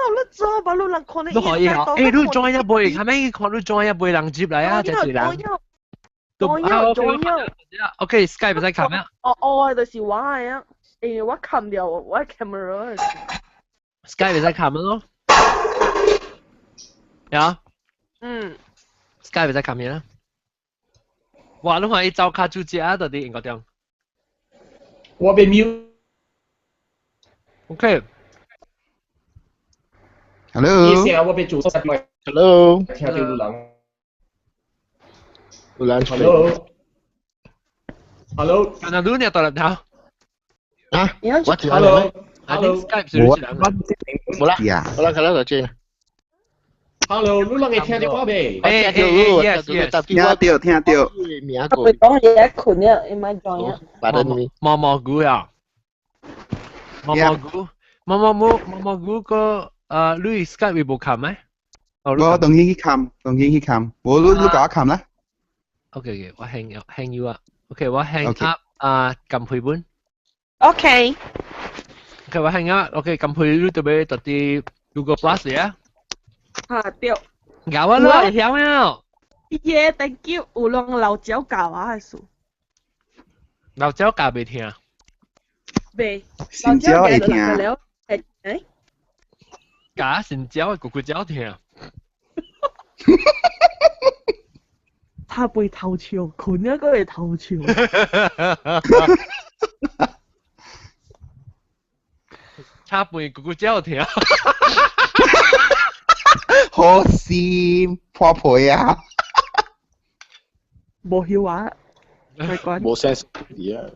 你做把路人看你。你可以啊，誒，你 join 一杯，係咪看你 join 一杯人接嚟啊？這一人。我有，我有。 OK，Skype 使撳啊。哦哦，就是我的啊，因為我冚掉我 camera。 Skype 使撳咯。呀？嗯。 Skype 使撳嘢啦。哇！你看伊走卡住只到底應該點？我被 mute。 OK。 Hello。意思我被做 Hello。聽到有人。有人 Hello。Hello。剛才你呢到嚟頭？啊？我聽 Hello。 Hello。Skype 是有人。冇啦。好啦，好啦，就這。 Hello，你人會聽到我未？誒誒誒，yes yes，聽到聽到。名個。佢講嘢困啊，你咪講啊。毛毛菇啊！毛毛菇，毛毛菇，毛毛菇個誒，你 Skype 會無冚咩？我當然去冚，當然去冚，無你你共我冚啦。 OK OK，我 hang hang you 啊。OK，我 hang up 啊，撳配本。 OK。 OK，我 hang up。OK，撳配你特別特啲 Google Plus 啊。嚇對。搞啊啦，曉咩？耶，thank you，有人老蕉教我的事。老蕉教未聽？未。新蕉會聽。誒誒。教新蕉，個個蕉聽。他會偷笑，困一個會偷笑。插背個個蕉聽。好心破皮啊！無曉話，無 sense 啲啊！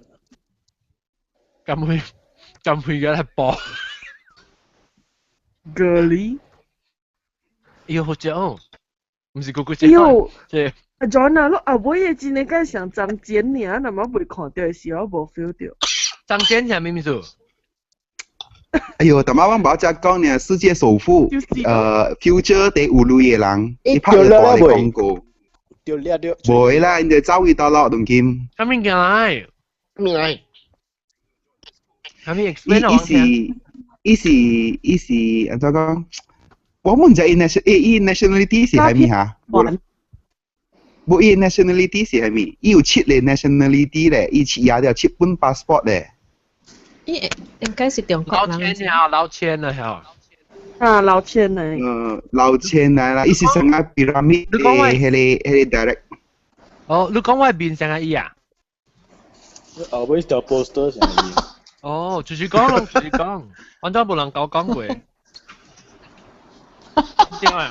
咁會咁會嘅係播。 Girly，哎好食哦，唔是個個食。喲，這阿 John 啊，你阿妹的真係敢像張簡爾，那麼未看到的時候無 feel 到。張簡係咩意思？哎呦，大媽我無只講呢，世界首富，Future 第五類的人，伊拍咗大的廣告。對了對。無啦，𪜶就走去倒落當今。啥物件來？啥物來？啥物 explain 伊是伊是伊是按怎講？我毋知伊 nation 伊 nationality 是蝦米哈？無伊 nationality 是蝦米？伊有七個 nationality 咧，伊七也了七本 passport 咧。伊應該是中國人。老千啊，老千啊，嚇！啊，老千嚟。老千嚟啦，伊是成個 pyramid 的彼個 direct。哦，你講我面像個伊啊？後尾條 poster 像伊。哦，就是講咯，就是講，反正無人共我講過。對啊。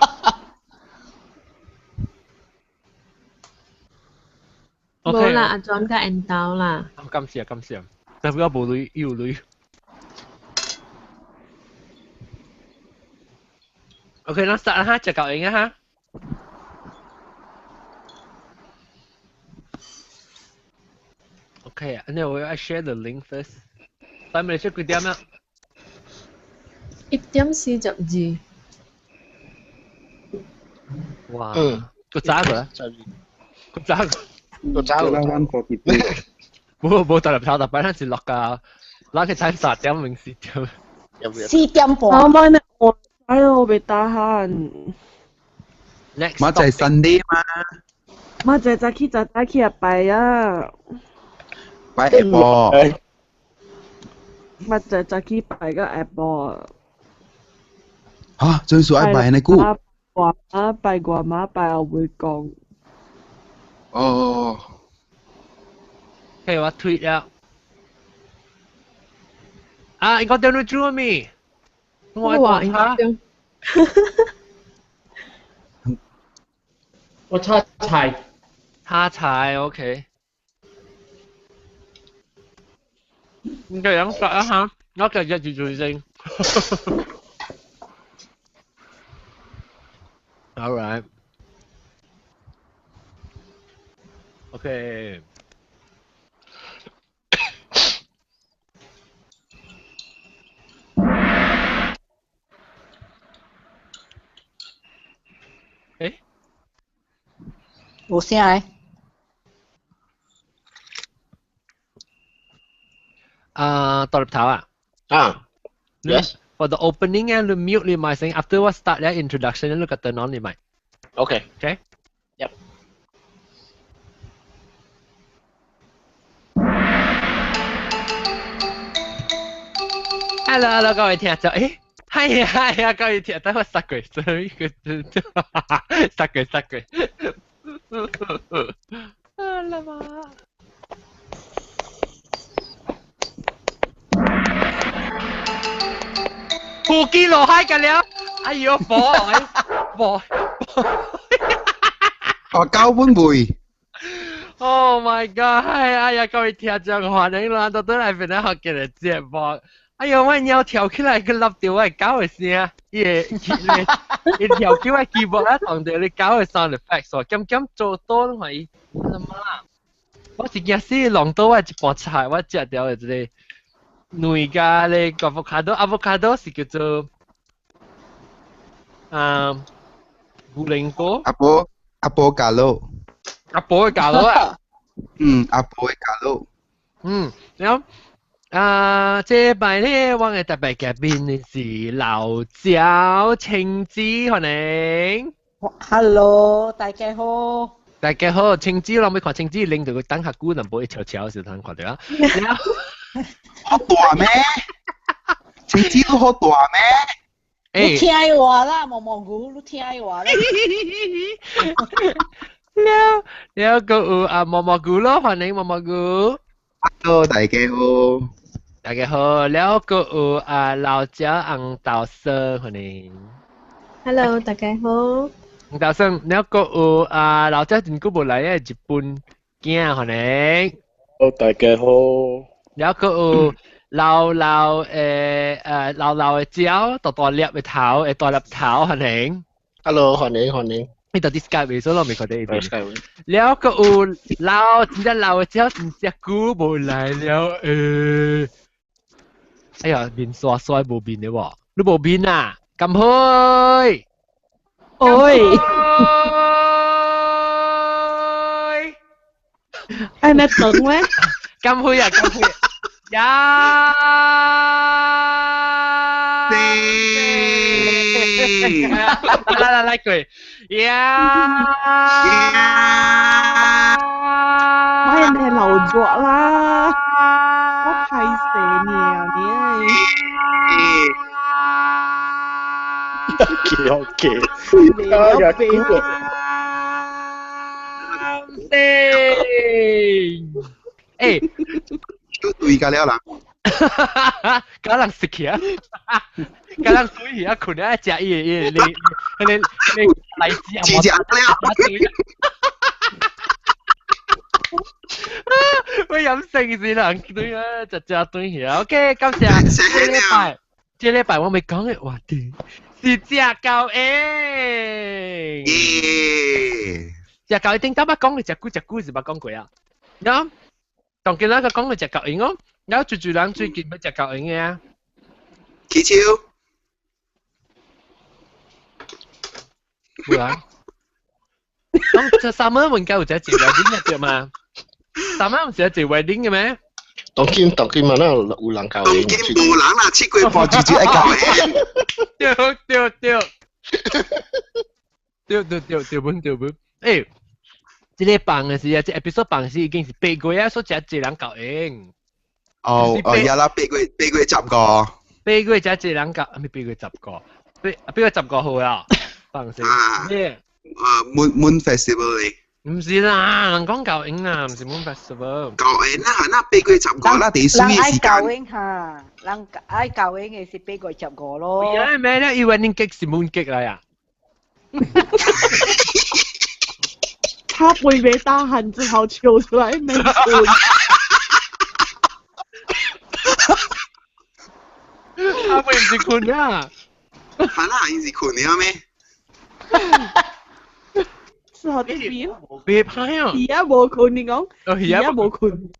無啦，阿莊甲緣投啦。感謝感謝。但係我無鐳，伊有鐳。OK，咱殺啦哈，食夠用啊哈。OK，那我要 share the link first。咱們嚟出幾點啊？1點42。哇！嗯，個早個，個早個，個早個。冇冇特入頭，特擺咱是落㗎，咱去睇三點零四點。4點半。我媽呢？我哎呦，袂打鼾。 Next。嘛就係 Sunday 嘛。嘛就早起早早起來拜啊。拜下晡。嘛就早起拜個下晡。嚇！最少愛拜呢久。我媽拜我媽拜後會講。哦。嘿，我推了。啊，應該點你煮咪？我應該點。我炒菜。炒菜 OK。應該樣殺啊哈！我今日就做先。All right. OK. 欸？有聲的。啊，獨立頭啊？啊，yes。for the opening 啊，你 mute 你咪先，after 我 start 咧 introduction 你個 turn on 你咪。 OK。 OK。 Yep。 Hello hello，各位聽眾，誒，係啊係啊，各位聽，等我殺佢，sorry，佢殺佢殺佢。啊啦嘛！胡姬落海㗎了，哎呦火火！哦，交本會。 Oh my god！哎呀，各位聽眾歡迎啦，到倒來變咗學嘅節目。哎呦，我鳥跳起來，佢笠掉我狗嘅聲，伊伊跳起我 keyboard 啊，撞到你狗嘅 sound effect，所以咁咁做多攏係，阿媽，我是驚死弄到我一盤菜，我食掉的這個卵加咧個 avocado，avocado 是叫做啊牛靈果，阿婆阿婆加魯，阿婆嘅加魯啊，嗯，阿婆嘅加魯，嗯，然後。啊！這擺咧，我嘅特別嘉賓是老趙青子，歡迎。 Hello，大家好。大家好，青子，我咪看青子拎住個等下久，能無一悄悄時通看到啊。好大咩？青子都好大咩？你聽話啦，毛毛菇，你聽話啦。了了，個有啊毛毛菇咯，歡迎毛毛菇。 Hello，大家好。大家好，了個有啊老趙紅豆生，歡迎。 Hello，大家好。紅豆生，了個有啊老趙真久無來嘅日本囝，歡迎。好，大家好。了個有老老誒誒老老嘅蕉，大大粒嘅頭，會大粒頭，歡迎。 Hello，歡迎歡迎。你到底 Skype 未？所以我未看到呢邊。了個有老真正老嘅蕉，真正久無來了誒。哎呀，面刷刷無面的喎，你無面啊？咁開，喂，哎，你等咧？咁開啊，咁開，呀！來來來，過，呀！買人哋流咗啦，我太死你啊你！幾好嘅，你有病欸，都對㗎了啦，搞人食起啊，搞人水起啊，困啊，食伊伊你你你荔枝啊，食食了。我飲成是人對啊，食食對起啊。OK，感謝。這禮拜，這禮拜我未講嘅話題是食狗英。食狗英頂頭捌講嘅食久食久是捌講過啊。然後，當今咱個講嘅食狗英哦，然後最最人最近要食狗英嘅啊。起手。有啊。咁這三蚊應該有一個 wedding 嘅對嘛？三蚊唔是一個 wedding 嘅咩？當今當今嘛，哪有人交當今無人啦，七月半就就愛交的。對對對，對對對對本對本。欸，這個放嘅時啊，這 episode 放時已經是8月啊，所以真濟人交應。哦哦，呀啦，8月15。8月真濟人交，啊咪8月15，8月15號啊，放時。咩？啊，Moon Festival 嚟。唔是啦，人講舊影啊，唔是 Moon Festival。舊影啦，那8月15啦，第水嘅時間。人愛舊影嚇，人愛舊影嘅是8月15咯。而家咩咧？以為恁激是 Moon 激嚟啊？他會被大汗之後抽出來沒困。他會唔是困啊？係啦，伊是困了咩？是好啲邊？別拍啊！而家無困，你講？而家無困。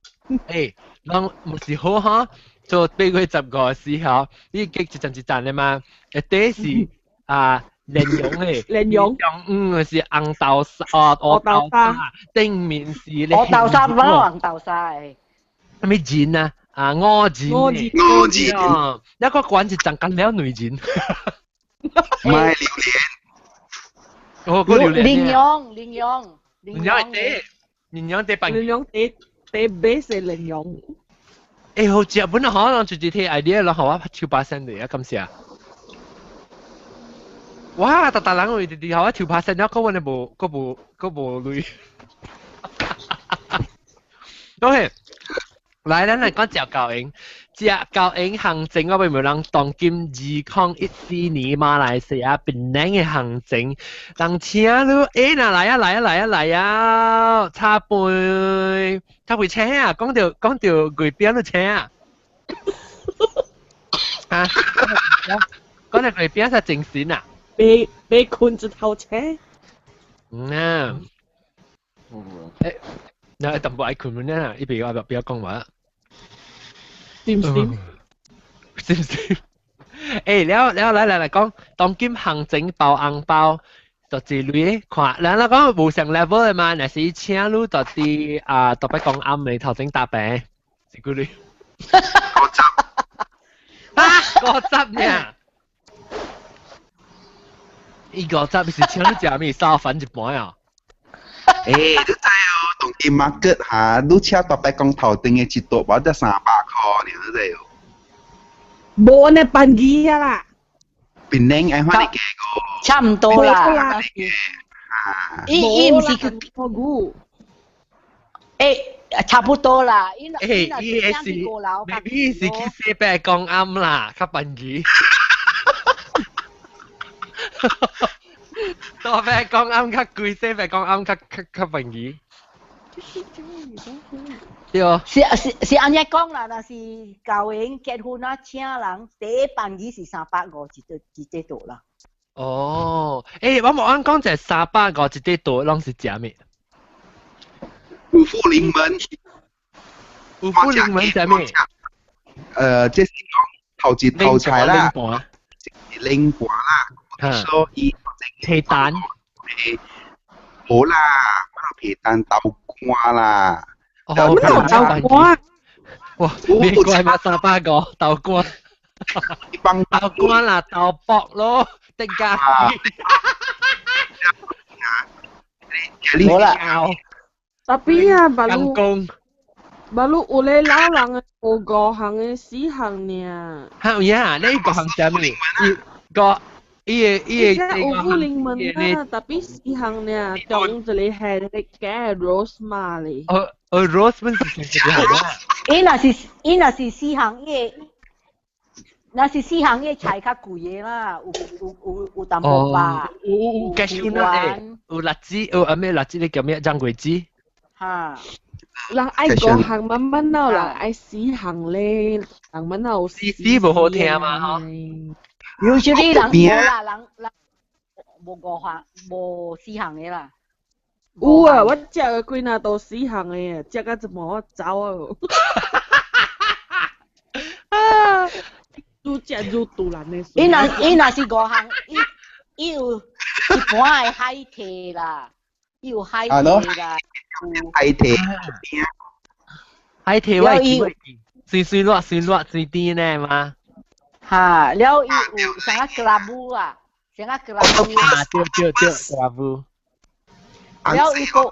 欸，人唔是好哈？做8月15時候，你激一陣一陣的嘛？一底是啊，蓮蓉的，蓮蓉，中午是紅豆沙，哦，烏豆沙，頂面是咧。烏豆沙，唔係紅豆沙的。啥物仁啊？啊五錢。五錢。五錢。啊，一個管一陣間了兩錢。唔係榴蓮。哦，個榴蓮。羚羊，羚羊，羚羊係羚羊地羚羊地地 base 係羚羊。欸，好食本來可能直接睇 idea 然後我手把聲嚟啊，感謝。哇！逐逐人會直直我手拍聲了，閣阮的無，閣無，閣無鐳。OK，來，咱來講食狗閒，食狗閒行情，我袂問人當今2014年馬來西亞檳城的行情，人請你，欸，若來啊來啊來啊來啊，茶杯，茶杯請啊，講著講著月餅都請啊，啊，講著月餅才精神啊！被被困一頭車。嗯啊，欸，那淡薄愛困呢？伊別我不要講話。是毋是？是毋是？欸，了了來來來講，當今行情包紅包，就一類看，咱來講無上 level 的嘛，若是請你到佇啊，特別講暗暝頭前搭平，是幾鐳？50。啊，50呢？伊50是請你食咩燒飯一盤啊？欸，你知哦，當今 market 哈，你請大伯公頭頂的一桌包才300箍，你知哦？無呢，便宜啊啦。檳城愛看你價個。差唔多啦。伊伊毋是去牛。欸，差不多啦。欸，伊的是，maybe 是去四百公暗啦，較便宜。大伯公暗較貴，細伯公暗較較較便宜。對哦。是是是按呢講啦，若是舊年結婚啊，請人第一便宜是350一個一塊桌啦。哦，欸，我無按講這350一塊桌，攏是食咩？五福臨門。五福臨門食咩？這是講頭一頭菜啦，冷盤啦，所以皮蛋。好啦，皮蛋豆乾啦。哦，豆乾。哇，你怪嘛300個豆乾。豆乾啦，豆卜咯，定價。冇啦。特別啊，馬路馬路有咧老人的無五項的四項爾。嚇有影，你五項啥物？個伊個伊個。有五福臨門啊，特別四項爾，中一個係那個假 rose 嘛咧。哦哦，rose 本是啥物啊？伊若是四項，伊個若是四項，伊菜較貴的啦，有有有有淡薄吧。有有有cashew nut 有栗子，有啊咩栗子？你叫咩？張桂子。哈。人愛五項慢慢鬧，人愛四項咧，人慢鬧。四四無好聽嘛吼。有時你人無啦，人人無五項，無四項的啦。有啊，我食的幾若都四項的，食到一半我走啊。愈食愈突然的。伊若伊若是五項，伊伊有一般的海蛎啦，伊有海蛎啦。海蛎，海蛎我會記，水水熱水熱水甜呢嘛。哈，了伊有啥個 kerabu 啊，啥個 kerabu 啊，對對對，kerabu。了伊個有，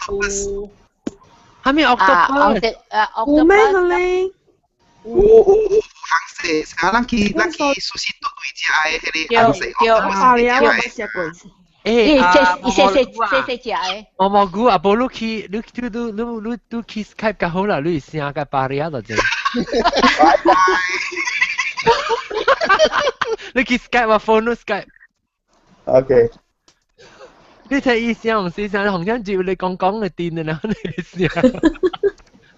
啥物 octopus？有咩個咧？有有有紅色，啊，咱去咱去壽司桌對食的彼個紅色，對，啊，了我捌食過。欸，啊，伊細細細細食的。毛毛菇啊，無你去你你你你你你去 Skype 較好啦，你聲甲巴黎啊就正。拜拜。你去 Skype 啊，phone 你 Skype。 OK。你睇伊聲唔是聲，紅聲接你講講就癲啦，你聲。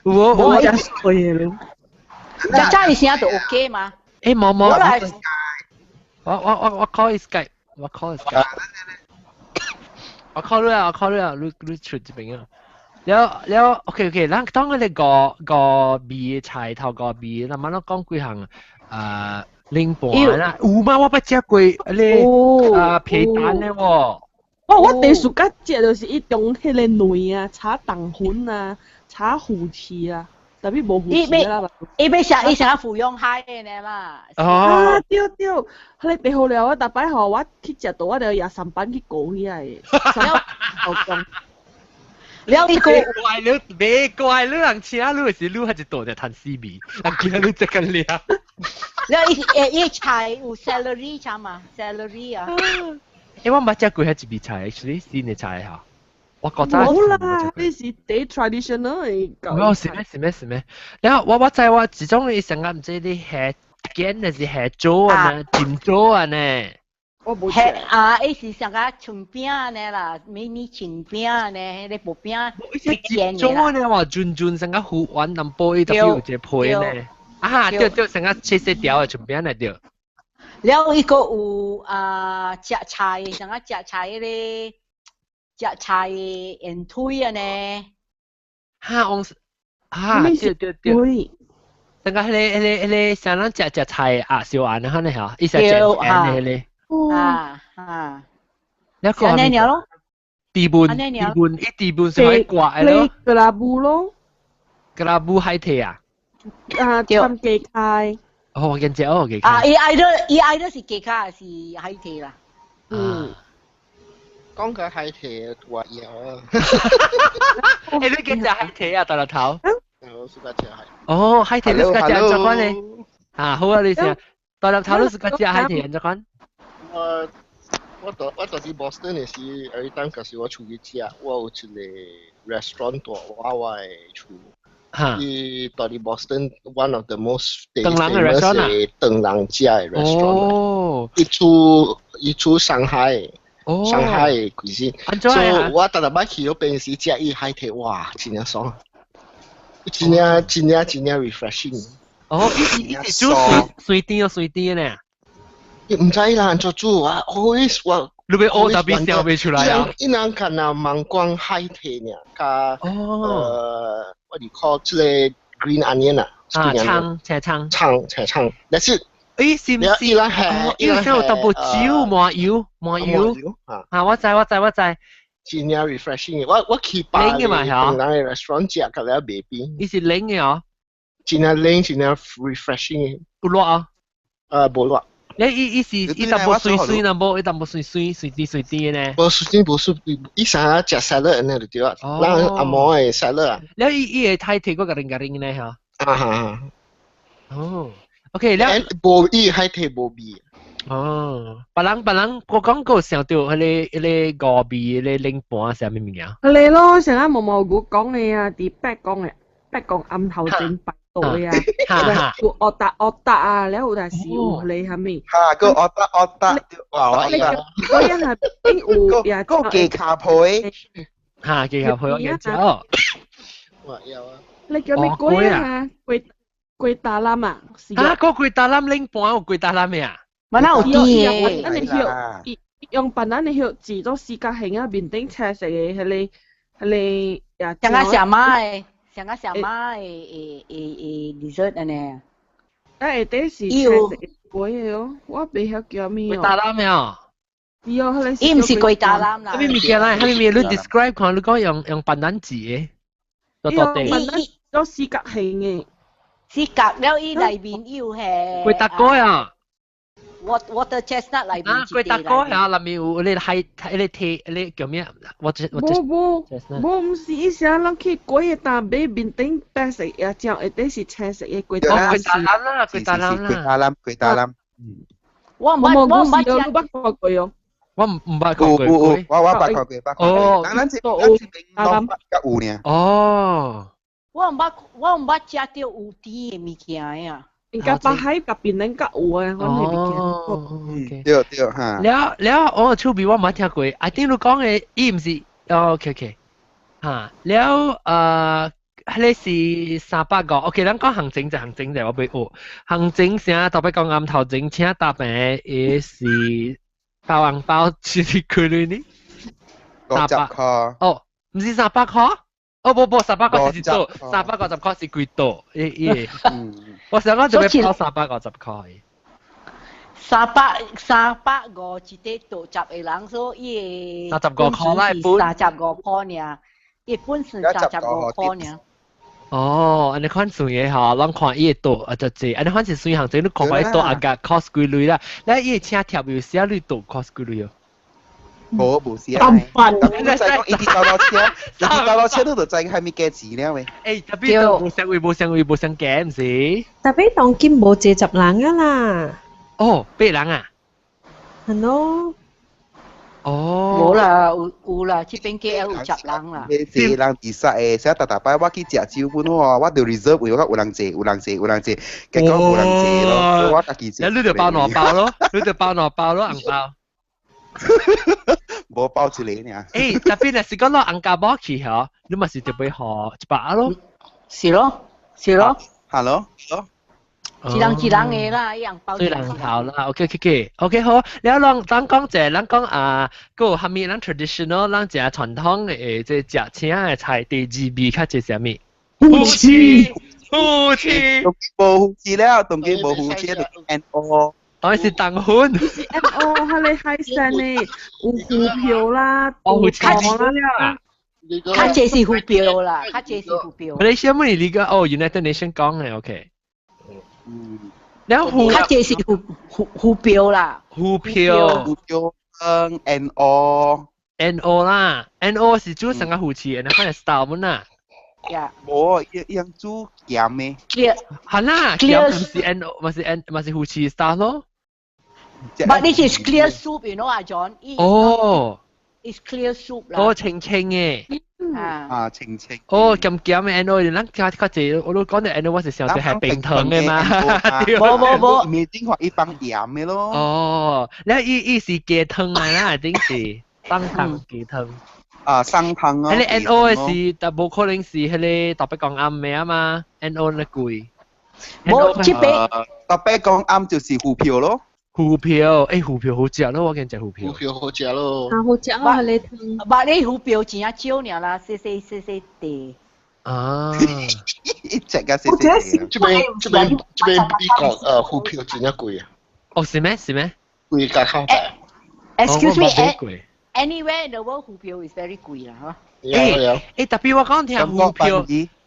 我我食水咯。只只伊聲就 OK 嘛？欸，毛毛。我我我我 call Skype，我 call Skype。我 call 你啊，我 call 你啊，你你出這邊啊。了了，OK OK，咱當我哋個個味菜頭個味，咱慢慢講幾項啊，冷盤啦，有嗎？我捌食過咧啊皮蛋咧喎。哦，我第暑假食就是伊種彼個卵啊，炒糖粉啊，炒魚翅啊。特別無護士啦。伊欲食伊想撫養海的呢啦。哦。對對，彼个別好了，我逐擺吼，我去食到我就也三班去過起來。好講。了伊個怪你，別怪你人請你是你還是多隻趁死味，人見你這個了。了伊伊菜有 celery 啥嘛？celery 啊。欸，我毋捌食過彼一味菜，actually 新的菜哈。我覺得冇啦，你是第 traditional 的。冇，是咩是咩是咩？然後我知我這種伊成日毋知你下煎還是下煮啊呢，浸煮啊呢。我無食啊！伊是上個松餅按呢啦，迷你松餅按呢，彼个薄餅煎的啦。呢話轉轉成個糊丸淡薄，伊特別有一個皮呢。啊，對對，成個切細條的松餅來對。了，伊閣有啊，食菜，成個食菜彼个食菜的煙腿按呢。哈，我啊，對對對。成個彼个彼个彼个，像咱食食菜啊，燒餡啊，呢嚇，伊食煎餡的彼个。啊啊！你講按呢咯？地盤地盤，伊地盤是可以掛的咯。格拉布咯。格拉布海提啊？啊，參雞開。哦，我見只哦，雞。啊，伊愛的伊愛的是雞卡，是海提啦。嗯。講佢海提，我有啊。欸，你見只海提啊，大粒頭？我是個食海。哦，海提你是個食怎款呢？啊，好啊，你先。大粒頭你是個食海提怎款？我佇 Boston 的時，every time 假使我出去食，我有一個 restaurant 佇我的厝。伊佇 Boston one of the most famous 的唐人食的 restaurant。哦。伊煮上海，上海的 cuisine。所以我逐逐擺去彼邊時食伊海提，哇，真正爽！真正真正真正 refreshing。哦，伊是煮水水甜哦，水甜呢？伊毋知啦，按怎煮啊？always 我你欲學特別想袂出來啊！伊人干焦盲光海提爾，佮我哋 call 這個 green onion 啊，啊，葱，青葱，葱，青葱，但是誒，是毋是？伊人係伊有淡薄酒麻油，麻油啊！我知我知我知。真正 refreshing 我去百冷嘅嘛嚇，人嘅 restaurant 食，佮了袂變。伊是冷嘅哦。真正冷，真正 refreshing 嘅。有熱啊？無熱。你伊伊是伊淡薄水水，淡薄伊淡薄水水水甜水甜呢？無水甜無水，伊啥食沙律按呢就對啊。咱阿嬷的沙律啊。了伊伊會太提過個零個零呢嚇？啊哈。哦，OK 了。無伊海提無味。哦，別人別人，我講過想到彼個五味彼個冷盤啥物物件？彼个咯，上下毛毛菇講的啊，佇八公的八公暗頭前擺桌的啊，有烏達烏達啊，了有但是有彼个啥物？哈，個烏達烏達，哇！我我一係有也個雞跤皮，哈，雞跤皮我記得哦。我有啊。你叫咩粿啊？粿粿達攬啊？啊，個粿達攬冷盤有粿達攬的啊？嘛哪有甜的？咱的葉，用白蘭的葉煮做四角形啊，面頂青色的彼个彼個也。像個小馬的，像個小馬的的的的 dessert 按呢。啊，下底是青色的粿的哦，我袂曉叫啥物哦。粿達攬的哦。是哦，彼個。伊毋是粿達攬啦。啥物物件來？啥物物件？你 describe 看，你講用白蘭煮的，多多地。白蘭做四角形的。四角了，伊內面有彼。粿達粿啊！ water chestnut 內面啊，粿達粿啊，內面有彼個海，彼個提，彼個叫咩？我我無無無，毋是伊啥人去粿的單買面頂白色，也醬下底是青色的粿達粿達攬啦，粿達攬啦，粿達攬，粿達攬。我毋捌，我毋捌食，你捌看過哦？我毋捌看過。有有有，我捌看過，捌看過。哦，咱這邊攏較有爾。哦。我毋捌食著有甜的物件的啊。應該北海佮檳榔較有啊，阮的物件。哦，對對哈。了了，我厝邊我毋捌聽過，啊，頂你講的，伊毋是，哦，OK OK，哈，了彼个是350，OK，咱講行程就行程就我欲學。行程啥特別講暗頭前請搭的伊是包紅包，是幾鐳呢？ 50塊。哦，毋是300塊？哦，無無，三百塊是一桌，350塊是幾桌？伊伊，我想講就欲包350塊。350一塊桌十個人，所以伊35塊啦，三十五塊爾，伊本是35塊爾。哦，按呢款算嘅吼，攏看伊會倒啊就濟，按呢款是算項濟，你看看伊倒啊個 cost 幾鐳啦，你伊請貼有寫你倒 cost 幾鐳哦。無無寫。特別你知講伊佇兜兜車，伊佇兜兜車你就知係咪價錢了未？欸，特別都無相位，無相位，無相價，毋是？特別當今無濟十人啊啦。哦，八人啊？係咯。哦。無啦，有有啦，這邊 KL 有十人啦。濟人自殺的，所以逐逐擺我去食酒本喎，我就 reserve 位，我有人坐，有人坐，有人坐，結果無人坐咯，我家己坐。你就包兩包咯，你就包兩包咯，紅包。無包一個爾。欸，特別若是講攞紅家寶去嗬，你嘛是特別予100咯。是咯，是咯。係咯，一人一人的啦，一人包。對人頭啦，OK OK OK 好。了，咱咱講者，咱講啊，閣有蝦米咱 traditional，咱食傳統的這食請的菜，第二味較濟啥物？魚翅，魚翅，無魚翅了，當今無魚翅就 N O。當然是糖粉。是 N O，彼个海鮮的，有魚票啦，有腸啦。較濟是浮標啦，較濟是浮標。你啥物？你個哦，United Nation 講的 OK。嗯，了魚較濟是浮浮浮標啦，浮標，浮標 N O N O 啦，N O 是煮成個魚翅，那款 style 們啦。呀，無，伊伊煮鹹的。係啦，鹹毋是 N O，嘛是 N，嘛是魚翅 style 咯。 But this is clear soup, you know, 阿 John。哦。 It's clear soup 啦。哦，清清嘅。啊，清清。哦，鹹鹹嘅 N O，咱較較濟，我都講到 N O，我是想到係冰糖嘅嘛。無無無，面頂話伊放鹽嘅咯。哦，你伊伊是雞湯啊啦，頂是放湯雞湯。啊，生湯啊。彼個 N O 嘅是，但無可能是彼個大伯公暗嘅啊嘛，N O 咧貴。無，這邊大伯公暗就是魚票咯。魚票，欸，魚票好食咯，我見食魚票。魚票好食咯。啊，好食啊，彼個湯。捌你魚票真正少爾啦，細細細細塊。啊！一隻個細細。這邊這邊這邊美國魚票真正貴啊。哦，是咩？是咩？貴價較平。 Excuse me, anywhere in the world 魚票 is very 貴啦，嚇。欸欸，特別我講聽魚票，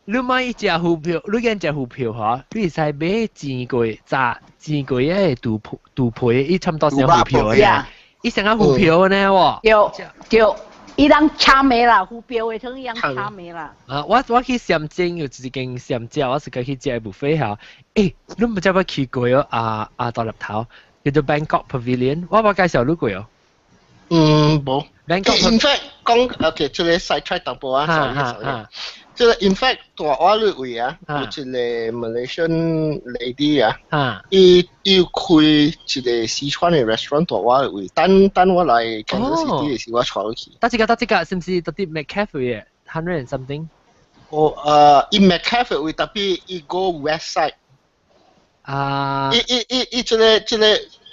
你買一隻魚票，你見隻魚票嚇，你會使買煎過、炸煎過的肚皮肚皮，伊差不多成魚票的，伊成個魚票呢喎。對對，伊人摻的啦，魚票的湯伊人摻的啦。啊，我我去暹證有一間暹食，我是過去食 buffet 嚇。欸，你毋知捌去過哦？啊啊，大粒頭叫做 Bangkok Pavilion，我捌介紹你過哦。嗯，無。 Bangkok In fact，講 OK，這個 side track 淡薄啊，sorry sorry。這個 in fact 大我裏位啊，有一個 Malaysian lady 啊，伊伊有開一個四川的 restaurant 大我裏位，等等我來 Kansas City 的時，我帶你去。得這個得這個，是毋是佇 McCafe 嘅 hundred and something？哦，伊 McCafe 位 tapi 伊 go west side。啊！伊伊伊伊這個這個。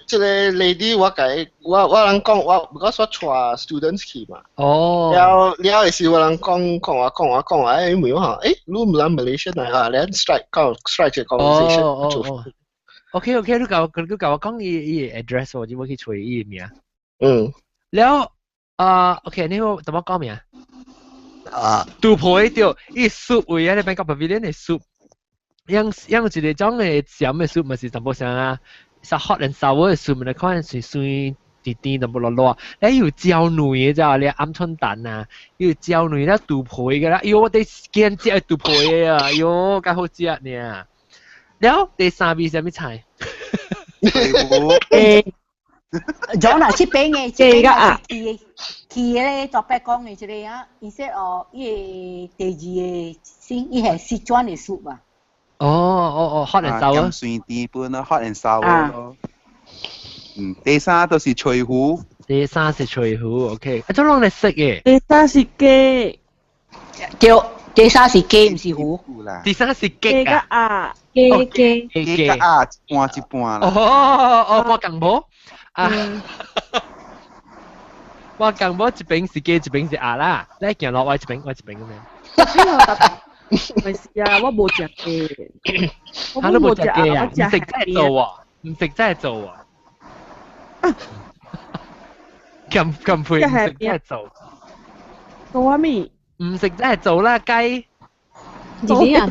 這個 lady 我共伊我我人講我，because 我帶 students 去嘛。哦。了了的時我人講講話講話講話，欸，問我嚇，欸，你毋人 Malaysian 來啊？咱 strike 講 strike 一個 conversation 哦。OK OK，你共你共我講伊伊 address 我就我去揣伊名。嗯。了啊，OK，你怎麼講名？啊，肚皮對，伊 soup 位啊，你 Bangkok Pavilion 的 soup，樣樣一個種的鹹的 soup 嘛是淡薄啥啊？是 hot and sour 的 soup，你看酸酸甜甜淡薄辣辣，你有椒卵的咋？你鵪鶉蛋啊，有椒卵啦，肚皮嘅啦，喲，我哋見食肚皮的啊，喲，較好食呢。了，第三味啥物菜？欸，John 啊，這邊的這邊啊，去去咧大伯講的這個啊，伊說哦，伊的第二个先，伊係四川的 soup 啊。哦哦哦，hot and sour。鹹酸甜本咯，hot and sour 咯。嗯，第三就是脆魚。第三是脆魚，OK。啊，這攏來食嘅。第三是雞。對，第三是雞，毋是魚。第三是雞啊。雞雞雞啊，一半一半啦。哦哦哦，我講無啊。我講無一邊是雞，一邊是鴨啦。你行落我一邊，我一邊咁樣。咪是啊，我無食雞。我無食雞啊，毋食再做啊，毋食再做啊。咁咁配毋食再做。做啥物？毋食再做啦，雞。弟弟啊，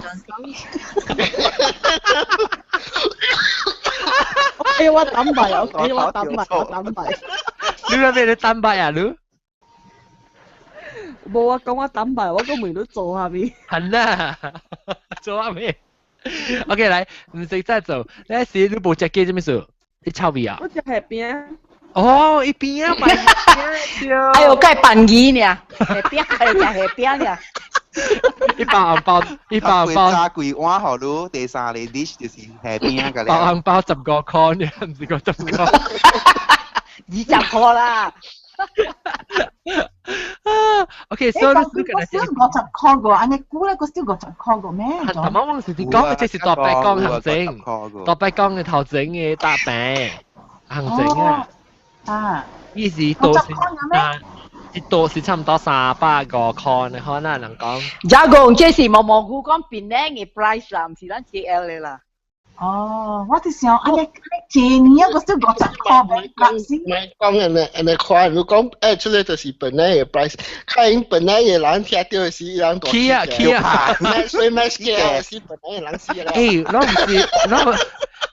哎，我等埋，OK，我等埋，我等埋。你有咩你等埋啊？你？無我講我等埋，我個門都做下面。係啦，做下面。OK，來，唔使再做。你時你無食雞做咩事？你臭味啊？我食下邊。哦，一邊啊，擺哎呦，該扮魚呢，下邊係食下邊呢。一包紅包，一包紅包，炸幾碗予你，第三個 dish 就是下邊個包紅包15塊呢，唔是50塊。 20塊啦。 OK，所以你個少50塊個，按呢估咧個少50塊個咩？頭啱嗰時你講，這是大白江行政，大白江嘅頭整嘅大餅行政啊。啊！意思多是啊，一多是差唔多300個塊，你可能人講。加工這是毛毛菇講檳榔嘅 price 啦，唔是咱 KL 的啦。哦，我就想，按呢一年個少50塊，唔係講人哋人哋看，如講誒，這個就是本來嘅 price，看因本來嘅人聽到是人大起啊起啊，所以買嘅是本來嘅人死啦。誒，我唔是，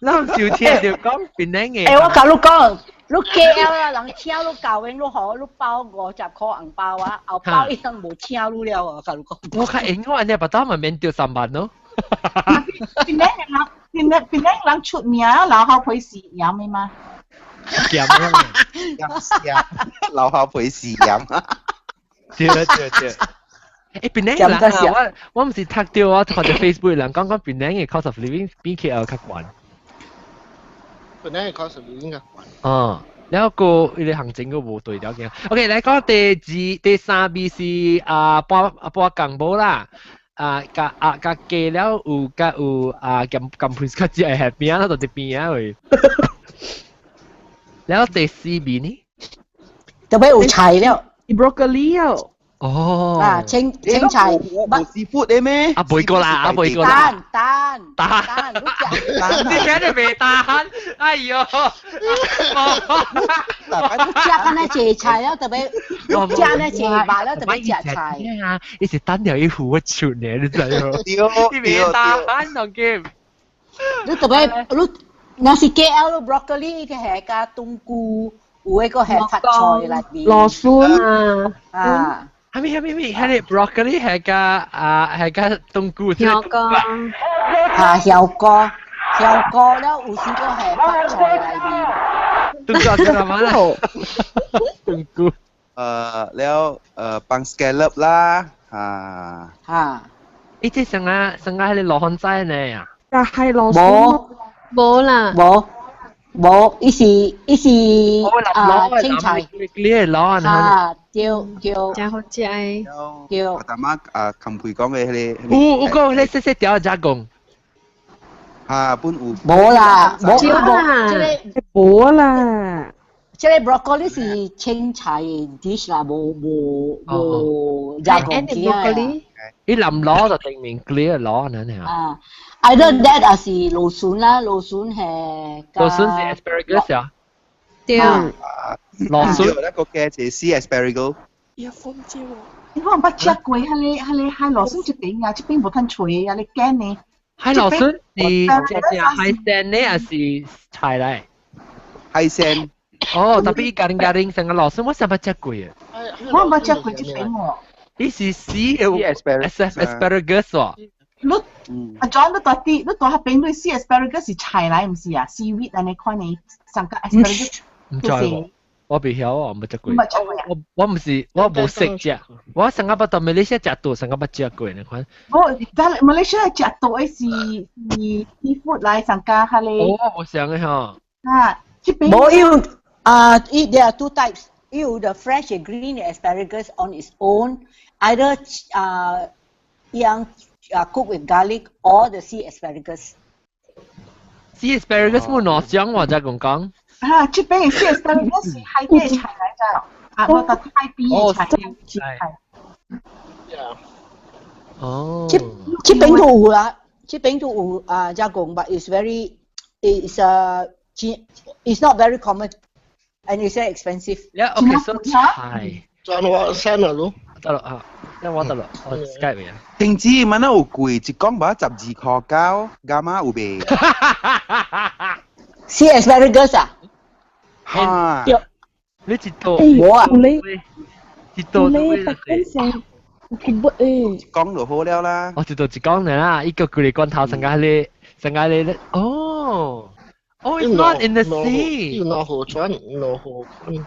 我唔是聽到講檳榔嘅。誒，我共你講。你 KL 啊，人請你教員，你予你包50塊紅包啊，後包伊人無請你了啊，共你講。我較永遠呢，巴肚嘛免著3萬咯。檳榔人，檳榔人出名，老後皮是鹽的嗎？鹹啊！鹹，老後皮是鹽。對對對。誒，檳榔人啊，我毋是讀著我看著 Facebook 人講講檳榔的 cost of living 比 KL 較懸。檳榔的 cost of living 較懸。哦，然後個伊個行情個無對了嘅。OK，來講第二、第三味是啊半半港無啦，啊加啊加加了有加有啊鹹鹹配較食下邊啊，就一邊啊位。然後第四味呢？就尾有菜了，broccoli 啊。哦，啊，青青菜，無 seafood 的咩？啊，背過啦，啊背過啦。蛋蛋蛋，你聽你未蛋？哎呦，你食敢若濟菜了，特別你食那濟肉了，特別食菜。啊，伊是等了一副我手呢，你知無？你未蛋，當今。你特別你，若是 KL broccoli 係加冬菇，有的閣係發菜內面。蘆筍啊。啊。係咪係咪係咪？係 broccoli 係加啊係加冬菇。香菇。啊，香菇，香菇了有時閣係發菜內面。冬菇係嘛啦？冬菇。了放 scallop 啦，啊。嚇！伊這上啊上啊，係羅漢齋呢？但係羅筍。無啦。無。無，伊是伊是啊青菜。你係攞啊？對對。真好食的。對。阿大媽啊，琴佩講的彼個。有有講彼個細細條的加工。啊，本有。無啦，無無，這個無啦。這個 broccoli 是青菜 dish 啦，無無無加工機啊。伊淋攞就定面 clear 攞呢呢。啊。Either that 還是蘆筍啦，蘆筍係。蘆筍是 asparagus 啊。對。蘆筍。那個嘅是 sea asparagus。有風蕉喎。你講捌食過，彼個彼個海蘆筍這邊啊，這邊無通揣啊，你揀呢？海蘆筍是食食海鮮呢，還是菜來？海鮮。哦，特別咖喱咖喱成個蘆筍，我想捌食過啊。我捌食過這邊喎。伊是 sea asparagus 喎。你阿 John 你蹛佇你蹛彼邊你 sea asparagus 是菜來毋是啊？seaweed 按呢款的，上個 asparagus 毋知喎，我袂曉哦，毋捌食過。我我毋是我無識食，我上個捌到馬來西亞食到，上個捌食過呢款。無，但馬來西亞食到的是是 seafood 來上加彼個。哦，無相的吼。啊，這邊。無有啊，伊 there are two types. 有 the fresh and green asparagus on its own, either 啊，樣。Cook with garlic or the sea asparagus. Sea asparagus 冇兩種喎，再講講。啊，這邊的 sea asparagus 是海底菜來㗎，啊，我到海邊的菜。哦。這這邊都有啦，這邊都有啊，加工，but it's not very common and it's very expensive. Yeah, okay, so 菜。轉我刪了咯。得啦啊。因我得啦，我 Skype 嘅。停止，問得有貴，一講無12塊9，加碼有未？ Sea asparagus 啊？哈！你一道冇啊？一道你白跟上有骨誒。講就好了啦。我一道一講嚟啦，伊個規個罐頭成個你，成個你，哦，哦，it's not in the sea。要攞河轉，攞河轉。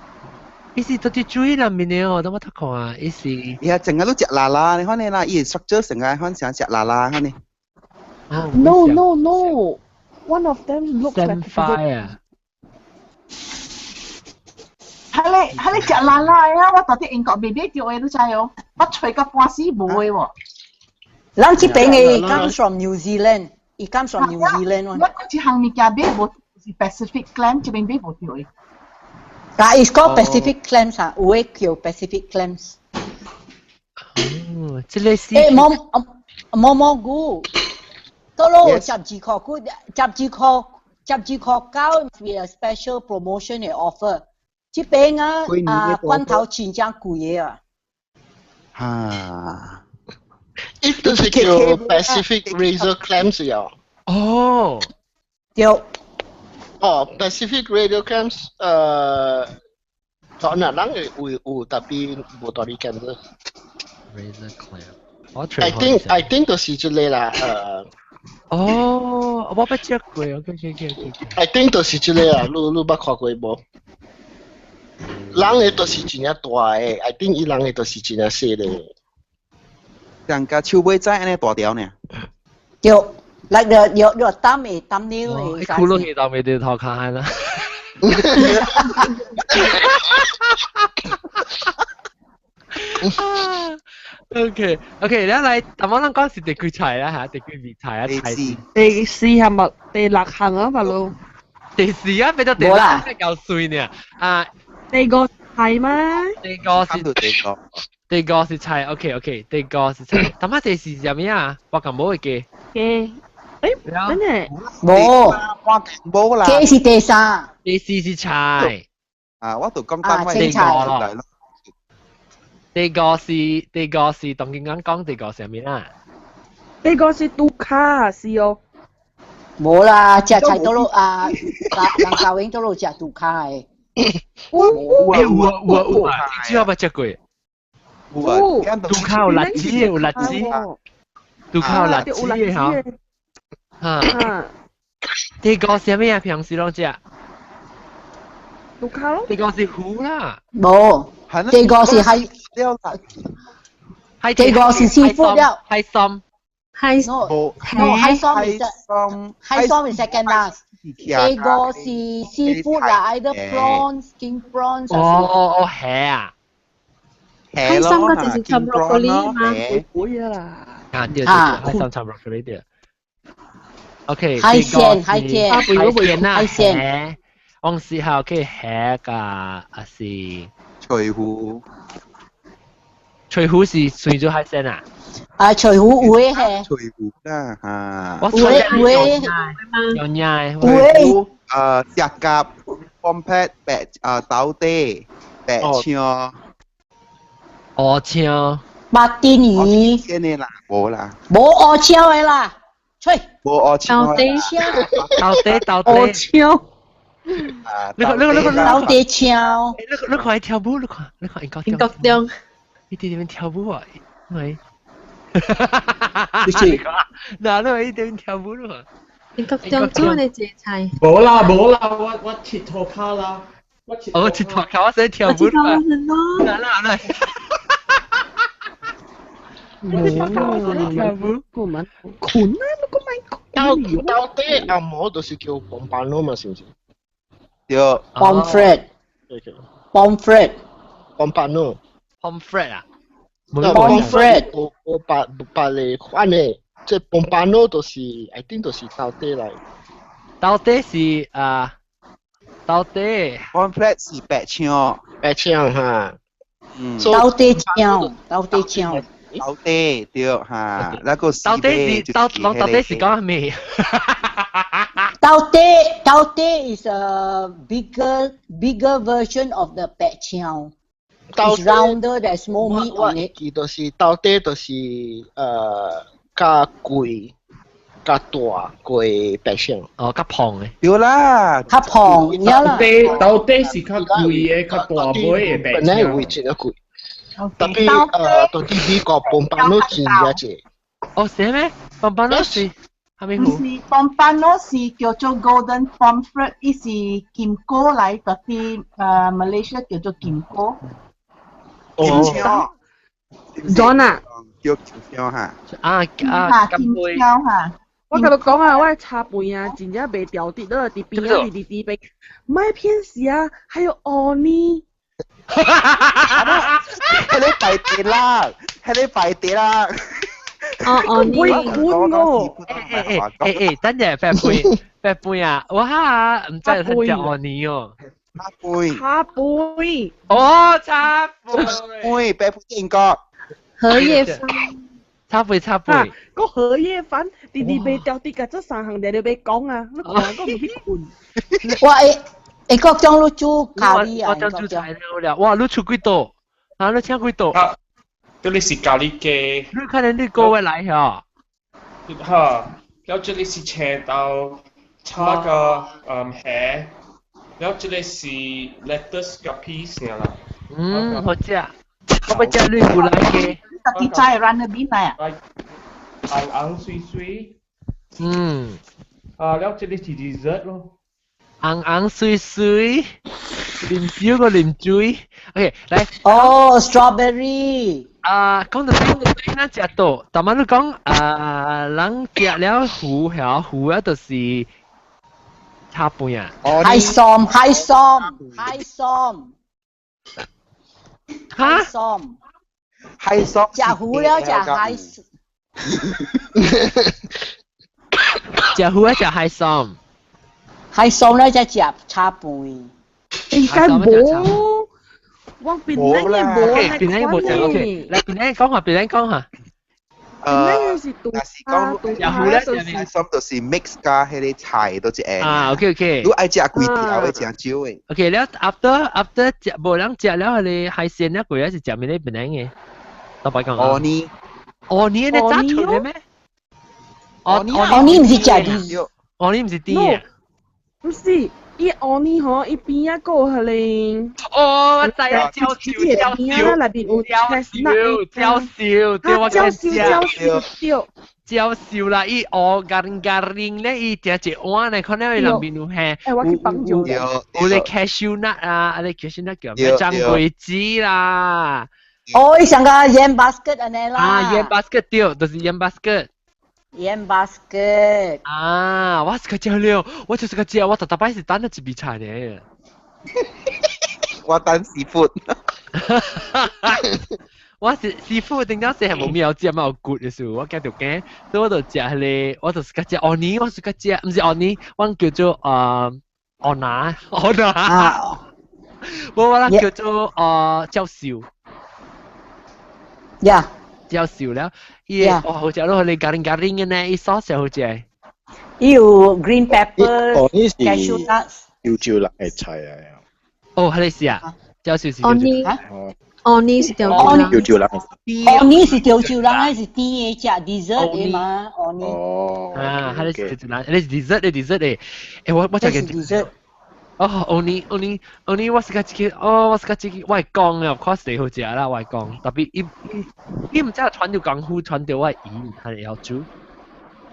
伊是到佇水內面的哦，等我睇看啊，伊是。伊啊，成個都食啦啦，你看你啦，伊 structure 成個看成食啦啦，看你。 No no no, one of them looks like fire。係你係你食啦啦呀！我到底英國未買到的，你知哦？我揣到半死無的喎。咱這邊的 comes from New Zealand，伊 comes from New Zealand 我一項物件買無是 Pacific clam，這邊買無到的。啊，it's called Pacific clams 啊，有的叫 Pacific clams。哦，這個是。誒，毛毛毛菇，到落12塊菇，12塊，12塊9 be a special promotion 的 offer。這邊啊啊罐頭真正貴的啊。哈。伊就是叫 Pacific Razor clams 呀。哦。對。哦，Pacific Razor clams，可能人會有特別無大哩間子。 Razor clam。 I think 就是這個啦，哦，我捌食過，OK。 I think 就是這個啊，你捌看過無？人的都是真正大的，I think 伊人的都是真正細的。人家手尾仔按呢大條呢。對，like the 有有擔的擔尿的。骷髏去當未對頭殼啦。OK，咱來，頭先咱講是第幾菜啦嚇？第幾味菜啊？菜第四係咪第六項啊？嘛咯。第四啊，變到第六項夠水呢。啊，第五係咩？第五是第五，第五是菜。OK，第五是菜。頭先第四是啥物啊？我敢無會記。記。誒，真係。無。無啦。這是第三。第四是菜。啊，我就講單位青菜嚟咯。第五是當今講第五是啥物啊？第五是杜卡是哦。無啦，食菜多咯啊，人家永多咯食杜卡的。有啊有啊有啊，你只捌食過？有啊，杜卡有辣子有辣子，杜卡有辣子的吼。嚇！第五是啥物啊？平時攏食？杜卡咯。第五是魚啦。無，第五是海。海。第五是 seafood 了。海參。海 no no 海參 is 海參 is second last。第五是 seafood 啦，either prawns, king prawns。哦哦哦，蟹啊！海參嗰隻是摻 broccoli 嗎？會啊。啊對對，海參摻 broccoli 對。OK，海鮮海鮮海鮮啊，海鮮。往時候去蟹㗎，還是翠湖？翠湖是算做海鮮啊？啊，翠湖有的係。翠湖啦嚇。我有的有的。有的。有的。石甲、pomfret、白啊豆底、白青。烏青。馬丁魚。真的啦，無啦。無烏青的啦，吹。無烏青。豆底。豆底豆底。烏青。你看你看你看。豆底青。你你看伊跳舞，你看你看英國英國中。伊佇裡面跳舞啊，咪？你是？嗱，你伊佇面跳舞咯。英國中煮的這菜。無啦無啦，我切拖卡啦。我切拖卡，我識跳舞啦。嗱嗱嗱。冇跳舞，個問困啊！你個咪到到底阿毛就是叫 pompano 嘛，是唔是？對。 Pomfret。Pomfret。 Pompano。 Pomfret 啊？Pomfret。我白白嚟款的，這 pompano 就是，I think 就是到底來。到底是啊，到底。 Pomfret 是白青。白青哈。嗯。到底青，到底青。到底對哈，那個到底是到到底是講咩？到底到底 is a bigger version of the 白青。It's rounder, there's more meat on it。記就是到底就是較貴、較大過白鱔。哦，較胖嘅。對啦，較胖，到底到底是較貴嘅，較大尾嘅白本來會真貴。特別到底美國 pompano 真正濟。哦，是咩？Pompano 是係咪唔是 pompano 是叫做 golden pomfret，伊是金菇來，特別Malaysia 叫做金菇。金槍。 John 啊，叫金槍哈。啊啊，金槍哈。我甲你講啊，我的炒飯啊，真正袂掉滴落佇邊仔佇佇佇邊，莫騙死啊，還有芋泥。係你敗地啦，係你敗地啦。哦哦，會困哦。欸欸欸欸，等陣白背白背啊！我哈唔知係食芋泥哦。茶杯。茶杯。哦，茶杯。杯白杯英國。荷葉飯。茶杯茶杯。個荷葉飯，弟弟袂掉滴，甲這三項定定欲講啊！你看我毋去困。我會會國將你煮咖喱啊？我將煮菜了了。哇！你出幾多？啊！你請幾多？啊！這裡是咖喱雞。你可能你個月來嚇？嚇！了這裡是青豆炒個蝦，了這裡是 lettuce 加 peas 爾啦。嗯，好食。我欲食你牛奶雞。特別在 runner bean 來啊。紅紅水水。嗯。啊，了這裡是 dessert 咯。紅紅水水，啉酒個啉水。OK，來。哦，strawberry。啊，講到邊咱食到，但係你講啊，人食了魚曉魚啊，就是炒飯啊。海參，海參，海參。哈？海參。海參。食魚了食海。食魚啊食海參。海參咧才食炒飯。應該無，我檳榔也無，檳榔無食 OK，來檳榔講下，檳榔講下。若是講食魚咧，海參就是 mix 加彼个菜都一樣。啊，OK OK。你愛食幾條的誠少的。 OK，了 after after 食無人食了彼个海鮮了，過來是食咩咧檳榔的？大白講。芋泥。芋泥你炸出來咩？芋泥毋是食的。芋泥毋是甜的。毋是，伊芋泥吼，伊邊仔閣有彼个。哦，我知啊，焦燒焦燒，內面有焦燒焦燒，對我焦燒焦燒對。焦燒啦，伊芋ガリガリ咧，伊食一碗咧，可能伊內面有嘿，欸，我去幫助。有咧 cashew nut 啊，啊咧 cashew nut 叫咩？張桂子啦。哦，伊上個 yam basket 按呢啦。啊，yam basket 對，就是 yam basket。 Yam basket。啊，我是個食了，我就是個食，我逐逐擺是等咗一味菜呢。我等 seafood。我是師傅頂當時係冇咩有食嘛有骨嘅時候，我驚就驚，所以我就食彼個，我就是個食芋泥，我是個食，毋是芋泥，我叫做芋拿芋拿，無我啦叫做椒燒。呀。椒燒了，伊個哦好食咯，你咖喱咖喱嘅呢，伊 sauce 好食。伊有 green pepper、cashew nuts。潮州人的菜啊。哦，係你是啊？椒燒是芋泥。芋泥是潮州人。潮州人。芋泥是潮州人，還是甜的食 dessert 的嘛？芋泥。哦。啊，係你是潮州人，你是 dessert 的 dessert 的。欸，我食緊 dessert。哦，芋泥芋泥芋泥，我是個這個，哦，我是個這個，我會講了，確實好食啦，我會講，特別伊伊毋知傳到功夫，傳到我姨係會曉煮。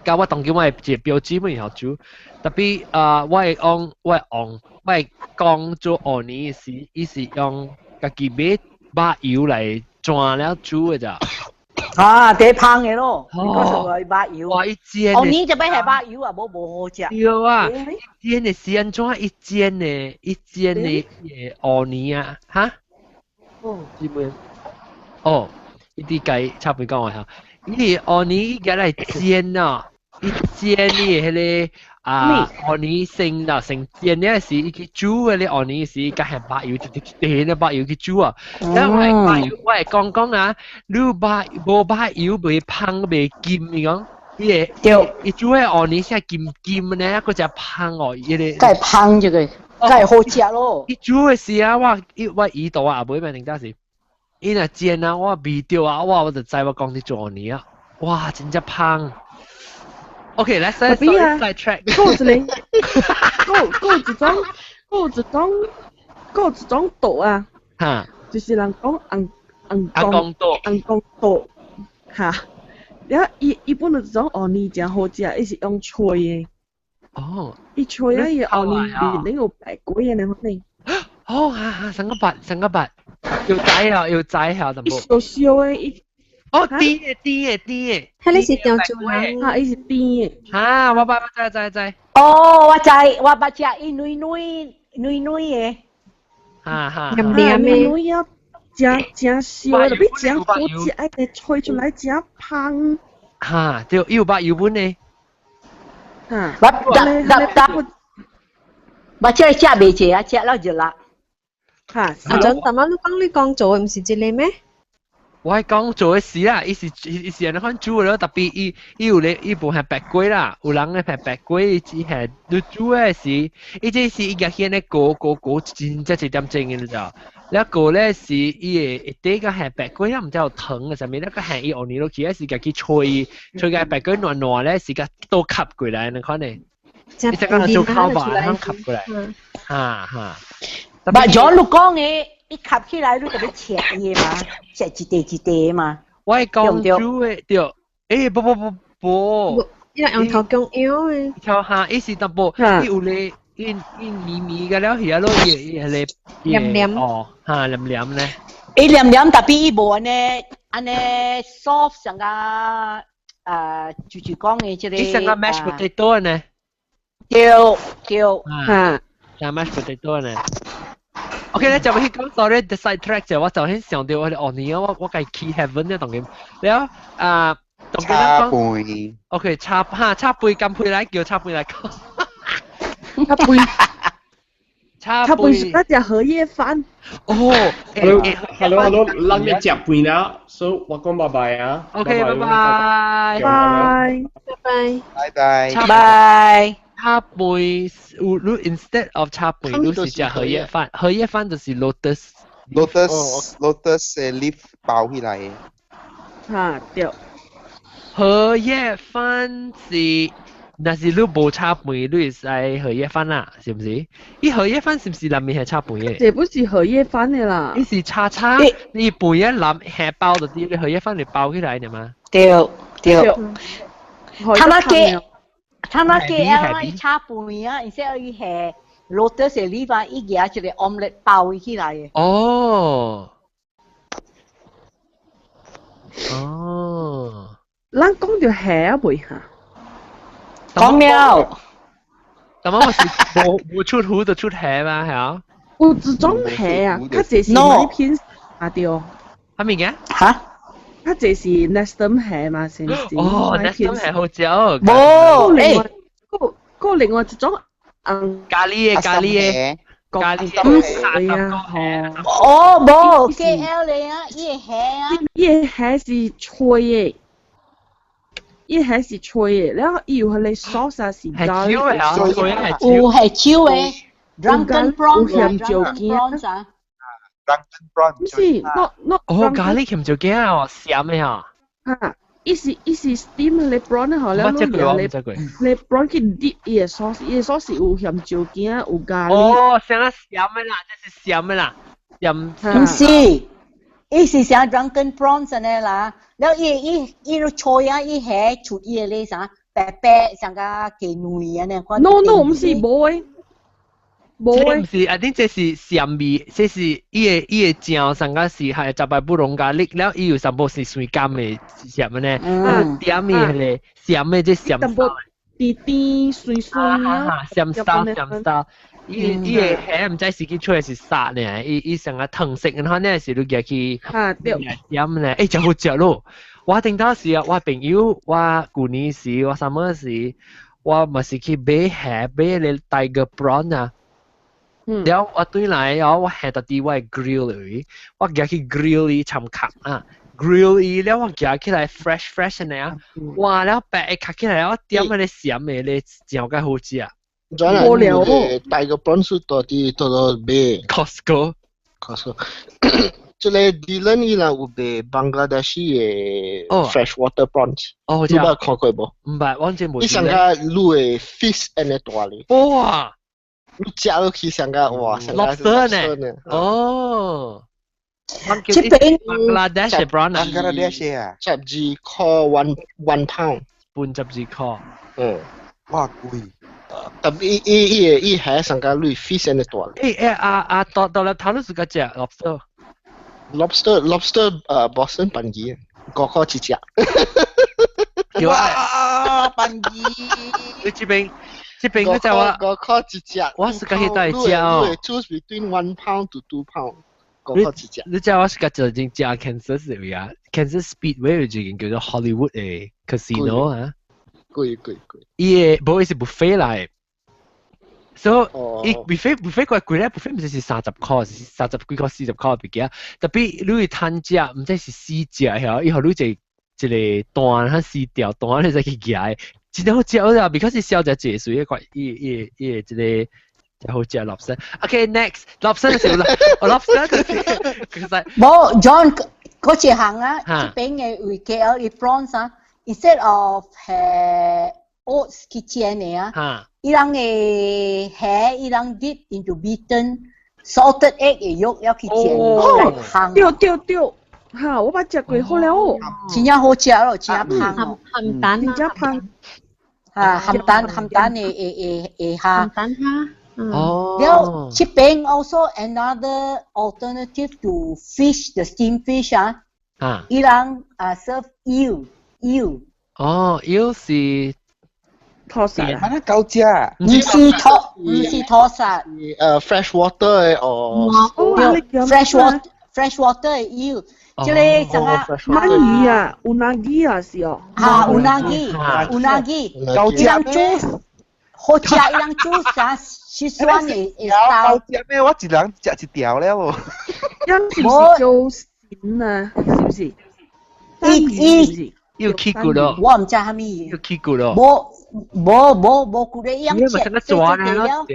甲我當今我的一個表姊妹會曉煮，特別啊，我會講，我會講，我會講做芋泥時，伊是用家己買肉油來轉了煮的咋。啊，第芳的咯，你講什麼肉油？哇，伊煎芋泥這擺係肉油啊，無無好食。對啊，煎的是按怎？伊煎的，伊煎的芋泥啊，哈？哦，基本，哦，伊佇家差不多講話哈，伊芋泥伊來煎啊，伊煎伊的彼个啊芋泥先啦，先煎了時，伊去煮的個芋泥時，佮遐肉油，直直直那肉油去煮啊。但我會肉油，我會講講啊，你肉無肉油袂芳袂金，伊講，伊會，伊煮的芋泥是金金呢，閣誠芳哦，伊个。閣會芳這個。梗係好食咯。伊煮嘅時啊，我伊我耳朵啊，阿妹咪定當時，伊若煎啊，我味著啊，哇，我就知我講你做呢啊，哇，真正芳。OK，let's 特別啊 side track。嗰一個，嗰嗰一種，嗰一種，嗰一種毒啊，就是人講紅紅阿公毒，紅公毒，嚇。然後伊伊本來這種芋泥誠好食，伊是用吹的。伊吹啊，伊芋泥面頂有白果的呢，反正。哦，哈哈，成個白，成個白，要仔啊，要仔下淡伊薄。燒燒的，伊。哦，甜的，甜的，甜的。彼個是潮州人，哈，伊是甜的。哈，我捌，我知知知。哦，我知，我捌食伊軟軟軟軟的。哈哈。黏黏的。軟軟啊，誠誠燒，特別誠好食，愛吹出來誠芳。哈，對，伊有捌油本的。哈。我得得得，我這食袂濟啊，食了就辣。哈。阿陣，頭仔你講你講做的毋是這個咩？我係講做的事啦，伊是伊是按呢款煮的咯，特別伊伊有咧，伊無係白粿啦，有人咧係白粿，伊只係你煮的時，伊這是伊家顯咧鍋鍋鍋真正一點鐘的，你知道？了鍋咧是伊會一底個係白粿，也毋知有糖的啥物，了個係伊芋泥落去，是家己吹吹個白粿軟軟咧，是共倒吸過來，你看呢？伊只個做烤肉，通吸過來，哈哈。唔係，像你講的。伊吸起來，你特別切伊嘛，切一塊一塊嘛。我係講煮的對，欸不不不不，伊用頭姜腰的。跳下，伊是淡薄，伊有咧，伊伊綿綿個了，遐咯，伊伊迄個黏黏哦，哈黏黏咧。伊黏黏，特別伊無按呢按呢 soft 像個就是講的這個。伊像個 mashed potato 呢？對對。哈，像 mashed potato 呢？OK 咧，就去講 sorry the side track 就我就先想到我哋哦，你我我計 key heaven 咧，當然了啊，當茶杯。 OK，茶哈茶杯乾杯來叫茶杯來講。茶杯。茶杯是那隻荷葉飯。哦，hello hello hello，咱咧食飯啦，所以我講拜拜啊。 OK，拜拜。拜拜拜。拜拜。拜。茶杯有你 instead of 茶杯，你是食荷葉飯，荷葉飯就是 lotus。 lotus lotus 的 leaf 包起來的。哈對。荷葉飯是，若是你無炒飯，你會使荷葉飯啦，是毋是？伊荷葉飯是毋是內面係炒飯的？這不是荷葉飯的啦。伊是炒炒，你飯一淋下包就啲，你荷葉飯就包起來的嘛。對對。他媽嘅。他媽嘅啊！伊炒飯啊，而且伊係 lotus leaf 啊，伊夾一個 omelette 包起來的。哦。哦。咱講著蝦未哈？講了。咁我是無無出糊就出蝦嘛，係啊？有一種蝦啊，較濟是買片啊對。啥物件？嚇？較濟是 Nestum 蝦嘛，是毋是？哦，Nestum 蝦好食哦。無，欸，個個另外一種咖喱的咖喱的咖喱的啊，哦，無 KL 的啊，伊的蝦啊，伊的蝦是脆的，伊蝦是脆的，然後伊有彼個 sauce 啊是咖喱的，有係酒的，drunken prawns 有鹹椒羹啊。不是，no no。哦，咖喱鹹椒羹哦，鹹的啊。哈，伊是伊是 steam 彼個 prawn 吼，了你你 prawn 去 dip 伊的 sauce，伊的 sauce 有鹹椒羹，有咖喱。哦，像啊鹹的啦，這是鹹的啦，鹹。毋是，伊是像 drunken prawns 按呢啦，了伊伊伊個菜啊，伊蝦出伊個啥白白，像個雞卵按呢。 No no，毋是無的。無這毋是，啊！恁這是鹹味，這是伊的伊的醬，上個是係十擺不溶咖喱，了伊有淡薄是酸甘的，是啥物呢？點的彼個鹹的這鹹淡薄甜甜酸酸啊，鹹沙鹹沙。伊伊的蝦毋知是去出來是啥呢？伊伊成個糖色，然後呢是你夾去啊對點呢？欸，誠好食咯！我頂當時啊，我朋友，我舊年時，我啥物時，我嘛是去買蝦，買彼個 tiger prawn 啊。了我對來哦，我下到啲我 grill 佢，我夾去 grill 伊參殼啊，grill 伊了我夾起來 fresh fresh 呢啊，哇了白一卡起來，我點彼個鹹的咧，真夠好食。無聊。大個 prawns 到啲到到買 Costco。 Costco。這個 Dylan 伊人有賣 Bangladeshi 的 fresh water prawns。哦，你捌看過無？毋捌，我真無。伊上個滷的 fish 按呢大咧。哇！你食落去上個哇，上個 lobster 呢？哦。這邊 Bangladesh prawn 啊，Bangladesh 啊，十二塊 one pound，半十二塊。嗯。哇，貴。特別伊伊伊伊係上個滷 fish 按呢大咧。欸啊啊，到到了頭都是個食 lobster。 Lobster Boston 便宜，5塊一隻。哇，便宜！你這邊這邊嗰隻我5塊一隻，我是個去帶食哦。你 choose between 1 pound to 2 pound，5塊一隻。你知我是個最近食 Kansas 位啊，Kansas Speedway 有一間叫做 Hollywood 的 casino 啊。貴貴貴。伊個無伊是 buffet 來。所以伊 buffet 貴貴咧，buffet 毋知是30塊，是30幾塊、40塊袂記啊。特別你趁食，毋知是四隻曉，伊予你一一個單，較四條單，你再去夾。真好食啊！because 是小隻一所以塊伊伊伊個這個真好食 lobster。OK，next lobster 就是 lobster 就是其實無 John 嗰一項啊，這邊的為 KL 的 prawns 啊，instead of 係 oats 去煎的啊。伊人的蝦，伊人 dip into beaten salted egg 的肉要去煎，來烘。對對對，哈，我捌食過好了。真正好食咯，真正香哦。鹹蛋真正香。啊，鹹蛋鹹蛋的的的的蝦。鹹蛋蝦。哦。了，這邊 also another alternative to fish, the steamed fish 啊。啊。伊人啊 serve eel eel。哦，eel 是。拖沙，啊，那狗食。毋是拖沙。fresh water 的哦。 fresh water fresh water 的 eel，這個啥個？鰻魚啊，unagi 啊是哦。哈，unagi unagi，狗食伊人煮好食，伊人煮啥四川的 style。狗食咩？我一人食一條了喎。因是唔是叫鱔啊？是不是？伊伊要起骨咯。我毋知啥物。要起骨咯。無無無無骨咧，伊切切切了。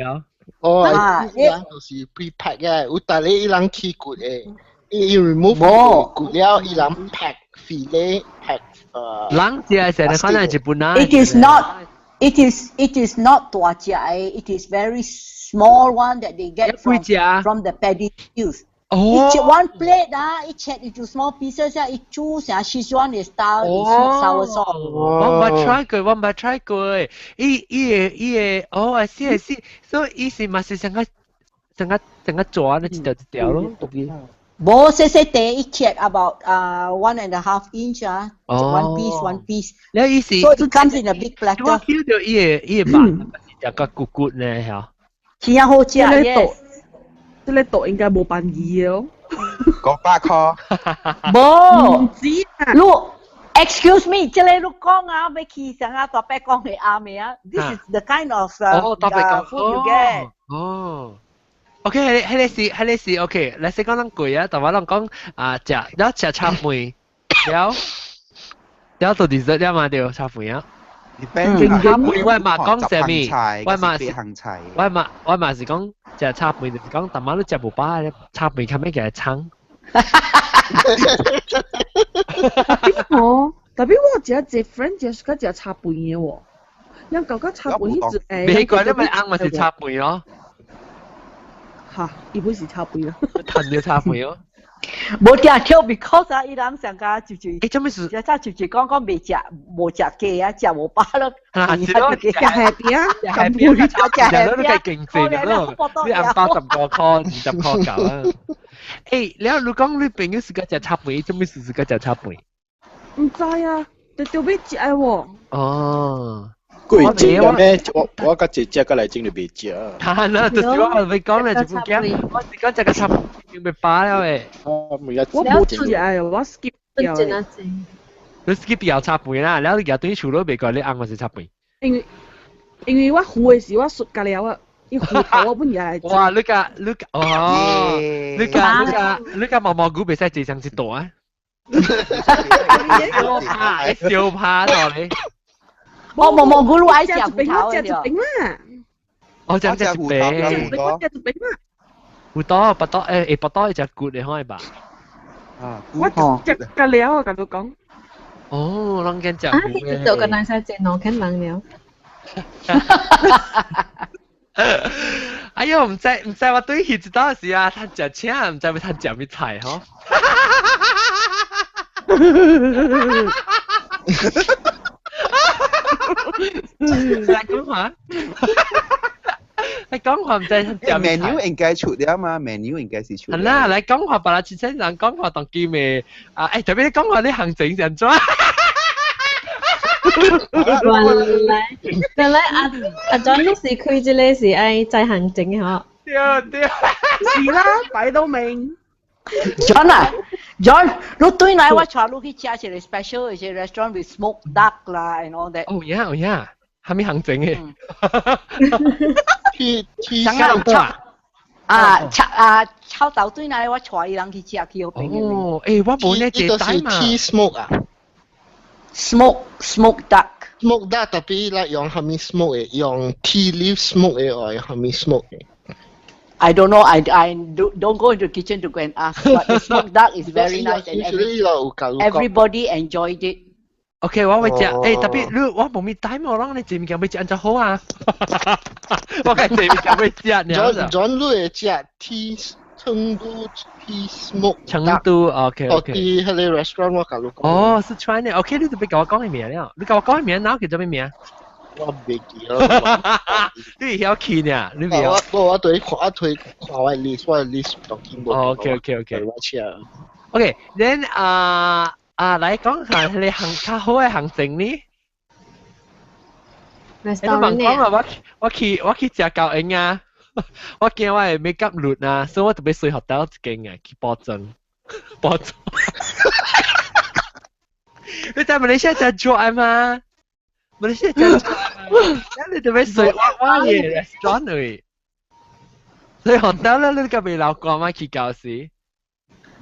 哦，伊人就是 pre-pack 嘅，有但係伊人起骨的，伊 remove 骨了，伊人 pack fillet pack 人食成日可能日本人。 It is not. It is not 大隻的，it is very small one that they get from the paddy fields. 哦。一 one plate 啊，伊切 into small pieces 啊，伊煮成四川的 style sweet sour sauce。我捌 try 過，我捌 try 過。伊伊個伊個，哦，I see I see，所以伊是嘛是成個成個成個抓那一條一條咯。無細細塊，伊切 about 1.5 inch 啊，one piece one piece。你意思？So it comes in a big platter。我 feel 到伊個伊個肉是食個骨骨呢，嚇。真正好食，yes。這個肚應該無便宜的哦。 500塊。無。唔止啊。你 excuse me，這個你講啊，欲去啥啊大伯講的啱的啊？This is the kind of food you get。哦。OK，彼個是彼個是 OK，來先講咱貴啊，但我攏講啊，食了食炒飯，了了到 dessert 了嘛對，炒飯啊。炒飯我嘛講啥物？我嘛是我嘛我嘛是講食炒飯，就是講淡仔你食無飽，炒飯較尾給來撐。哦，特別我食一個 friend 食較食炒飯的喎，人感覺炒飯彼陣美國你咪翁嘛是炒飯咯。嚇，伊本是炒飯咯。趁著炒飯咯。無定跳，because 啊，伊人上加就就，欸，做咩事？一早就就講講未食，無食雞啊，食無飽咯。係咯，食下邊啊，食下邊，食下邊，你計勁濟咯，你紅包15塊、20塊夠啊。欸，了你講你朋友是個食炒飯，做咩事是個食炒飯？毋知啊，就就欲食的喎。哦。貴煎嘅咩？我我甲姐姐過來整就袂食。係啦，就是我咪講咧，就唔驚，我是講食個炒飯已經袂飽了誒。我我無食的，我 skip 掉的。你 skip 掉炒飯啦，然後你舉對厝都袂過，你翁嘛是炒飯。因為我糊的時我熟甲了啊，伊糊頭我本也來。哇！你個你個哦，你個你個你個毛毛菇袂使坐上一段啊！小怕小怕到你。我毛毛菇你愛食芋頭的。食一邊啦。我食一芋頭，我食一爿嘛。芋頭，巴肚巴肚會食骨的可吧？啊，我食個了啊，共你講。哦，攏緊食。啊，你做個難使食兩千人了。哎喲，毋知我對去一道時啊，趁食請，毋知欲趁食啥菜吼。來講話，來講話毋知趁食啥菜。 menu 應該出了嘛？menu 應該是出。係啦，來講話，別人凊彩人講話當機咩？啊，特別你講話你行情是按怎？原來阿 John 你是開這个是愛在行政的嗬？對對，是啦，擺到明。 John 啊，John，你對來我帶你去食一个 special 一个 restaurant with smoked duck 啦，and all that。哦呀哦呀，啥物行政的？去去上啊，炒啊炒豆對來我帶伊人去食去嗰邊。哦，我無呢這帶嘛。 Tea smoke 啊。 Smoke duck。 Smoke duck 特別啦，用啥物 smoke 的，用 tea leaf smoke 的，或啥物 smoke 的。 I don't know. I don't go into the kitchen to go and ask. But the smoked duck is very nice and everybody enjoyed it. OK，我會食。特別你我無咪帶我，啷你這物件欲食按怎好啊？我計這物件欲食呢。 John 你會食 tea 成都 tea smoke。成都 OK OK。佇彼个 restaurant 我共你講。哦，四川的 OK，你就別共我講伊名了。你共我講伊名，哪叫做啥名？我袂記了。你會曉去呢？你袂曉？我對看，我對看我 list，我 list 當見無。 OK OK OK。我車。 OK，then 啊來講下你行較好的行程呢？你問講啊，我去食狗英啊，我驚我的 make up 亂啊，所以我特別隨學到一間啊去補妝，補妝。你在馬來西亞食做嗎？馬來西亞食做，你特別隨我嘅 restaurant 去，所以學到咧，你個未留過嗎？去教時。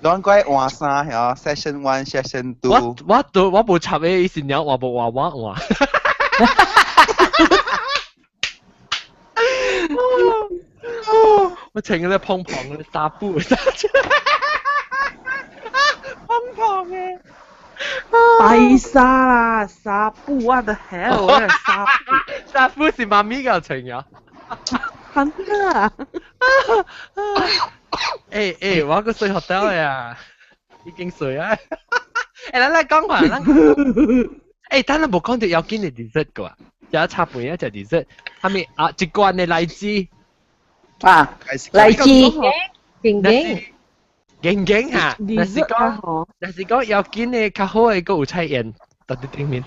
攏怪換衫嚇，session one、session two。我無插嘅，伊是鳥換無換我換。我穿個咧蓬蓬嘅紗布，蓬蓬嘅。白紗啦，紗布，what the hell？紗布，紗布是媽咪個穿呀。真啊！我個睡學到呀，已經睡啊。咱來講下，咱等下無講到要緊的 dessert 個啊，食茶飯啊，食 dessert，啥物啊？一罐的荔枝啊，荔枝，勁勁，勁勁嚇。若是講要緊的較好的，閣有菜園佇頂面。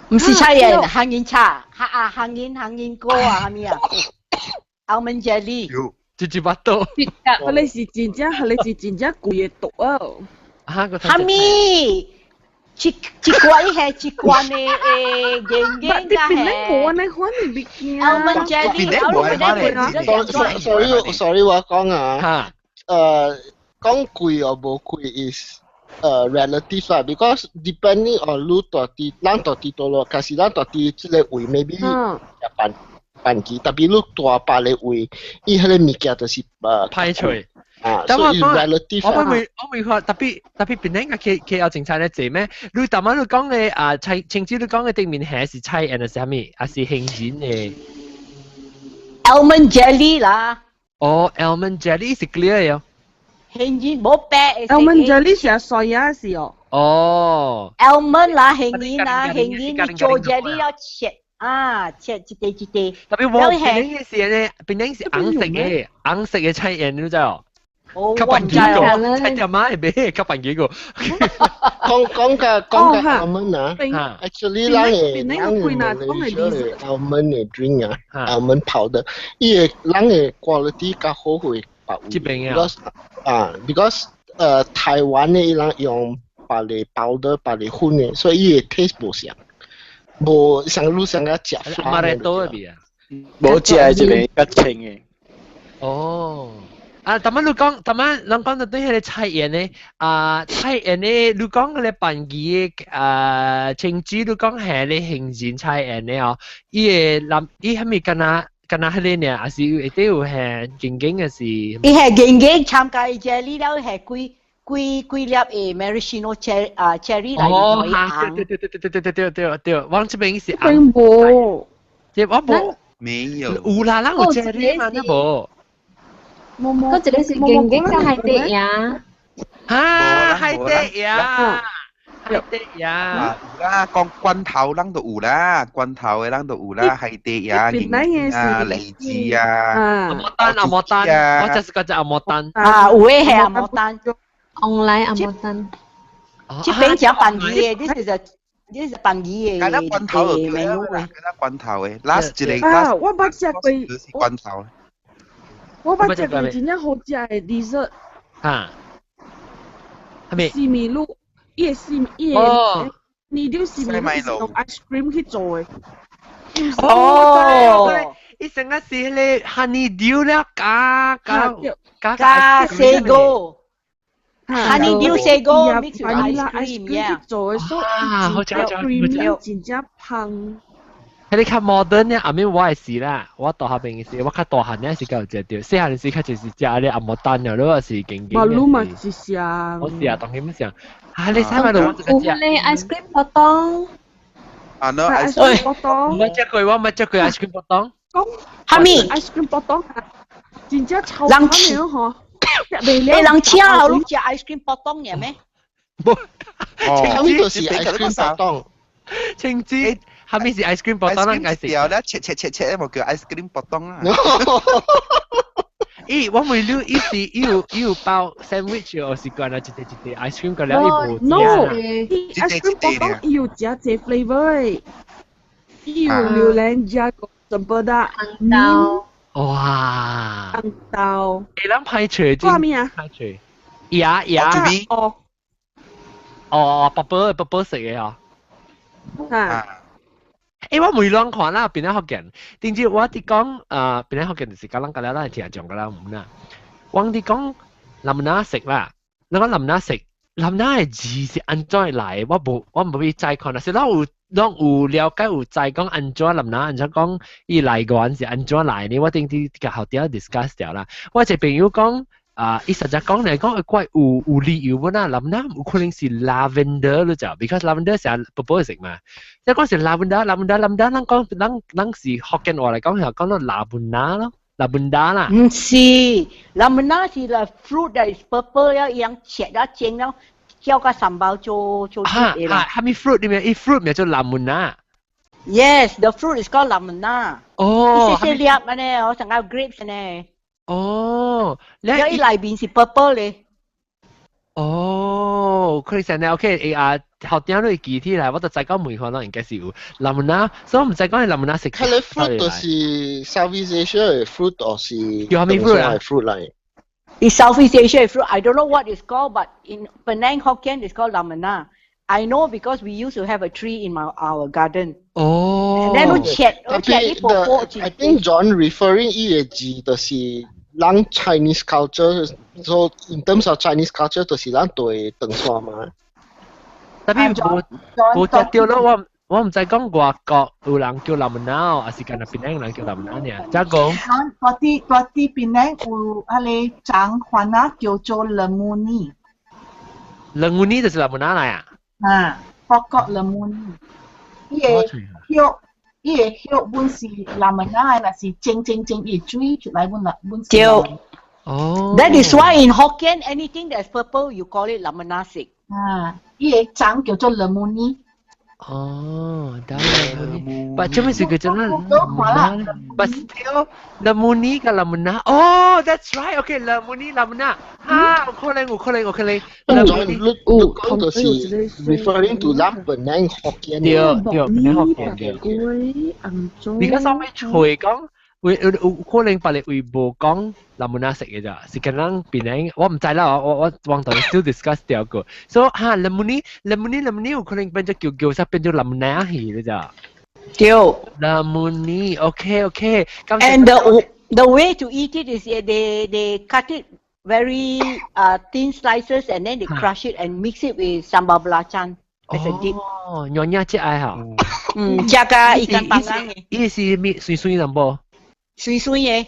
毋是菜園，杏仁茶，啊杏仁杏仁果啊，啥物啊？Almond jelly。一巴肚。彼个是真正貴的毒啊！啊，個哈咪？一罐係一罐的誒，硬硬甲係。無按呢款的物件。 Almond jelly， Sorry，我講啊。講貴抑無貴 is relative 啦，because depending on 你蹛佇，咱蹛佇佗落，假使咱蹛佇這个位，maybe 食飯機，特別你蹛別个位，伊彼个物件就是歹揣。啊，所以 relative 我未看，特別檳城啊，去有精彩咧濟咩？你頭仔你講的啊，菜青子你講的頂面蝦是菜還是啥物？還是杏仁的？Almond jelly 啦。哦，almond jelly 是 clear 的。杏仁無白的。 Almond jelly 是酸呀是哦。哦。 Almond 啦，杏仁啦，杏仁你做 jelly 要切。啊，切一塊一塊。特別我檳城是呢，檳城是紅色的，紅色的菜葉，你知哦？哦，較笨幾個，菜條媽會買較笨幾個。講個 almond 啊，actually 咱的 Malaysia 的 almond 的 drink 啊，almond powder，伊的咱的 quality 較好過別位。這邊啊。啊，because 台灣的伊人用別个 powder 別个粉的，所以伊的 taste 無相。無像你上個食馬來多的味啊，無食的這邊較清的。哦，啊，頭仔你講，頭仔人講到對彼个菜園呢，啊，菜園呢，你講彼个飯機的啊，青子你講係咧杏仁菜園呢哦，伊的南，伊啥物敢若敢若彼个爾，還是會底有係堅堅的是？伊係堅堅參加 jelly 了，係幾幾幾粒的 maraschino cherry 啊 cherry 來哦，哈，對對對對對對對對對對，我這邊是紅。無，這我無，沒有。有啦，咱有 cherry 嘛，那無。無無。嗰一個是堅堅個海底椰。哈，海底椰。海底椰。有啦，講罐頭咱都有啦，罐頭的咱都有啦，海底椰、銀啊、荔枝啊。阿摩丹，阿摩丹，我就是嗰隻阿摩丹。啊，有的係阿摩丹。旺來阿摩丹。這邊食飯魚的，this is 飯魚的。敢若罐頭就對啦，敢若罐頭的，last 一個。啊，我捌食過。是罐頭。我捌食過真正好食的 dessert。啊。係咪？西米露。伊個西伊個，你啲西米露是用 ice cream 去做的。哦，伊成個是彼個 honey dew 了，加加加加 sago。Honey dew sago mix with ice cream，去做的，所以好食好食，真正芳。彼個較 modern 呢，後面我會是啦，我大學邊時，我較大漢呢時較有食著，細漢時較就是食咧阿摩丹了，你話是堅堅。馬路嘛是上。我是啊，當然唔上。啊，你使咪度我自己食。有咧 ice cream 波當。啊，喏 ice cream 波當。唔捌食過，我唔捌食過 ice cream 波當。講。哈咪？ice cream 波當，真正臭慘的嗬。欸，人請後你食 ice cream 波當爾咩？無。哈咪就是 ice cream 波當。青汁。哈咪是 ice cream 波當，咱該食。掉咧，切切切切，無叫 ice cream 波當啊。咦，我問你，伊是伊有包 sandwich，抑是干焦一塊一塊 ice cream 個了伊無？No，伊 ice cream 波當伊有食濟 flavor 的，伊有榴蓮加個 cempedak 紅豆。哇！紅豆。欸，咱歹揣真。掛咩啊？歹揣。椰椰。哦。哦，白白白白色的啊。啊。欸，我每兩看啦，邊個福建？點知我佇講啊，邊個福建就是講咱個了，咱聽講個啦，毋啦。我佇講林哪食啦，你講林哪食，林哪的字是按怎來？我無我無去知看啦，是咱有咱有了解有知講按怎林哪，按怎講伊來源是按怎來呢？我頂啲共學長 discuss 掉啦。我一個朋友講。啊！伊實在講嚟講，怪有有理由本啊，林哪有可能是 lavender 咯就，because lavender 成日寶寶食嘛。即係講是 lavender，lavender，lavender，咱講咱咱是福建話嚟講，係講到 lavender 咯，lavender 啦。毋是，lavender 是 the fruit that is purple 了，伊樣切了煎了，叫個 sambal 做做哈哈，啥物 fruit 你名？伊 fruit 名做 lavender。 Yes, the fruit is called lavender。哦。細細粒按呢，好像個 grapes 呢。哦，你伊內面是 purple 咧。哦，可能成日 OK，啊，學長你記起來，我就知講梅花攏應該是有 lemon，所以我毋知講係 lemon 食。佢個 fruit 就是 Southeast Asia 的 fruit，抑是叫啥物 fruit 啊？fruit 來。 It's Southeast Asia fruit. I don't know what it's called, but in Penang Hokkien, it's called lemon. I know because we used to have a tree in our garden. 哦。 And then 你切，你切一薄薄。 I think John referring 伊個字就是咱 Chinese culture，so in terms of Chinese culture 就是咱對長沙嘛。 Tapi 無無食著咯，我我毋知講外國有人叫 lemon，抑是干焦檳城人叫 lemon 爾。則講。佇檳城有彼個長番仔叫做 lemuni。 Lemuni 就是 lemon 來啊？啊，pokok lemuni。伊個葉，伊個葉本是 lemon 的，若是蒸蒸蒸，伊水出來本來本是。對。哦。 That is why in Hokkien anything that's purple you call it lemon 色。啊，伊個長叫做 lemuni。哦，得 lemuni。But 做咩事叫做 lemon ？But still lemuni 佮 lemon。哦，that's right。Okay，lemuni lemon。哈，有可能，有可能，有可能。 John，你你講就是 referring to 咱檳城福建。對對，檳城福建對。而家上尾隨講。會有有可能別個位無講 lemon 食的咋，是可能檳城我毋知啦，我我我當 still discuss 掉過。所以哈，lemuni lemuni lemuni 有可能變做叫叫啥變做 lemon 去了咋。對。 Lemuni OK OK。 And the way to eat it is they cut it very thin slices and then they crush it and mix it with sambal belacan as a dip. 哦，娘娘食愛哈。嗯，食佮 ikan panggang 伊是物水水淡薄。水水嘅。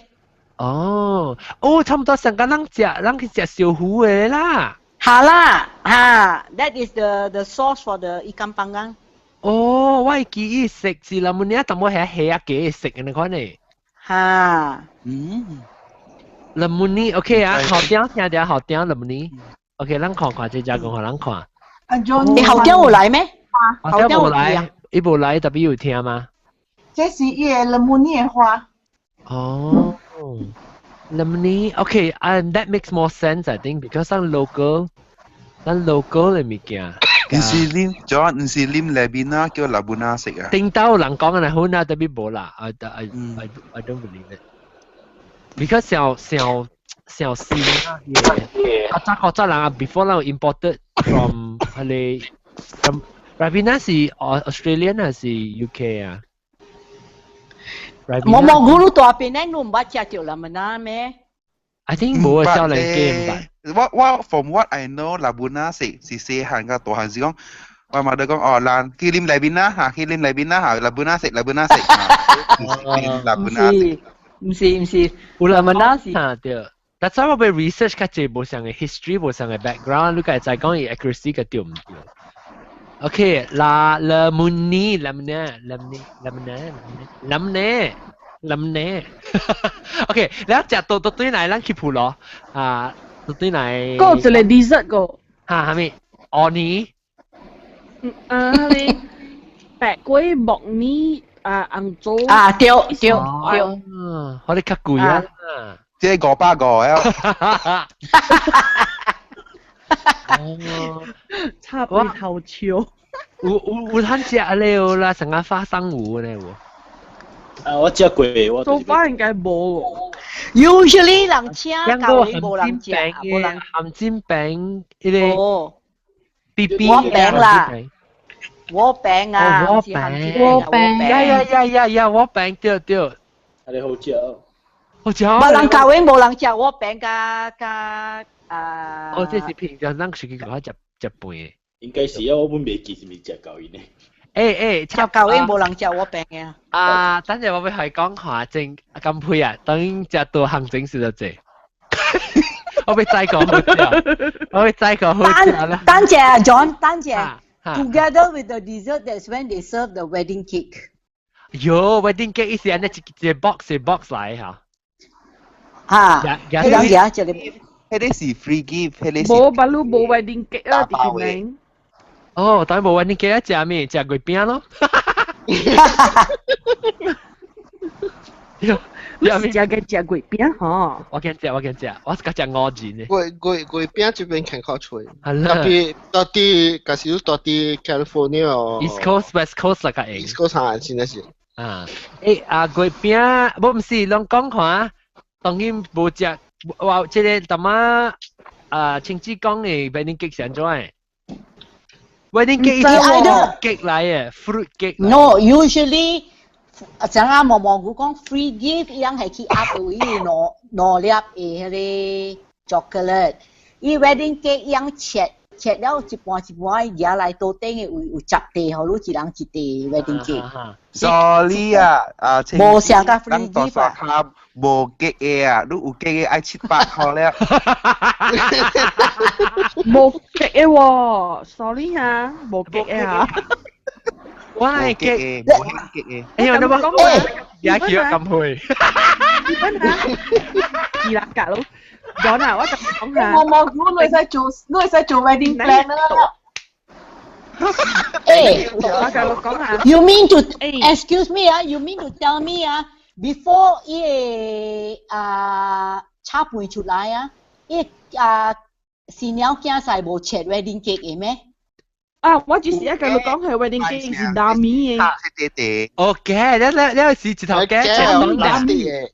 哦，哦，差唔多上個人食，人去食燒糊的啦。哈啦，哈，that is the sauce for the ikan panggang。哦，我會記憶食是 lemuni，淡薄係蝦仔雞食嘅，你看呢？哈。Lemuni，OK 啊，好聽聽著好聽 lemuni。OK，咱看看這隻講，予咱看。阿 John，你後天有來咩？後天無來，伊無來，特別有聽嗎？這是伊个 lemuni 的花。哦，lemuni，OK，and that makes more sense, I think, because 咱 local，咱 local 的物件。毋是啉，John 毋是啉 Ribena 叫 Labuna 食啊。頂到人講嘅好啦，特別無啦，I don't believe it. Because 小小小新啊，較早較早人啊，before 咱有 imported from 彼個 from Ribena 是 Australian 還是 UK 啊？毛毛咕嚕大邊咧，你毋捌食著 lemuni 咩？ I think 無啊，少年家毋捌。我 from what I know，Labuna 食是細漢甲大漢是講，我媽都講哦，咱去啉 Ribena 嚇，去啉 Ribena 嚇，Labuna 食 Labuna 食嚇，Labuna 食。毋是毋是，有 lemuni 是。嚇對。但係我被 research 較濟無相嘅 history，無相嘅 background，你家知講伊 accuracy 個對毋對？OK，啦 lemuni lemuni lemuni lemuni lemuni lemuni。OK，你食到到對來，咱去鋪咯啊，到對來。個一個 dessert 個。嚇，係咪？芋泥。啊，你白粿木耳啊，紅棗。啊，對對對。我哋較貴啊。這500個啊！哦，插背頭笑。有有有通食咧有啦，成個花生糊咧有。啊，我食過，我做法應該無。 Usually 人請教你無人食，無人。鹹煎餅，彼個。B B。鍋餅啦。鍋餅啊，鍋餅，鍋餅，呀呀呀呀呀，鍋餅對對。啊，你好食哦。好食。無人教會無人食鍋餅加加啊。哦，這是平常咱出去講食食飯的。應該是啊，我本袂記是毋是食舊伊呢。欸，食舊伊無人食鍋餅嘅。啊，等陣我欲係講下正金佩啊，等食到行政是就濟。我欲再講好食，我欲再講好食啦。等陣，John，等陣。Together with the dessert, that's when they serve the wedding cake. 喲，wedding cake 伊是按呢一一 box 一 box 來嚇。嚇，彼個嘢一個。彼個是 free gift，彼個是。無，巴魯無 wedding cake 啊，佇邊。哦，當然無 wedding cake 啊，食咩？食月餅咯。你是食個食月餅吼？我驚食，我驚食，我是較食五仁的。月餅這邊較較脆，特別到佇，假使到佇 California 哦。 East Coast、West Coast 來較會。 East Coast 嚇，真的是。啊，欸啊月餅，無毋是攏講看，當然無食，哇，這個淡仔啊，親子講的 wedding cake 是按怎的？wedding cake 是 cake 來的，fruit cake。 No, usually 像啊毛毛菇講 free gift 伊樣係去壓位有兩兩粒的彼個 chocolate，伊 wedding cake 伊樣切切了一半一半，夾來桌頂的位有十塊，予你一人一塊 wedding cake。 Sorry 啊，啊，無上個 free gift 啊，無 cake 的啊，你有 cake 的愛700塊了。無 cake 的喎，sorry 哈，無 cake 的啊。我係 cake，無 cake 的。哎呀，你講也叫咁去。二啦格咯，講啊，我就講下。我冇估你會使做，你會使做 wedding planner 啦。欸，我就講下。 You mean to excuse me 啊？You mean to tell me 啊？Before 伊個啊炒飯出來啊，伊啊新娘囝婿無切 wedding cake 的咩？啊，我就是一個你講係 wedding cake 是 dummy 嘅。對對。 OK，你你你是一頭雞切 dummy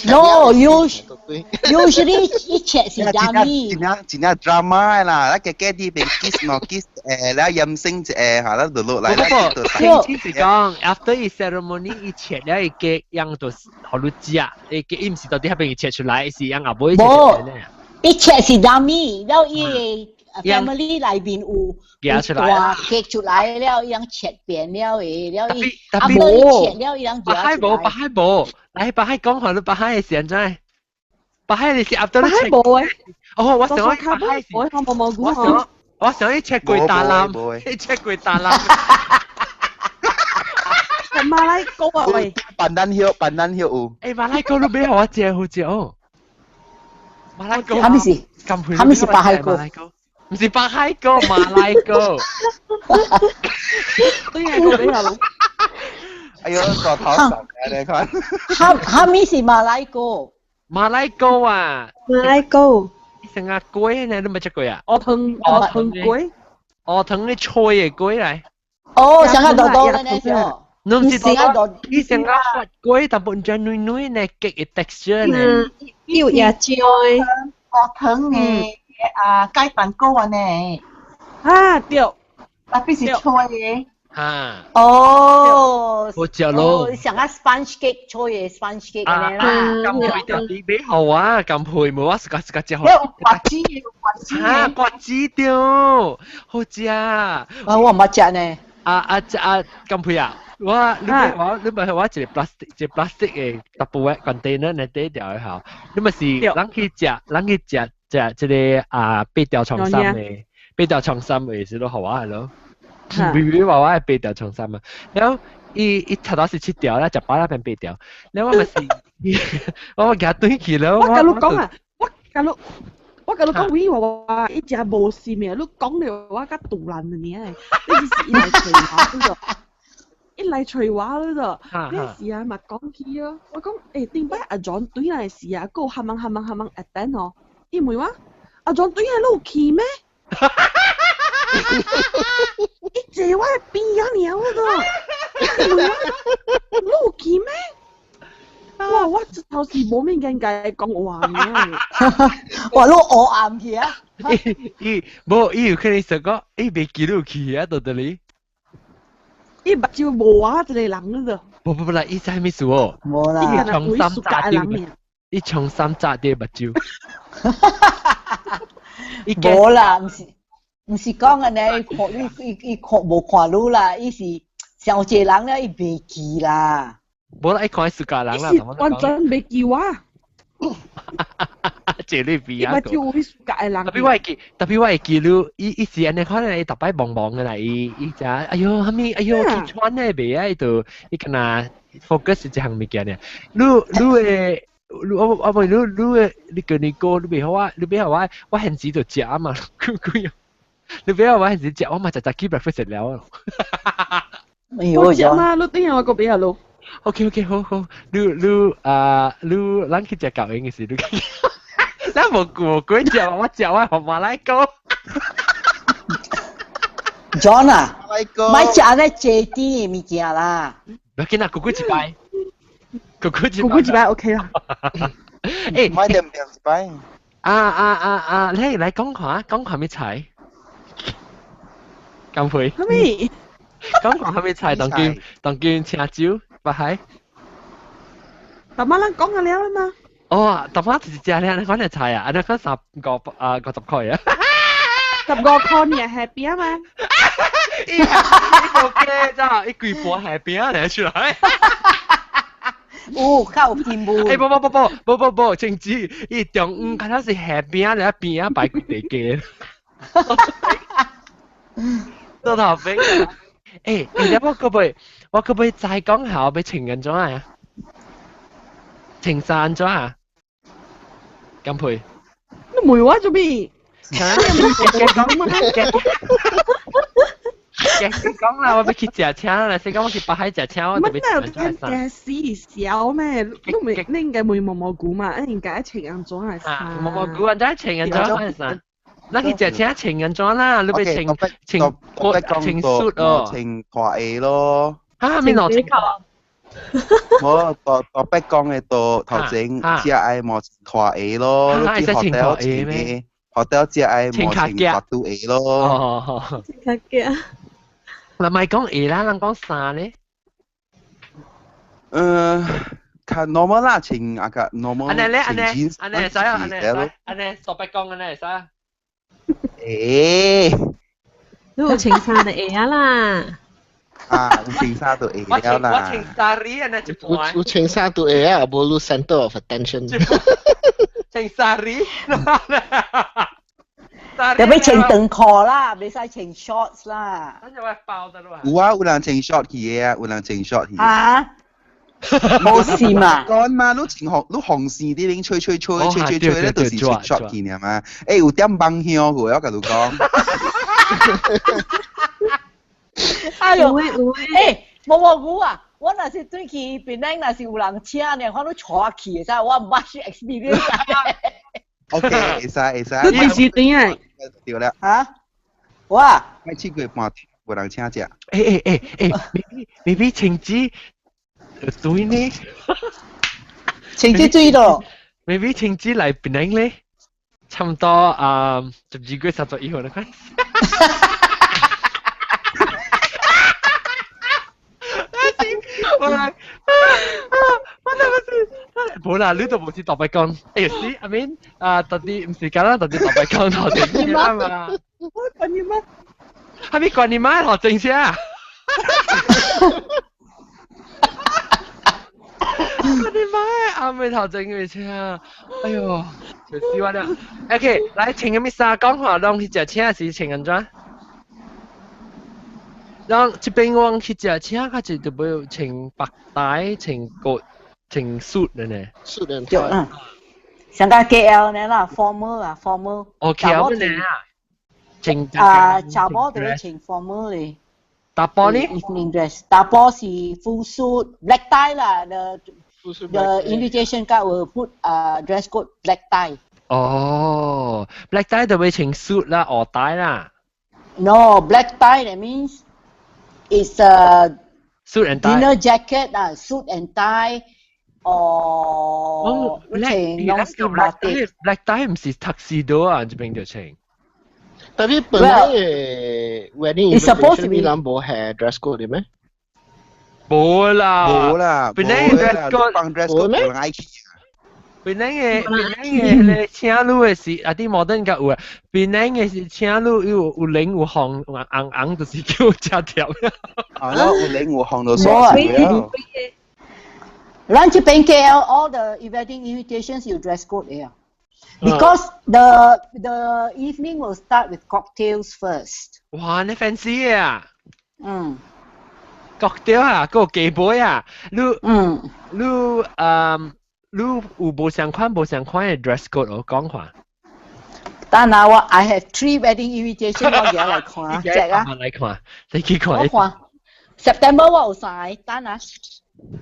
No, usually 一切是 dummy。真正真正 drama 啦，咱家家啲邊 kiss 喏 kiss 誒，了陰聲一下嚇，咱就落來。不過，聽是講 after 伊 ceremony 伊切了伊雞樣就予你食，伊雞伊毋是到底彼邊切出來，是樣後尾切出來。一切是 dummy，了伊 family 內面有夾出來，大夾出來了，伊人切扁了的，了伊啊無切了，伊人夾出來。白海無，白海無，來白海講下你白海的是按怎？白海你是壓到你切無誒？哦，我想講白海是，我想去切過大欖，去切過大欖。馬來糕啊喂！笨蛋葉，笨蛋葉有。誒，馬來糕你俾我食好食哦。馬來糕。哈咪是？哈咪是白海糕？唔是白海糕，馬來糕。對啊，我俾我。哎呦，個頭熟嘅你看。哈咪是馬來糕？馬來糕啊！馬來糕。成個粿呢？你冇食過啊？鵝糖粿。鵝糖你脆嘅粿嚟。哦，成個豆豆呢？呢侬是講，伊成個發粿，但本真軟軟呢，極嘅 texture 呢。有椰漿的。鵝糖的啊，雞蛋糕啊呢。啊對。特別是脆的。啊。哦。好食咯。像個 sponge cake 脆的 sponge cake 咁啦。咁配特別比好啊，咁配冇我自家自家食好。有瓜子的，瓜子。啊，瓜子對，好食。啊，我唔捌食呢。啊啊啊！咁配啊！我你咪我你咪我一個 plastic 一個 plastic 嘅 Tupperware container 嚟底掉一下，你咪是人去食人去食食這個啊八條長衫嘅八條長衫嘅是都好啊係咯，微微娃娃係八條長衫啊，然後伊伊頭頭是七條啦，食飽啦變八條，然後我咪是我咪夾對去了。我甲你講啊，我甲你講，喂娃娃伊食無心嘅，你講了我較肚爛的爾，你只是伊來揣我，你就伊來揣我，你就嗰時啊嘛講起咯，我講欸頂擺阿 John 對來時啊，閣有哈忙哈忙哈忙 attend 哦，伊問我阿 John 對來你有去咩？伊坐我的邊仔爾，我就伊問我你有去咩？哇！我這頭是無面見家講話爾，哇！你烏暗去啊！伊無伊有可能想講，伊袂記得去啊，到底哩？伊目睭無我一個人了。無無無啦，伊知啥物事哦？無啦，伊從三扎掉，伊從三扎掉目睭。無啦，毋是講按呢，看你伊看無看你啦，伊是像一個人了，伊袂記啦。無啦，伊看伊自家人啦，完全袂記我。這你比啊！伊目睭有自家的人。特別我會記，特別我會記你，伊是按呢可能伊逐擺忙忙的啦，伊伊食，哎喲，啥物，哎喲，去穿的袂啊，伊就伊敢若 focus 一項物件爾。你你的，你我我問你你的，你跟你哥，你袂好我，你袂好我，我現時就食嘛，幾幾，你袂好我現時食，我嘛食食去 breakfast 了。我食嘛，你等下我閣袂好咯。OK OK，好好，你你啊，你咱去食狗營的時，你咱無無鬼食，我食我予馬來糕。John 啊，莫食咧濟甜的物件啦。無要緊啦，久久一擺，久久一久久一擺 OK 啦。欸，莫點點一擺。啊啊啊啊！你來講看，講看啥物菜？乾杯。啥物？講看啥物菜？當今當今請酒。白海，大媽咱講了了嘛？哦，大媽就是食了，你講的菜啊，你講三個啊50塊啊，15塊你係餅嘛？伊無加咋，伊規盤蝦餅嚟出來。有較有進步。欸，無無無無無無無，真子，伊中午敢若是蝦餅咧，邊仔擺規地雞。到頭餅。欸，而且我閣袂，我閣袂再講下，我欲穿按怎啊？穿衫按怎啊？甘佩，你問我做咩？嚇！講嘛，講啦，我欲去食車啦，先講我去北海食車，我就欲穿按怎衫。死小咩？你未，你應該問毛毛菇嘛？你應該穿按怎嘅衫？毛毛菇按怎穿按怎嘅衫？咱去食車穿按怎啦？你欲穿穿穿恤哦，穿大鞋咯。啊，咩攞穿？我特特別講嘅到頭前，只愛無拖鞋咯，你去學校穿嘅，學校只愛無穿大肚鞋咯。哦，穿卡腳。嗱，咪講鞋啦，咱講衫咧。較 normal 啦，穿啊個 normal。按呢咧，按呢，按呢會使啊，按呢會使，按呢數百講按呢會使啊。欸，你有穿衫就會啊啦。啊，有穿衫就會了啦。我穿 sari 啊，那一半。有穿衫就會啊，無你 center of attention。穿 sari。特別穿長褲啦，袂使穿 shorts 啦。有啊，有人穿 short 去的啊，有人穿 short 去。啊？無事嘛？講嘛，你穿紅，你紅線啲恁吹吹吹吹吹吹咧，就是穿 short 去爾嘛。欸，有點夢香過，我共你講。哎喲，欸，無無有啊！我若是對去檳城，若是有人請呢，我都帶去會使，我毋捌去 experience。 OK，會使會使。你幾時轉來？對了。嚇？我。我試過半無人請食。欸欸欸欸，maybe 穿子水呢？穿子水咯。 maybe 穿子來檳城咧，差不多啊，12月31號那款。我來，我那個是，無啦，你都無是特別講，欸是，I mean，啊，特別毋是講啦，特別特別講頭前先嘛。我管你媽！係咪管你媽頭前先啊？管你媽！阿妹頭前嘅車，哎喲，就死我了。OK，來穿啥物衫講話，攏去食車是穿按怎？然後這邊我去食車，較濟就要穿白帶、穿骨、穿 suit 的呢。 suit 的。對啊。上個 KL 呢啦，formal 啊，formal。哦，KL 呢啊。穿啊，查某就要穿 formal 咧。查埔呢？Evening dress，查埔是 full suit black tie 啦，the invitation card will put dress code black tie。哦，black tie 就會穿 suit 啦，鵝帶啦。 No, black tie that means it's a suit and tie. Dinner jacket 啊，suit and tie or black tie black tie 唔是 tuxedo 啊，這邊就穿。特別本來嘅 wedding invitation 你諗無係 dress code 嘅咩？無啦，無啦，本來 dress code 放 dress code 無人愛去。檳城嘅檳城嘅咧請女嘅是啊啲摩登較有啊，檳城嘅是請女有有領有紅紅紅就是叫食條。啊，有領有紅就算了。咱這邊 KL all the wedding invitations 有 dress code 嘅啊。Because the evening will start with cocktails first. 哇，你 fancy 啊？嗯。 cocktail 啊，個雞杯啊，你你你有無相款無相款嘅 dress code 我講下。等下我 I have three wedding invitation 我而家來看，隻啊。來看，你去看。我看。September 我有三個，等下。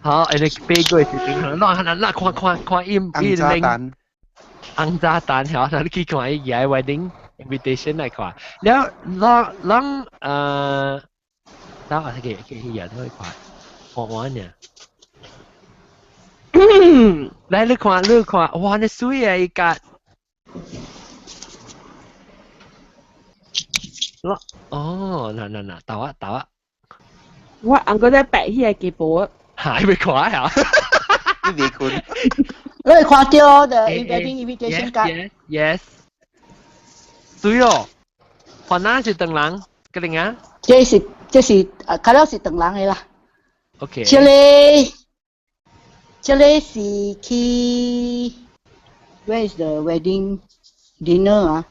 好，你飛過是點？那那那看看看伊伊拎。紅炸彈嚇，你去看伊個 wedding invitation 來看。了，咱咱等下去去去日都去看，看完呢。來，你看，你看，哇！你水啊，伊個。哦，嗱嗱嗱，豆啊豆啊。我紅個在白迄個雞婆。嚇！你未看啊？你未看？你看到 the wedding invitation card？ Yes。水哦，番仔是長人，個零啊？這是這是啊，較了是長人的啦。 OK。這個這個是去 Where is the wedding dinner 啊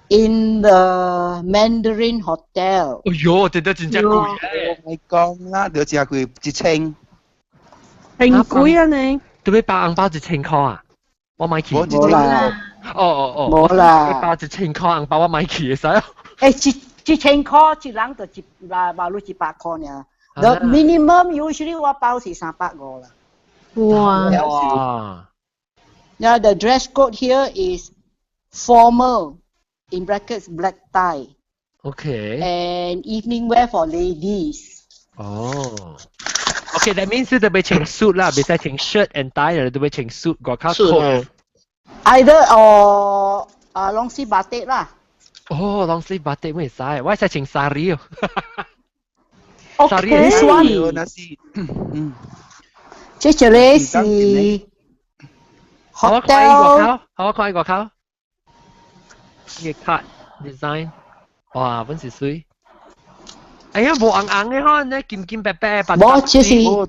？In the Mandarin Hotel。哎喲，這都真正貴。我講啦，就真貴，1000。很貴啊呢。對要包紅包1000塊啊？我買去。無啦。哦哦哦。無啦。包1000塊紅包我買去會使。欸，1000塊一人就一嘛嘛100塊爾。The minimum usually 我包是350啦。哇！哇！Now the dress code here is formal, in brackets black tie. Okay. And evening wear for ladies. Oh. Okay, that means 你特別穿 suit 啦，袂使穿 shirt and tie 啦，特別穿 suit 外口 coat。 Either or long sleeve batik 啦。哦，long sleeve batik 會使，我使穿 sari 哦。 Okay. This one. 那是，嗯。這一個是 hotel。好，我看外口。呢個卡。design，哇，本是水。哎呀，無紅紅的嗬，呢金金白白白。無，這是無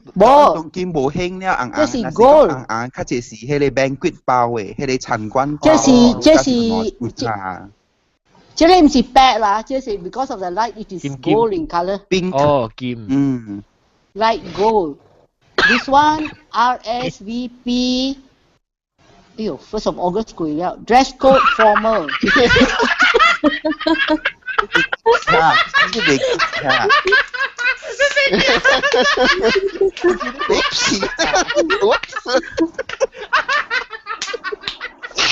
金無興了紅紅。這是 gold。紅紅，較濟是彼个 banquet 包的，彼个餐館。這是這是。這個毋是白啦，這是 because of the light it is gold in color。哦，金。嗯。 Light gold. This one RSVP. 哎呦，1st of August 過了，dress code formal。啊，這個啊。你屁！我。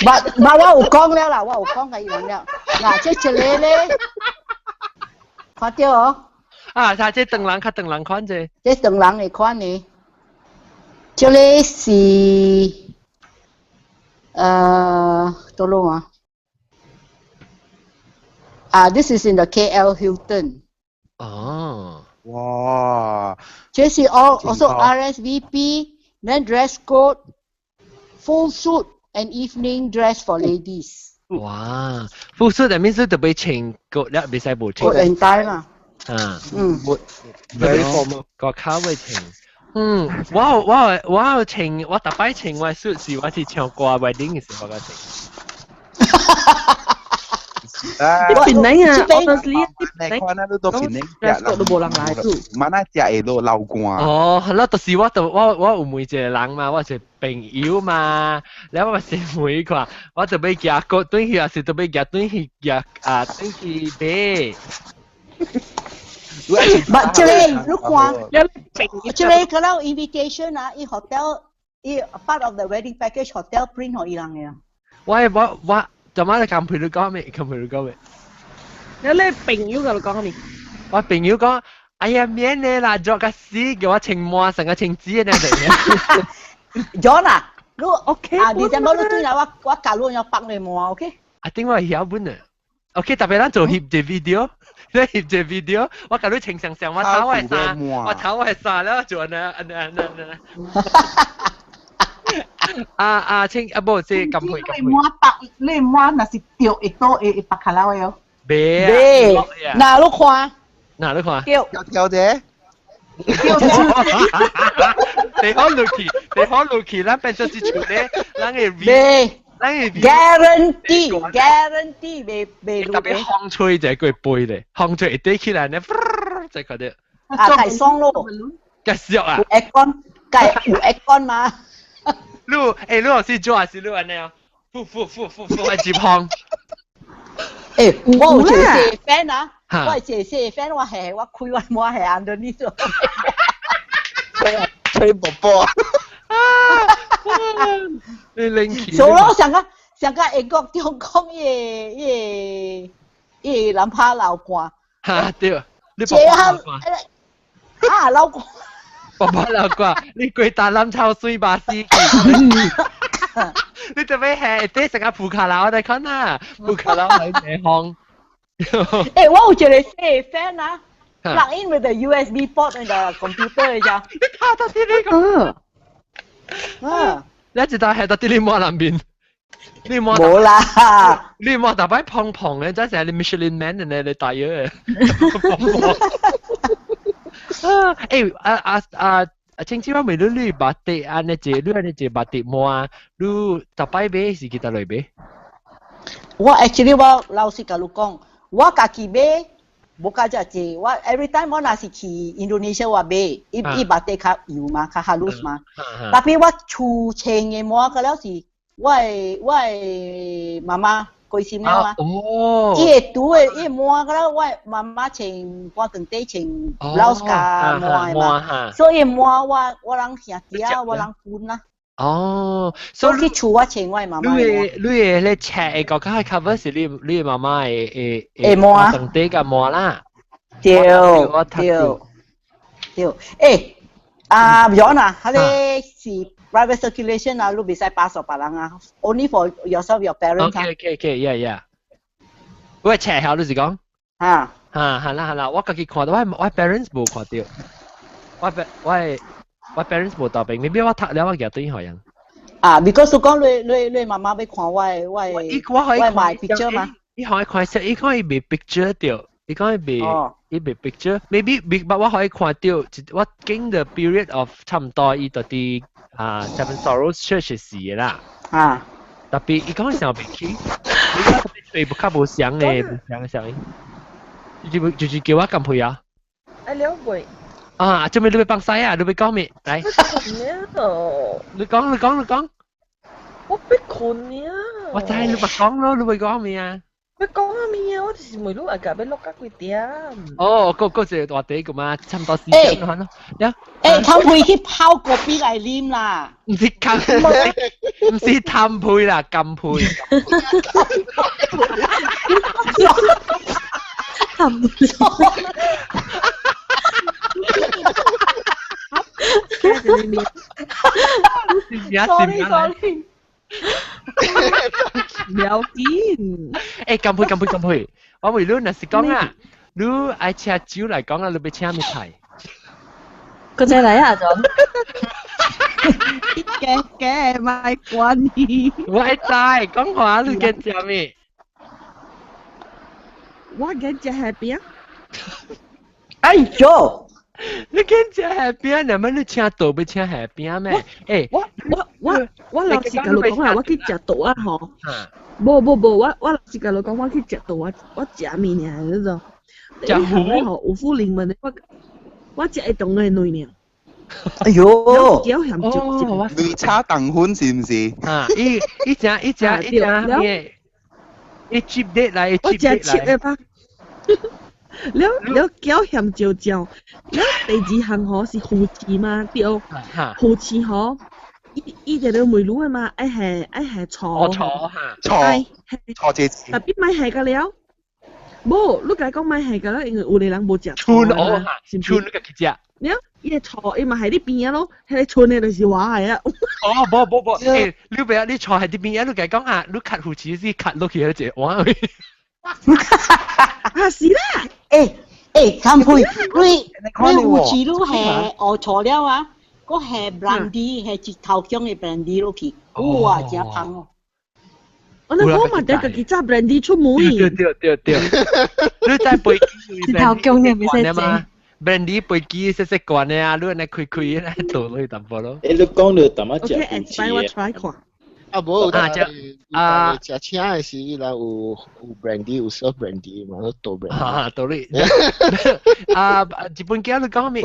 But 我有講了啦，我有講共伊人了。嗱，這一个咧，看著哦。啊，睇這長人較長人款者。這長人的款的，這个是佗落啊？啊，this is in the KL Hilton。哦。哇！這是 all also RSVP, then dress code, full suit and evening dress for ladies。哇！full suit 入面是特別穿個了，袂使無穿。 coat and tie 啦。啊。嗯。 Very formal。個卡會穿。嗯，我有穿，我逐擺穿我 suit 是我是唱歌 wedding 的時候我穿。你檳城啊，honestly，你看那都檳城， dress code 都無人來做。嘛那食會落流汗。哦，係咯，就是我就我有問一個人嘛，我是朋友嘛，了我是問伊看，我就欲寄個轉去，抑是就欲寄轉去寄啊轉去買。 But 這個你看，這个可能 invitation 啊，伊 hotel 伊 part of the wedding package hotel print 予伊人的。我我做乜你咁陪你講咩？咁陪你講咩？你你朋友共你講咩？我朋友講，哎呀免的啦，做個死，叫我穿滿成個穿紙的呢。 John 啊，你 OK 啊，你點解你對來我我教你要幫你摸 OK？啊，頂我曉本啊。OK，特別咱做翕一 video，你翕一 video，我共你穿上上，我頭我衫，我頭我衫了，做按呢按呢按呢按呢。啊啊，請啊，無這咁配咁配。你摸白，你摸若是著會倒會會白卡拉的哦。袂袂，嗱你看，嗱你看，對，跳者，跳者，地方落去，地方落去，咱變做一厝咧，咱會袂。咱會 guarantee guarantee 袂袂特別風吹就過背咧，風吹一底起來咧，就看著。啊，太爽咯！繼續啊！有 aircon，計有 aircon 嘛？你欸，你是做還是你按呢啊？呼呼呼呼呼，愛接風。欸，我有一個細 fan 啊，我有一個細 fan，我係我開我摸係 underneath 做。吹波波。你冷氣。所以我上個上個英國中講伊个伊個伊个男拍流汗。哈對，你爸爸流汗。啊流汗。爸爸流汗，你規大攬臭水巴死去。你特別係啲成個鋪卡樓我哋看啊，鋪卡樓喺地方。欸，我有一個細 fan 啊，plug in with the USB port in the computer 咋。你睇到啲呢個？啊！你一道係到啲你摸南邊，你摸冇啦。你摸大擺胖胖嘅，真係你 Michelin Man 嘅你大約。啊！欸啊啊啊！啊，清楚我問你，你捌得按呢隻，你按呢隻捌得摸，你逐擺買是去佗落買？我 actually 我老實共你講，我家己買無較遮濟。我 every time 我若是去 Indonesia 我買，伊伊 batik 較幼嘛，較 halus 嘛。Tapi 我厝穿的毛個了是我的我的媽媽過身了嘛。哦。伊會拄的，伊毛個了，我的媽媽穿半長底穿 blouse 加毛的嘛。所以毛我我人兄弟啊，我人分啦。哦，所以去厝我穿我的媽媽。你的你的咧穿的個較 cover 是你你的媽媽的的毛長底個毛啦。對對對，欸，啊，楊啊，彼个是 private circulation 啊，你袂使 pass 予別人啊，only for yourself your parents 啊。 OK OK yeah。我冊曉你是講？啊。哈，係啦係啦，我家己看到，我我 parents 無看著，我我我 parents 無佇邊，maybe 我讀了我舉轉予𪜶。啊，because 講你你你媽媽欲看我的我的我我買 picture 嘛。伊可以看色，伊講伊未 picture 到，伊講伊未伊未 picture，maybe 未，我可以看到，我經 the period of 差唔多伊到啲啊 Seven Sorrows Church 時嘅啦。啊。特別伊講上未去，伊講特別吹不較無相嘅，無相嘅聲音。就是叫我撳配啊。哎，了未？啊，做咩你要放西啊？你要講咩？來。你講你講你講。我欲睏呢。我知你咪講咯，你會講咩啊？欲講啥物啊？我就是問你啊，欲落到幾點？哦，嗰嗰一個話題個嘛，差唔多時間咯。欸，貪配去泡咖啡來啉啦。唔是貪，唔是貪配啦，甘配。貪配。 Sorry sorry。唔要緊。欸，乾杯乾杯乾杯！我問你，若是講啊，你愛請酒來講啊，你欲請咩菜？閣再來啊，總。假假莫管伊。我會知，講話你揀食咩？我揀食蝦餅。哎喲！你揀食蝦餅，那麼你請倒欲請蝦餅咩？欸，我老實共你講啊，我去食倒啊吼。無無無，我老實共你講，我去食倒啊，我食物爾，你知？食糊吼，有富臨門的，我食會動的卵爾。哎喲！哦，綠茶糖粉是毋是？啊，伊伊食伊食伊食咩？伊接得來，我食切的吧。了了餃鹹椒醬，了第二項吼是魚翅嘛，對，魚翅吼，伊伊就咧問你的嘛，愛係愛係錯，錯嚇，錯，錯這字。特別買係個了，無，你共伊講買係個了，因為有的人無食春哦嚇，春你家己食。了，伊個錯，伊嘛係佇邊仔咯，彼個春的就是我的啊。哦，無無無，欸，你袂曉你錯係佇邊仔，你共伊講啊，你崁魚翅是崁落去彼個碗。啊是啦，欸欸，乾杯！你你魚翅你下學錯了啊？閣下 brandy，下一頭香的 brandy 落去，哇，真香哦！我那我嘛得家己炸 brandy 出門。對對對對，你知飛機一頭香你袂使食。 brandy 飛機細細罐的啊，你按呢開開來倒落去淡薄咯。欸，你講到淡仔食魚翅。 OK，我 try 看。啊無，啊啊，食請的時，伊人有有 brandy，有 serve brandy 嘛，倒 brandy。啊，道理。啊，日本仔你講咩？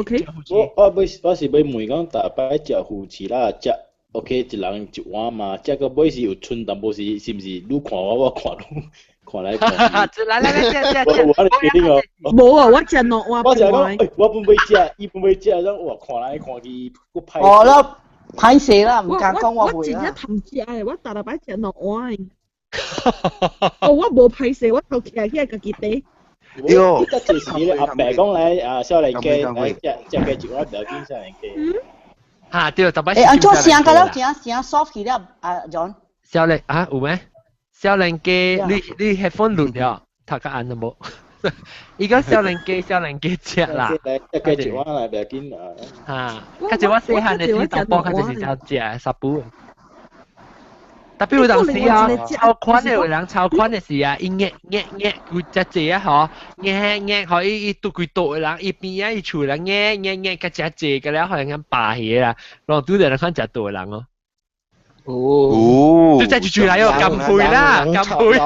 我我我是欲問講，逐擺食魚翅啦，食 OK 一人一碗嘛，食到尾是有剩淡薄是是毋是？你看我，我看你，看來看去。來來來，食食食。我決定哦。無啊，我食兩碗半。我食講，我本欲食，伊本欲食，種哇看來看去，閣歹。哦了。歹勢啦，毋敢講我袂啦。我真正貪食的，我逐禮拜食兩碗。哦，我無歹勢，我頭徛起來家己綴。對，得就是阿伯講來啊，少年家來食食個一碗不要緊，少年家。嚇對，逐擺。欸，按怎聲甲了真聲 soft 去了，啊 John。少年啊有咩？少年家，你你 headphone 錄了，讀較按都無。伊講少年家，少年家食啦，食個一碗啦，袂要緊啦。嚇，較濟我細漢的時，淡薄較濟是食食沙布。特別有當時啊，超寬的有人超寬的時啊，伊壓壓壓佢只濟啊嗬，壓壓嗬伊伊拄幾多的人，伊邊啊伊厝人壓壓壓較食濟個了，好像咁霸起啦，然後拄著人看食多的人哦。哦，就再住來哦，乾杯啦，乾杯！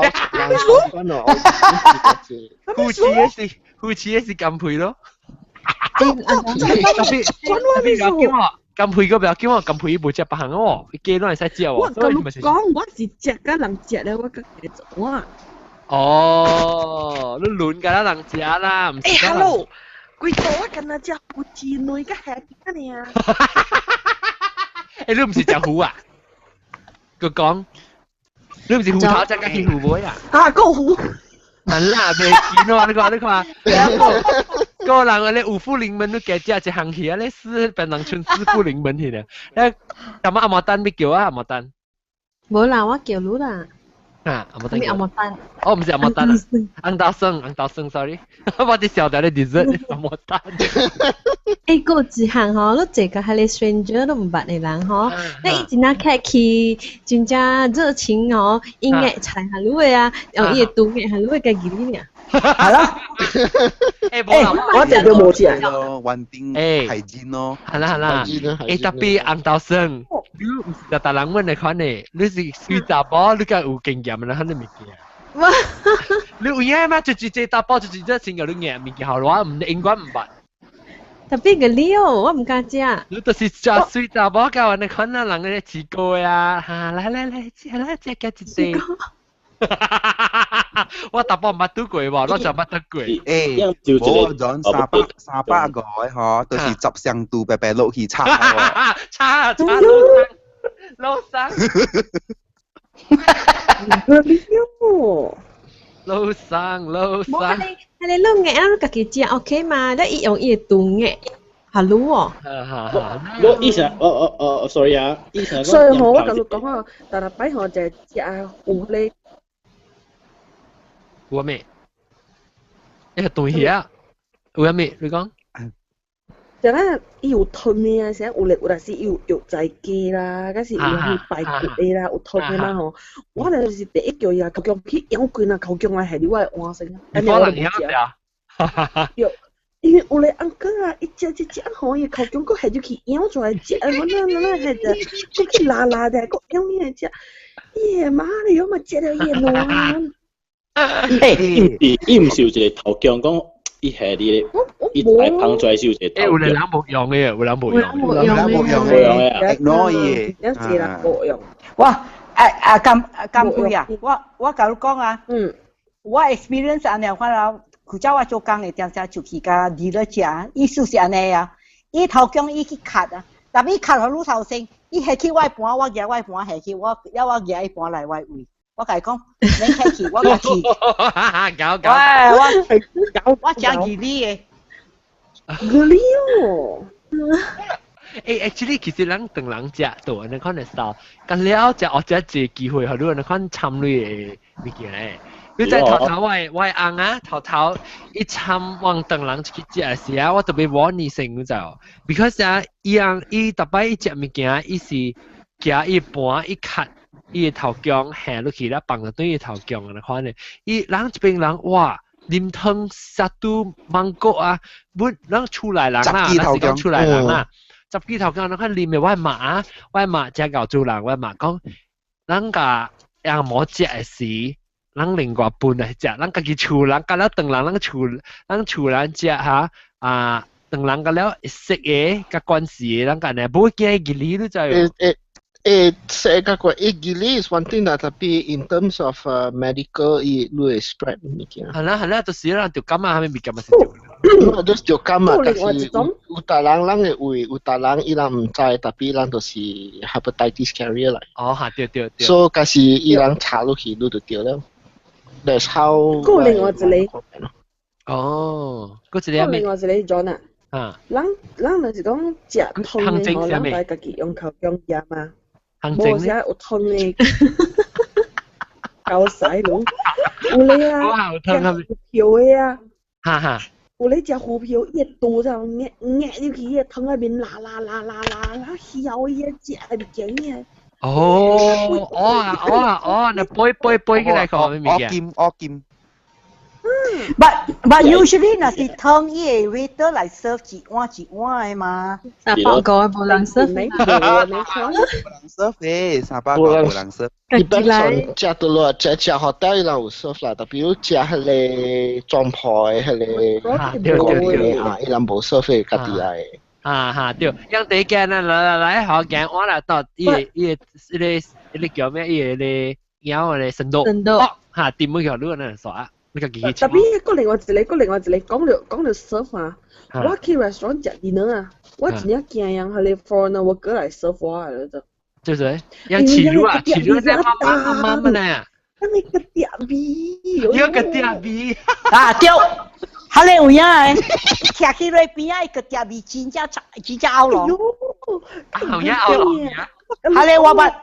夫妻也是，夫妻也是乾杯咯。特別特別不要緊哦，乾杯個不要緊哦，乾杯無食別項哦，雞攏會使食哦。我共你講，我是食甲人食咧，我家己做我。哦，你輪甲咱人食啦，毋是。欸，hello，規桌我敢若食魚翅卵佮蝦餅爾。欸，你毋是食魚啊？佢講，你毋是芋頭食甲去魚尾啊？啊，夠魚。難啦，袂見喎！你看，你看，個人咧五福臨門，你加食一項去啊！你死別人剩四福臨門去咧。咧，咁啊阿毛丹欲叫啊阿毛丹？無啦，我叫你啦。啊，紅毛丹。咩紅毛丹？哦，唔是紅毛丹啊，紅豆酸，紅豆酸，sorry，我啲小弟咧 dessert 紅毛丹。欸，閣有一項吼，你坐共彼个 stranger 都毋捌的人吼，你伊真正客氣，真正熱情吼，伊愛菜下你的啊，用伊的廚藝下你會家己你爾。係咯。欸，我食到無食。咯，穩定海鮮咯。係啦係啦。欸，特別紅豆酸，你毋是逐逐人問的款的，你是水查某，你敢有經驗的款的物件。你有影嗎？就是這查某，就是這先共你硬物件，予我毋永遠毋捌。特別個料，我毋敢食。你就是食水查某，佮按呢款啊，人咧試過啊，哈，來來來，食來食加一塊。我淡薄毋捌拄過無，我就捌拄過。欸，無講300個嗬，就是十箱肚白白落去炒。炒炒老生，老生，老生，老生。無，彼个你硬啊，你家己食 OK 嘛？你伊用伊的廚藝，下滷哦。我以前，哦哦哦，sorry 啊，以前。所以吼，我共你講啊，逐逐擺吼就食有咧。有咩？一個東西啊，有咩？你講。就咧，伊有湯的啊，啥有咧有，若是伊有藥材雞啦，抑是有啥物排骨的啦，有湯的嘛吼。我就是第一叫伊啊，口腔去咬開啦，口腔來下入我的碗先。你可能曉食。對，因為有咧 uncle 啊，伊食食食吼，伊口腔閣下入去咬出來食，我那那那下只，閣去拉拉的，閣咬起來食。伊的媽哩，我嘛食了伊的卵。欸，伊毋是有一個頭強講，伊下你咧，伊來捧出來是有一個頭欸，有人無用的，有人無用，有人無用的，ignore 伊的，有人無用。我啊啊甘甘貴啊，我共你講啊，我 experience 按呢款啦，古早我做工的定定就去共 dealer 食，意思是按呢啊，伊頭強伊去卡啊，但伊卡予愈頭先，伊下去我的盤，我舉我的盤下去，我了我舉伊盤來我位。我共伊講，免客氣，我家去。搞搞。喂，我食義理的。義理哦。欸，actually 其實咱唐人食都按呢款的 style，佮了食學食一個機會，予你按呢款參類的物件咧。你知頭頭我的翁啊，頭頭伊參往唐人去食的時啊，我特別無呢成你知無？because 啊，伊翁伊逐擺伊食物件，伊是行伊盤伊崁。伊的頭強下落去了，放落對伊頭強按呢款的。伊人這邊人哇，啉湯殺拄芒果啊，本咱厝內人啦，咱是講厝內人啦，十支頭強，咱看啉的我媽啊，我媽誠𠢕主人，我媽講，咱共翁某食的時，咱另外分來食，咱家己厝人，佮了唐人，咱厝人食哈啊，唐人佮了識的，佮關係的，咱共呢，無驚義理你知無？欸，說個個義理 is one thing 啦，tapi in terms of medical，伊你會 spread 物件。係啦係啦，就是啦，就感啊，啥物物件嘛是就。就是就感啊，但是有逐人人會為，有逐人伊人毋知，tapi 人就是 hepatitis carrier 來。哦，哈，對對對。所以假是伊人查落去，你就對了。That's how。閣另外一個。哦，閣一個另外一個 John 啊。啊。咱咱就是講食湯的吼，咱愛家己用口腔食嘛。無啥有湯的，夠使攏。有咧啊，食魚票的啊，哈哈。有咧食魚票，伊會肚就壓壓入去，伊湯內面拉拉拉拉拉，然後曉伊食物件嘅。哦，哦啊，哦啊，哦，那背背背起來看咩物件？惡金惡金。 But usually 若是湯，伊會 waiter 來 serve 一碗一碗的嘛。 300個無人 serve。無人 serve 嘅，300個無人 serve。一般上食到落，食食 hotel 伊人有 serve 啦，特別食彼个莊鋪的彼个對對對啊，伊人無 serve 的家己來。啊哈對，樣第一間啊，來來來，好間我來到伊個伊個伊個伊個叫咩？伊個咧枵個深度。深度。哈，點每條路那刷。你家己去特別閣另外一個，閣另外一個講著講著 serve 啊，我去 restaurant 食 dinner 啊，我真正驚人，彼個 foreigner worker 來 serve 我來就。就是樣起路啊，起路在慢慢慢慢呢。那個嗲味，有個嗲味。啊對，彼个有影的，徛去落邊仔，伊個嗲味真正真正喉嚨。好影喉嚨。彼个我捌，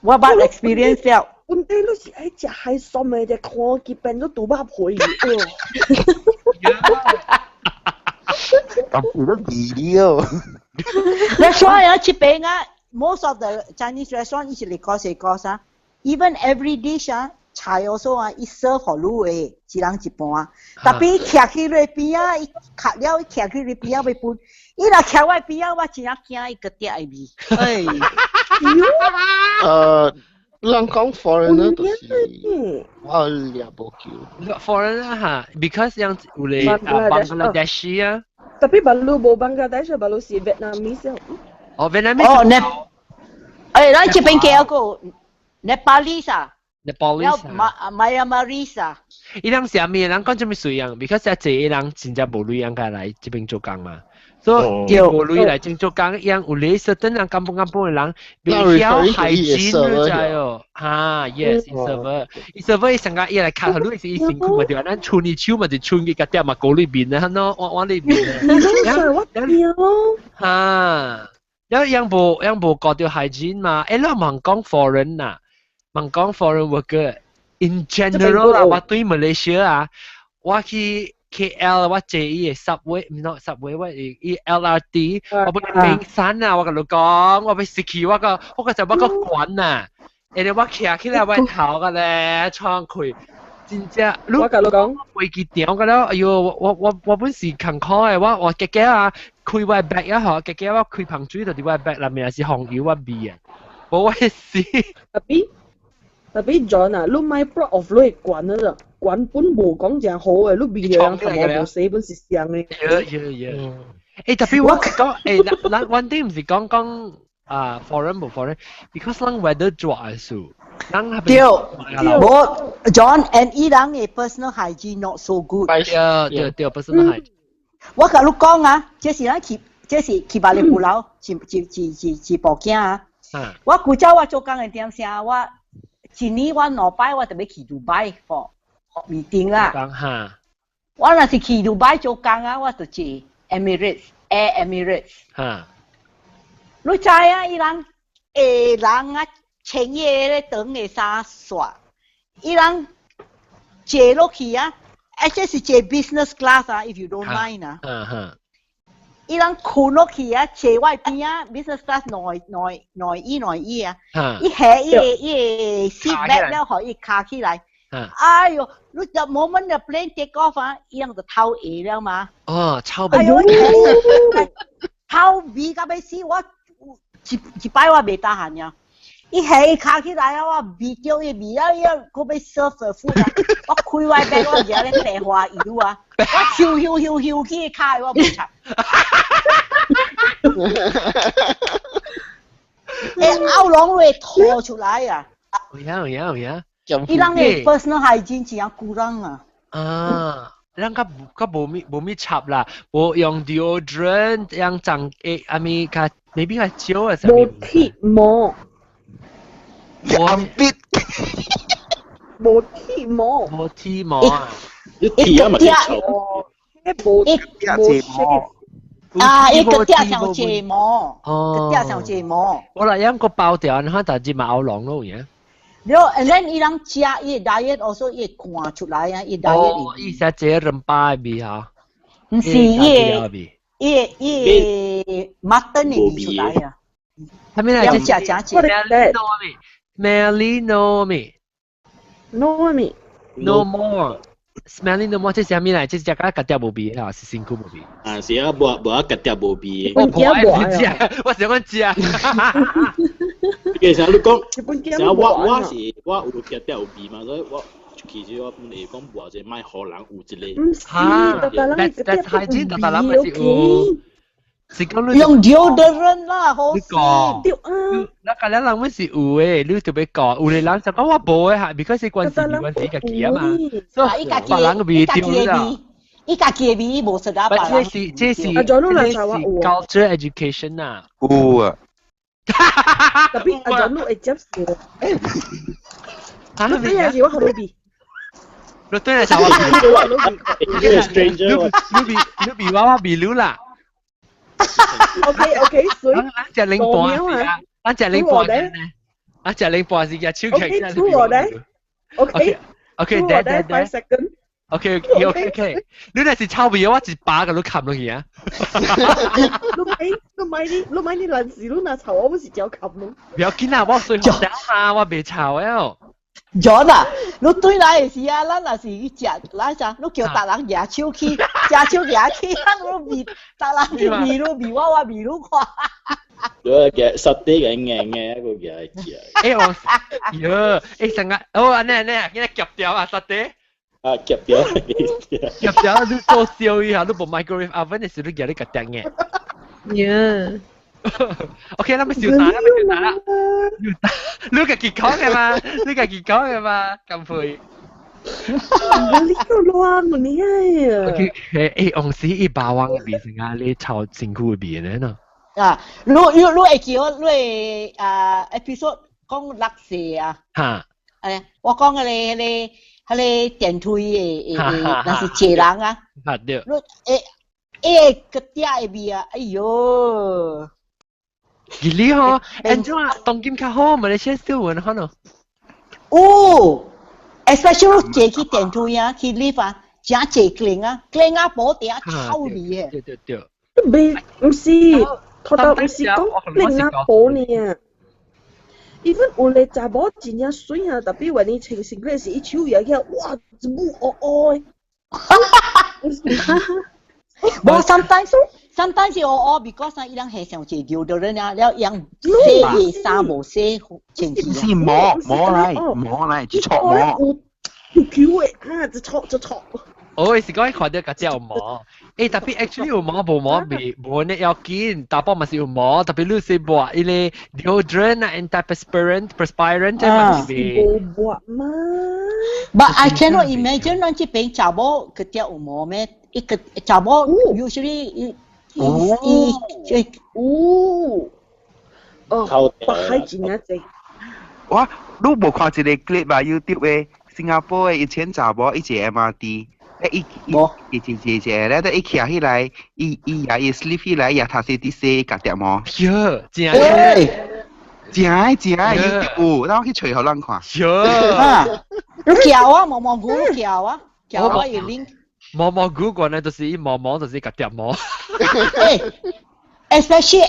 我捌 experience 了。本地你是愛食海參的，只看佢變做豬肉皮。咁有得味了。 That's why 啊，這邊啊，most of the Chinese restaurant 伊是嚟 course course 啊，even every dish 啊，菜 also 啊，伊 serve 予你的，一人一盤。Tapi 徛去你邊啊，伊卡了，伊徛去你邊啊欲分，伊若徛我邊啊，我真正驚伊閣嗲的味。哎，人講 foreigner 就是我掠無叫。 Foreigner 哈，because 樣有咧啊 Bangladeshi 啊。 Tapi balu 無 Bangladesh，balu 是 Vietnamese。哦，Vietnamese。哦，呢，誒，咱這邊叫個 Nepalese 啊。 Nepalese 馬 Myanmarese 啊。伊人是啥物？人講做咩水樣？because 這濟人真正無鐳人家來這邊做工嘛。所以無鐳來這邊做工，伊人有咧 certain 人甘本甘本的人，袂曉 hygiene 你知哦？哈，yes，伊 server，伊 server 伊上個伊來卡予你是伊辛苦嘛對吧？咱伸伊手嘛就伸去甲點嘛鍋裏面啊，喏，碗碗裏面。我驚咯。哈，了樣無樣無顧著 hygiene 嘛？欸，你茫講 foreign 呐，茫講 foreign worker。In general 啊，我對馬來西亞啊，我去 KL 我坐伊個 subway，唔 not subway，我伊 LRT，我欲冰山啊，我共你講，我欲死去，我個就我個管啊，欸，我徛起來我頭個咧，窗開，真正，我共你講，飛機場個了，哎喲，我本是艱苦的，我結結啊，開我 bag 啊，嗬，結結我開香水就佇我 bag 內面是紅油我味啊，無我死。 Tapi John 啊，你莫 proud of 你管啊，管本無講誠好的，你味的人頭毛無洗本是香的。 Yeah。欸，tapi 我講，欸，咱one thing 毋是講講啊，foreign 無 foreign，because 咱 weather 熱的時，咱那邊對，無 John and 伊人的 personal hygiene not so good。對對對，personal hygiene。我共你講啊，這是咱去，這是去巴厘布老，一一一一一部囝啊。我古早我做工的點聲，我一年我兩擺我就欲去杜拜 for meeting 啦。我若是去杜拜做工啊，我就坐 Emirates Air Emirates。你知啊？伊人下人啊，穿伊個長的衫煞，伊人坐落去啊，而且是坐 business class 啊，if you don't mind 啊。伊人睏落去啊，坐我邊啊，business class 內內內椅內椅啊，伊下伊個 seat belt 了，予伊卡起來。哎喲，你 the moment the plane take off 啊，伊人就透下了嘛。哦，臭味。哎喲，臭味到欲死，我一一擺我袂 tahan 啊。伊下伊卡起來啊，我味著伊味啊，伊閣欲 serve food 啊，我開我 bag 我而咧白花油啊，我嗅嗅嗅嗅去卡我無插。欸，喉嚨會吐出來啊！有影有影有影。伊人的 personal hygiene 真久人啊。啊，咱較較無咪無咪插啦，無用 deodorant，用髒誒，阿咪較 maybe 較少啊。無剃毛。無必。無剃毛。無剃毛啊！你剃啊嘛是臭。無無毛。啊！伊個嗲上睫毛，個嗲上睫毛。我來養個包掉，你看大隻嘛喉嚨咯，有影。了，and then 伊人食伊 diet also 伊看出來啊，伊 diet。哦，伊食這兩百味哈。毋是伊個，伊個伊個 mutton 的味出來啊。啥物來？食食食。 Smelly no me。 No me。 No more。Smelly no more，這是啥物來？這是食甲家己無味啊，是身軀無味。啊，是啊，無無啊，家己無味。我無愛食，我想講食。其實你講，成我是我有家己有味嘛，所以我其實我本來講無這莫予人有一個。毋是，但但hygiene 逐逐人嘛是有。是講你用 deodorant 啦，好你講，對啊。那個人人是有的，你特別講，有的人就講我無的哈，because 關係關係家己啊嘛，所以別人味對啦。伊家己的味無出啊，別人。這是這是這是 culture education 啊。有啊。 Tapi 阿 John 會接受。你對是我好味。你對係我味。stranger，你比你比我我比你啦。 OK OK，水。咱食零半啊，咱食零半呢。啊，食零半時間手劇。 OK，two 我咧。OK。 OK，得得得。 5 second。 OK，OK，OK。你若是臭味，我一巴共你冚落去啊！你買你爛事，你若臭，我不是照冚咯。不要緊啊，我隨學嘛，我袂臭了。 John 啊，你對來的時啊，咱若是去食，咱啥，你叫逐人舉手去，舉手舉去，咱攏味，逐人去味你味我，我味你看。你嘅實啲嘅硬硬一個嘅食。欸我，喲，欸成日，哦按呢按呢，今日夾掉啊實啲。啊夾掉。夾掉，你做燒一下，你無 microwave oven 的時，你舉你夾掉嘅。呀。 OK，咱欲收檔，咱欲收檔啦。你家己講嘅嘛，你家己講嘅嘛，咁肥。你個亂你啊！OK，欸，往時伊霸王嘅味成啊，你臭身軀嘅味呢？啊，你會記我你會啊 episode 講六四啊？哈。誒，我講彼個電梯的，若是坐人啊。哈對。你欸個嗲的味啊，哎喲！其實吼，按怎當今較好，馬來西亞少聞可能。哦，especially 坐去電梯啊，去 lift 啊，真濟 clean 啊，clean 啊，無嗲臭味的。對對對。未，毋是，頭頭毋是講 clean 啊寶呢啊。even 有咧查某真正媠啊，特別話你穿身軀時，伊手搖起來，哇，一母烏烏的。無，sometimes 是烏烏，because 啊，伊人下上濟尿到人啊，了用洗的衫無洗清氣。是毛毛來毛來，一撮毛。有球的，啊，一撮一撮。我是講看著共隻有毛，欸，特別 actually 有毛無毛未無呢要緊，查某嘛是有毛，特別你是抹伊個 deodorant 啊，antiperspirant perspirant 這嘛是無抹嘛。 But I cannot imagine 咱這邊查某佢條有毛咩？一個查某 usually 伊伊伊有，哦，北海真正濟。哇，你無看一個 clip 啊？YouTube 的新加坡的一千查某伊坐 MRT。伊伊伊一一一咧，伊徛起來，伊伊也伊 sleeve 起來，也頭先佇洗共疊毛。喲，真真的真的 YouTube 有，咱去揣予咱看。喲，你叫啊，毛毛菇叫啊，叫我有 link。毛毛菇原來就是伊毛毛就是共疊毛。 Especially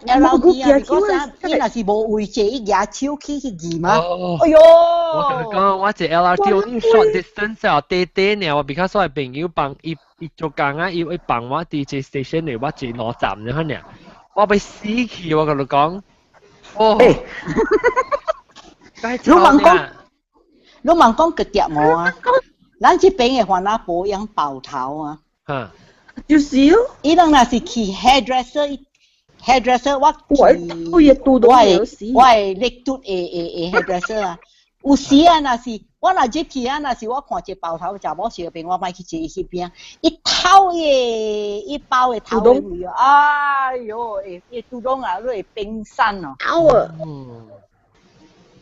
LRT 啊，because 啊，伊若是無位坐，伊舉手去去擠嘛。哎喲！我共你講，我坐 LRT 我 short distance 啊，短短爾，我 because 我朋友幫伊伊做工啊，伊會幫我佇這 station 裡，我坐兩站爾爾，我欲死去，我共你講。哦。你問講，你問講佢疊毛啊？咱這邊的番仔婆用包頭啊。哈。就是咯。伊人若是去 hairdresser，hairdresser 我去，我我會叻嘟的的的 hairdresser 啊。有時啊，若是我若入去啊，若是我看一個包頭查某小邊，我莫去坐伊彼邊。伊頭的伊包的頭的味啊，哎喲，會會拄攏啊，你會冰山哦。嘔啊！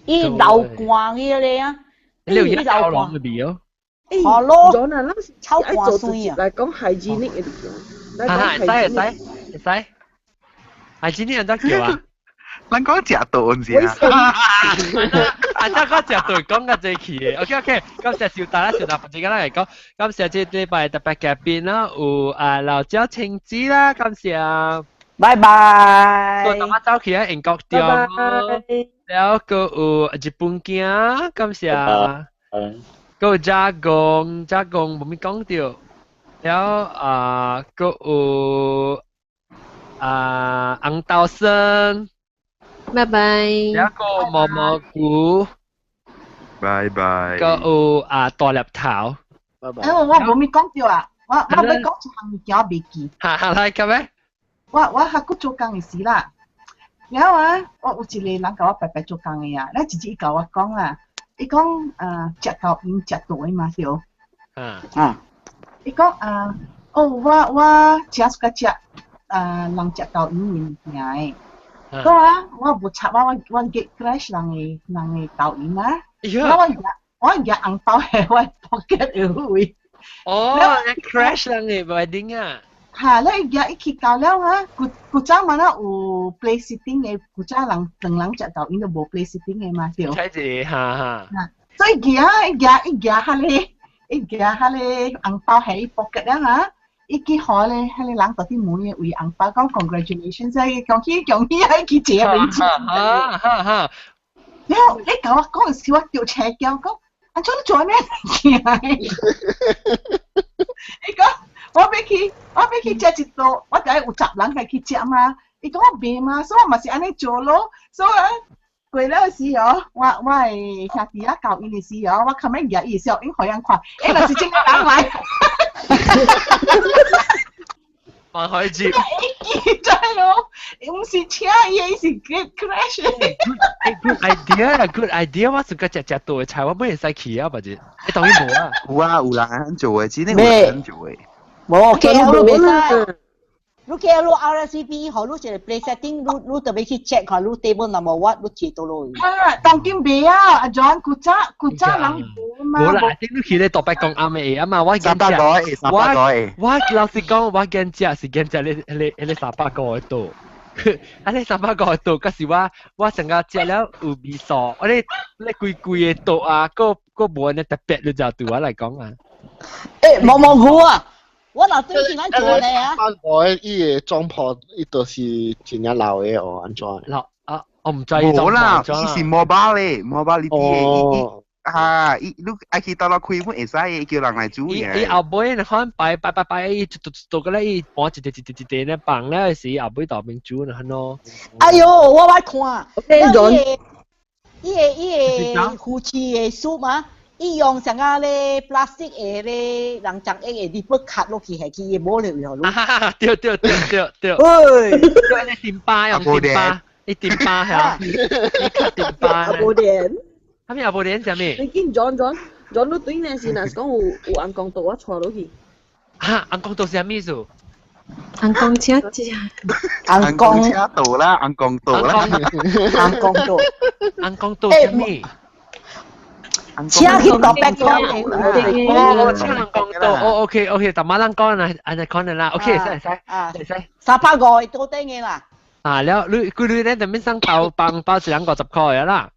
伊流汗迄個啊，你有流汗的味哦。好咯，臭汗水啊！來講 hygienic 的物件，來講會使會使會使，hygienic 按怎叫啊？咱講食頓是啊，啊，咱講食頓講較濟去的。OK OK，感謝小達啦，小達，陣間咱來講，感謝這禮拜特別嘉賓啦，有啊老椒青子啦，感謝。拜拜。我當我走去啊英國店，然後閣有日本囝，感謝。閣有加工，加工無咪講著，然後啊閣有啊紅豆生。拜拜。然後毛毛菇。拜拜。閣有啊大粒頭。拜拜。欸，我無咪講著啊，我我欲講一項物件我袂記。哈哈，來講咩？我我還閣做工的時啦，然後啊，我有一個人共我排排做工的啊，咧一日伊共我講啦，伊講啊，食夠飲食大嘛對。啊。啊。伊講啊，哦，我我誠喜歡食啊，人食夠飲的物件的。講啊，我無插我我我 get crash 人的人的抖音啊，我我我舉紅包喺我 pocket 的位。哦，crash 人的 wedding 啊。嚇，你伊行伊去到了啊，古古早嘛啦有 place seating 的，古早人兩人食到𪜶都無 place seating 的嘛，對。睇住，哈哈。所以行伊行伊行彼个，伊行彼个紅包喺伊 pocket 了哈，伊去予咧，彼个人到底門的位紅包講 congratulations，伊恭喜恭喜，伊去借名字。哈哈哈。了，你共我講時，我著車叫講，按怎你做咩物件？伊講我欲去，我欲去食一道，我就愛有十人共去食嘛。伊講我袂嘛，所以我嘛是按呢做咯。所以啊，過了時哦，我我的兄弟啊教𪜶的時哦，我較尾舉伊的時候，𪜶予人看，欸，若是這個人來。蠻可以接。記在咯，毋是請伊，伊是 gate crash。 Good idea, good idea！我自家食食到的菜，我本會使去啊，或者你當然無啊。有啊，有人做的，真的有人做的。無，KL 你袂使。你 KL 你 RSVP 予你一個 place setting，你你特別去 check 看你 table number what，你坐佗落去。啊，當今袂啊，阿 John 古早古早人無嘛。無啦，頂你去咧大伯講啱的啊嘛，我300個300個。我老實講，我驚食是驚食咧咧咧300個的桌。啊！你300個的桌，可是我我成個食了有味素，我咧咧規規的桌啊，閣閣無按呢特別，你知對我來講啊。欸，毛毛菇啊！我若對是咱做咧啊。我伊個裝破，伊就是真正老的哦，按怎？老啊，我毋知。無啦，伊是 mobile 咧，mobile 呢啲的，啊，伊你愛去佗落開門會使，伊叫人來煮嘅。伊後尾你看擺擺擺擺，伊一桌一桌個咧，伊搬一塊一塊一塊咧放咧時，後尾豆面煮呢，咯。哎喲，我捌看。伊個伊個夫妻的書嘛。伊用啥個咧 plastic 的咧，人裝液的，你不卡落去下去，伊無了以後。對對對對對。喂，對，你電巴用電巴，你電巴係啊，你卡電巴。阿無連。啥物阿無連啥物？你見 John John John 你對呢是若是講有有尪公桌，我帶落去。哈，尪公桌是啥物意思？尪公車車。尪公車道啦，尪公道啦。尪公桌。尪公桌啥物？請去大伯講哦，請人講到，哦，OK OK，逐馬人講啊，按呢可能啦，OK，使使，使。 350個桌頂的啦。啊，了，你規你咧就免送包幫包一人50塊的啦。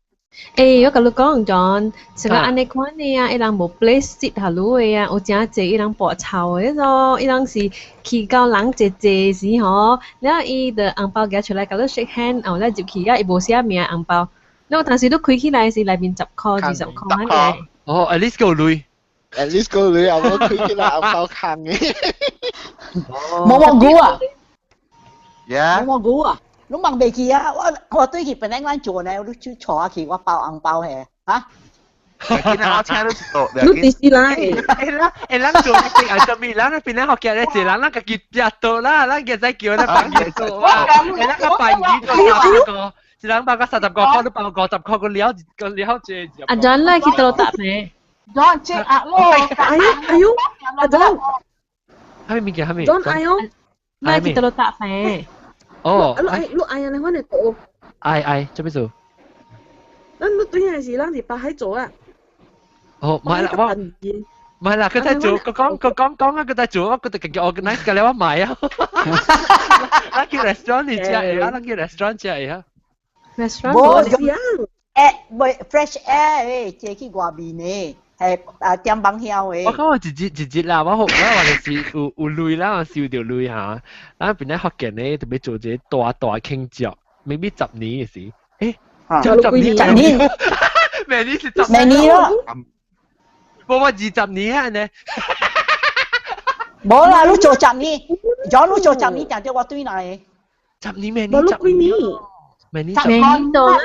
欸，我共你講 John，像個按呢款的啊，伊人無 place seat 下滷的啊，有誠濟伊人跋臭的咯，伊人是去到人濟濟時吼，了伊就紅包舉出來，共你 shake hand，後來入去啊，伊無寫名紅包。那當時你開起來是內面10塊、20塊按呢。哦，at least 夠鐳，at least 夠鐳啊！我開起來紅包空的。毛毛菇啊！Yeah。毛毛菇啊！你問袂記啊！我我對去本來咱做呢，你去坐下去，我包紅包的嚇。我請你一道，你直是來。欸啦，欸，咱做係係啥物？咱那邊咧學嘅咧，一人咱家己食到啦，咱會使叫咱幫伊做啊。欸，咱個辦魚做30個。一人包個30個塊，你包50塊，個了個了這。阿 John 來去佗搭咩？John 這阿咯。哎呦哎呦，阿 John。啥物物件？啥物？John 哎呦，來去佗搭咩？哦。你愛你愛啊？你反正做。愛愛，做咩做？咱你對係是咱佇北海做啊。哦，唔係啦，我唔係啦，佢在做，佢講佢講講啊，佢在做，我佢就叫 organize 個了，我買啊。咱去 restaurant 你食會啊，咱去 restaurant 食會啊。 restaurant 無欸，袂 fresh air 誒，坐去外面的，係啊點網曉的。我講我一日一日啦，我我話就是有有鐳啦，我收著鐳嚇。咱邊咧福建咧，特別做一個大大慶祝，maybe 十年的時，欸，十年，十年，明年是十年咯。無我20年啊呢。無啦，你做十年，如果你做十年，定著我對來。十年明年十年。明年十年到啦，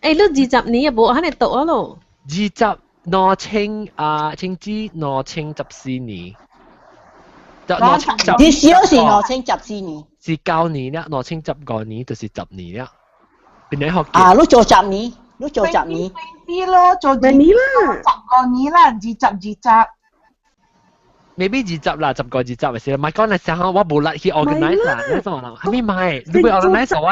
欸，你20年也無按呢讀啊咯。二十兩千啊，千至2014年。至少是2014年。是9年啦，2015年就是十年啦。邊個學？啊，你做十年，你做十年。啲咯，做十年啦， 10個年啦，二十二十。 maybe 二十啦，10個20咪是啦。唔係講你時候我無力去 organize 啦，你怎麼啦？係咪買？你會 organize 我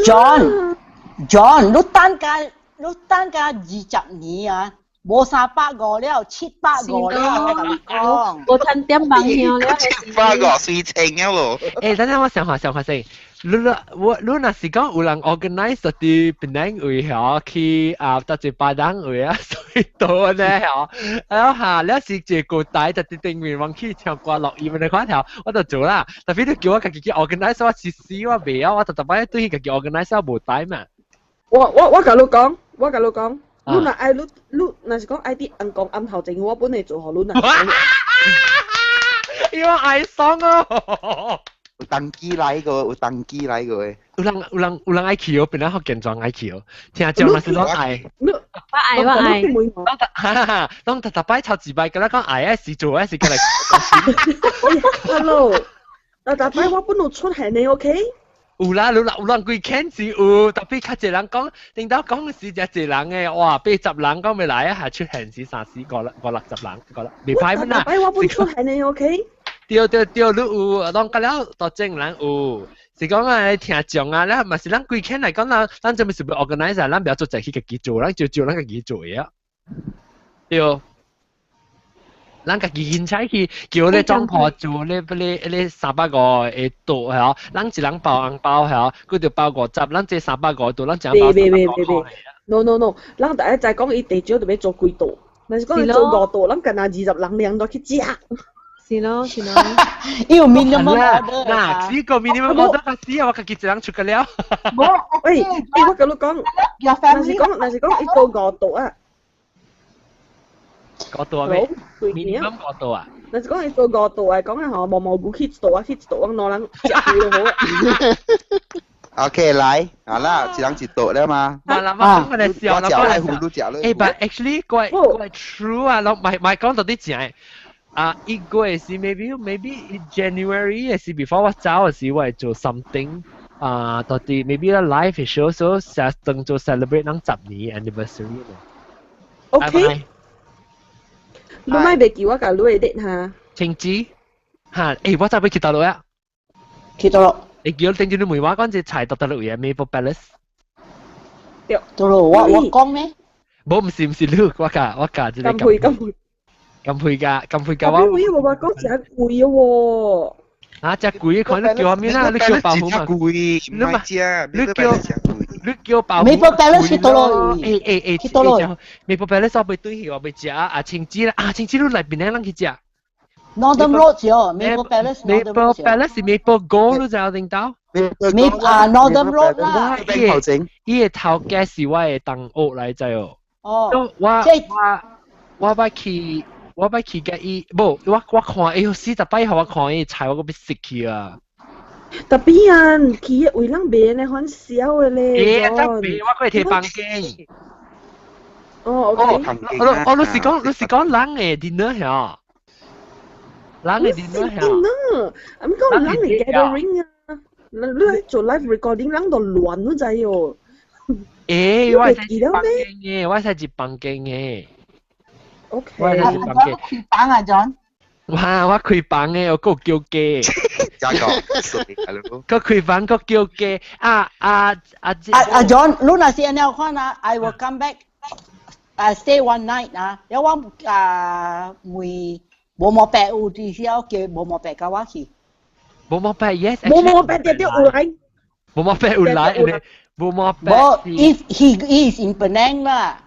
？John，John，你等價你等價二十年啊，無350了，750了，我共你講。無趁點網香了。750水清了咯。欸，等陣我想下想下先。你我你若是講有人 organize 佇檳城位吼去啊，搭一巴當位啊，所以多呢吼，然後下了是一個台佇頂面往去唱歌錄音的款條，我就做啦。特別你叫我家己去 organize，我是死我袂曉，我逐逐擺對家己 organize 我無台嘛。我共你講，我共你講，你若愛你你若是講愛佇紅光暗頭前，我本來做予你若。伊話愛爽哦。有當機來過，有當機來過。有人愛去哦，本來福建莊愛去哦，聽講若是攏愛。我愛我愛。哈哈，攏逐逐擺頭一擺，敢若講愛愛是做愛是過來。 Hello，逐逐擺我本有出現的，OK？有啦，有啦，有人規間是有，特別較濟人講，頂到講是誠濟人的，哇，80人講欲來啊，還出現是三四五六五六十人，五六袂歹本啦。逐擺我本出現的，OK？對對對，你有，攏甲了多正人有，是講啊，聽眾啊，咧嘛是咱規間來講，咱咱這物是欲 organize，咱袂做在去家己做，咱就照咱家己做的。對。咱家己凊彩去叫咧莊婆做咧，咧咧350的桌係咱一人包紅包係佢就包50，咱這350桌，咱一人包350塊。 No no no，咱大家知講伊地少就欲做幾桌，若是講伊做五桌，咱干焦20人兩都去食。是咯是咯，伊有 minimum order。嗱，呢個 minimum order 較死啊！我家己一人出個了。喂，欸，我共你講，若是講伊做五桌啊。五桌咩？minimum 五桌啊？若是講伊做五桌啊，講啊吼，毛毛菇去一桌，我去一桌，我兩人食幾就好。 OK，來，好啦，一人一桌了嘛。嘛啦，我講我嚟笑啦，我食愛糊，你食咧。欸，but actually quite quite true 啊，攏唔係講到啲正。啊，一個月是 maybe January 是 before 我走的時，我會做 something 啊，到底 maybe 啦 live show so 成當做 celebrate 咱10年 anniversary。 OK。你莫袂記我共你的 date 哈。晴子，哈，欸，我早欲去佗落啊？去佗落？你叫頂住你問我講這菜佗佗落位啊？Maple Palace。對。佗落我講咩？無，毋是毋是你，我共這個。金配金配。金配㗎，金配㗎我。我話講誠貴喎。啊，誠貴，看你叫啥物啦？你叫包好嘛？貴，你嘛食，你叫包。 Maple Palace 去佗落？欸欸欸，去佗落？ Maple Palace 我欲對去，我欲食啊，青子啦，啊，青子你來邊個人去食？Northern Road 喲，Maple Palace。 Maple Palace 是 Maple Gold 你知影頂到？Maple 啊，Northern Road 啦。伊个頭家是我的同學來知哦。哦。我我我捌去。我捌去共伊，無我看，哎喲，40擺予我看伊菜，我閣欲死去啊！特別啊，去的位人賣呢，很少的咧。欸，特別我過提房間。哦，OK。哦，你是講人的 dinner 嚇？人的 dinner 嚇？dinner，啊，毋講人的 gathering 啊，你來做 live recording，人都亂，你知哦。欸，我是一房間的，我是一房間的。 OK。我是一房間。開房啊，John。哇！我開房的，我閣叫雞。加個，閣開房閣叫雞啊啊啊！啊啊，John，你若是按呢款啊，I will come back。啊，stay one night 啊，有我啊問無毛白有佇遐叫無毛白共我去。無毛白，yes。無毛白著著有來。無毛白有來，無毛白。無，if he is in Penang 啦。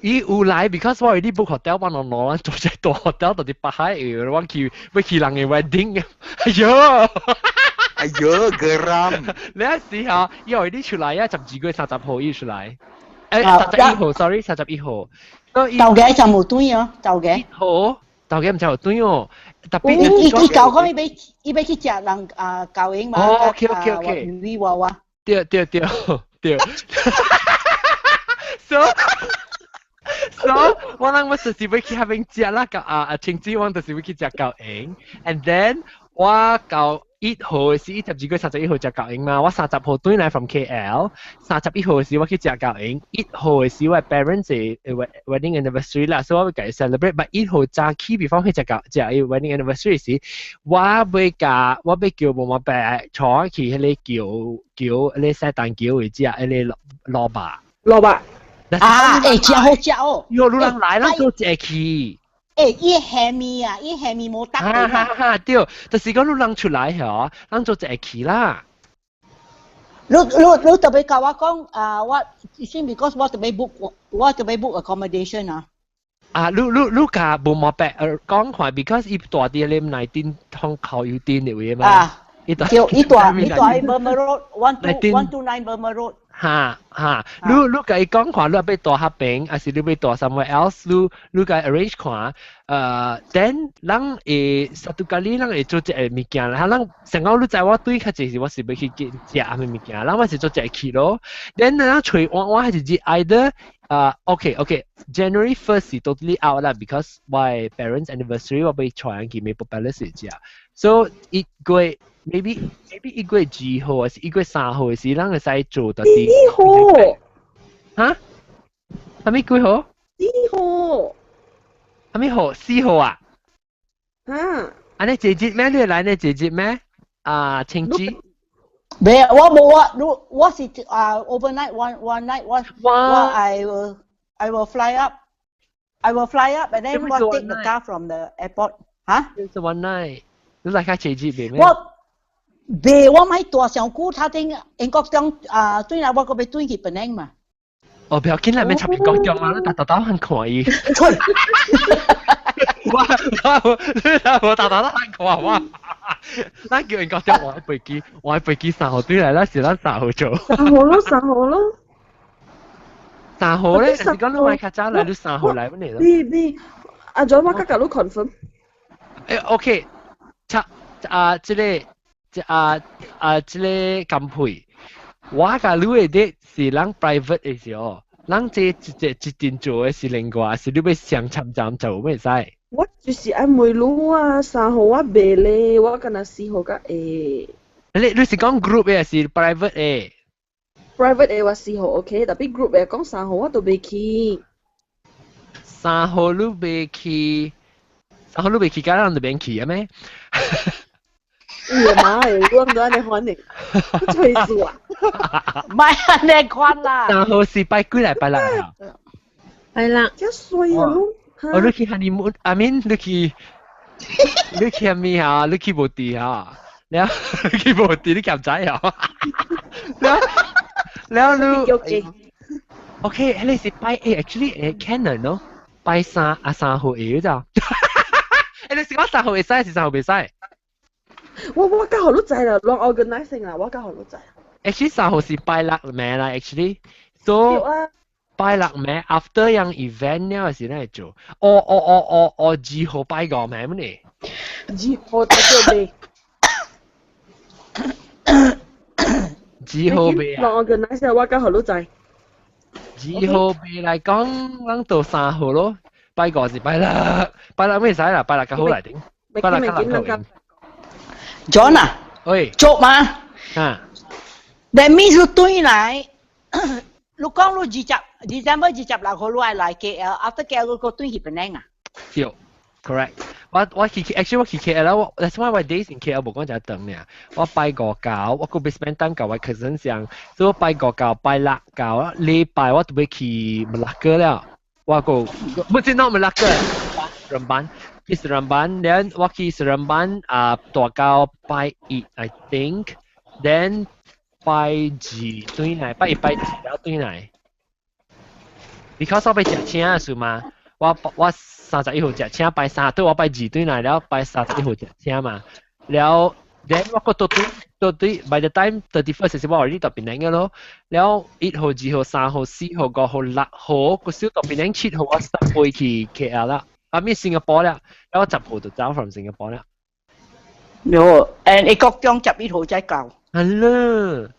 伊有來，because 我 already book hotel，我攏攞做隻大 hotel 到佇北海，我去欲去人的 wedding，哎喲，哎喲，geram。你一時候，伊 already 出來啊，12月30號伊出來，誒，31號，sorry，31號。頭家就無轉哦，頭家。好，頭家毋知有轉哦，特別伊伊舊講伊欲去食人啊教營嘛。哦，OK。魚娃娃。對對對對。So 我人我就是欲去彼邊食啦，甲啊啊青子，我就是欲去食狗營，and then 我到1號是12月31號食狗營嘛，我30號轉來 from KL，31號時我去食狗營，一號時我 parents 的 wedding anniversary 啦，所以我欲共伊 celebrate，but 一號早起 before 去食狗食伊 wedding anniversary 時，我欲叫無毛伯坐去彼個橋橋彼個西單橋位置啊，彼個蘿蔔。蘿蔔。啊，欸，真好食哦！喲，你人來，咱做一去。欸，伊蝦米啊，伊蝦米無得。哈哈哈，對，就是講你人出來嗬，咱做一去啦。你特別共我講啊，我先 because 我特別 book accommodation 啊。啊，你共無毛白講看，because 伊蹛佇咧內頂通靠油頂的位嘛。啊，對，伊蹛喺 Burma Road 12129 Burma Road。哈哈，你共伊講看，你欲蹛彼邊，還是你欲蹛 somewhere else？你共 arrange 看，then 咱會 satu kali 咱會做一个物件啦，咱上講你知我對較濟是我是欲去見食啥物物件，咱我是做一个去咯。then 咱揣我我還是 either 啊，OK，January 1st 是 totally out 啦，because my parents anniversary 我欲帶𪜶去 Maple Palace 食，so 一月 maybe 1月2號還是1月3號的時，咱會使做到啲。四號。哈？啥物幾號？四號。啥物號？四號啊？哈？按呢節日咩？你來呢節日咩？啊，青子。沒，我無啊，我是啊 overnight one night 我 I will fly up I will fly up and then 我 take the car from the airport 嚇？是 one night，你來較節日袂咩？我袂，我欲蹛上久，頭頂英國中啊，轉來我閣欲轉去檳城嘛。哦，不要緊啦，免插英國中啊，你逐逐兜很看伊。吹！我我我逐逐都很看我。咱叫英國中換飛機，換飛機3號對來，咱是咱三號做。三號咯，三號咯。三號咧，是講你買較早來，你三號來乜嘢咯？B B，阿 John 我較共你 confirm。欸，OK，插啊，這個，這啊啊，這個金佩，我共你的 date 是咱 private 的時候，咱這一這一定做的是另外，是你欲相參參做會使。我就是愛問你啊，三號我袂咧，我干焦四號較會。你是講 group 的還是 private 的？ private 的我四號 OK，但係 group 的講三號我都袂去。三號你袂去，三號你袂去，敢咱就免去啊咩？伊媽的，我毋知按呢款的，吹死啊！莫按呢款啦。三號是拜幾來拜六啊？拜六。遮衰啊！哦，你去 honeymoon，I mean 你去咩啊？你去無地啊？了，你去無地，你敢知啊？了了你，OK，彼是拜欸，actually 欸，can 咯，拜三啊三號會咋？欸，你是講三號會使，還是三號袂使？我較予你知啦，亂 organizing 啦，我較予你知。 Actually 三號是拜六暝啦，actually，so 拜六暝 after 樣 event 了時咱會做，哦哦哦哦哦，2號拜五暝乜呢？ 2號就做未。二號袂啊？亂 organize 我較予你知。二號袂來講，咱到三號咯。拜五是拜六，拜六咩使啦？拜六較好來頂，拜六較難做。 John 啊，喂，做嘛？啊， That means 你轉來，你講你二十 December 26號你愛來 KL，after KL 你閣轉去檳城啊？對，correct。我去 actually 我去 KL 啦，我 that's why 我 days in KL 無講真長爾。我拜五到，我閣欲 spend time 共我 cousin 上，所以我拜五到拜六到，禮拜我就欲去馬拉哥了。我閣不是 not 馬拉哥，Seremban，去 Seremban，then 我去 Seremban 啊，蹛到拜一，I think，then 拜二轉來，拜一拜二了轉來。because 我欲食車是嘛？我31號食車，拜三對我拜二轉來了，拜31號食車嘛。了，then 我閣倒轉倒對，by the time 31st 時我 already 到檳城嘅咯。了1號、2號、3號、4號、5號、6號，個小到檳城7號我 start 飛去 KL 啦，啊咩新加坡啦，了我10號就走 from 新加坡啦。有，and 英國中11號才到。係啦。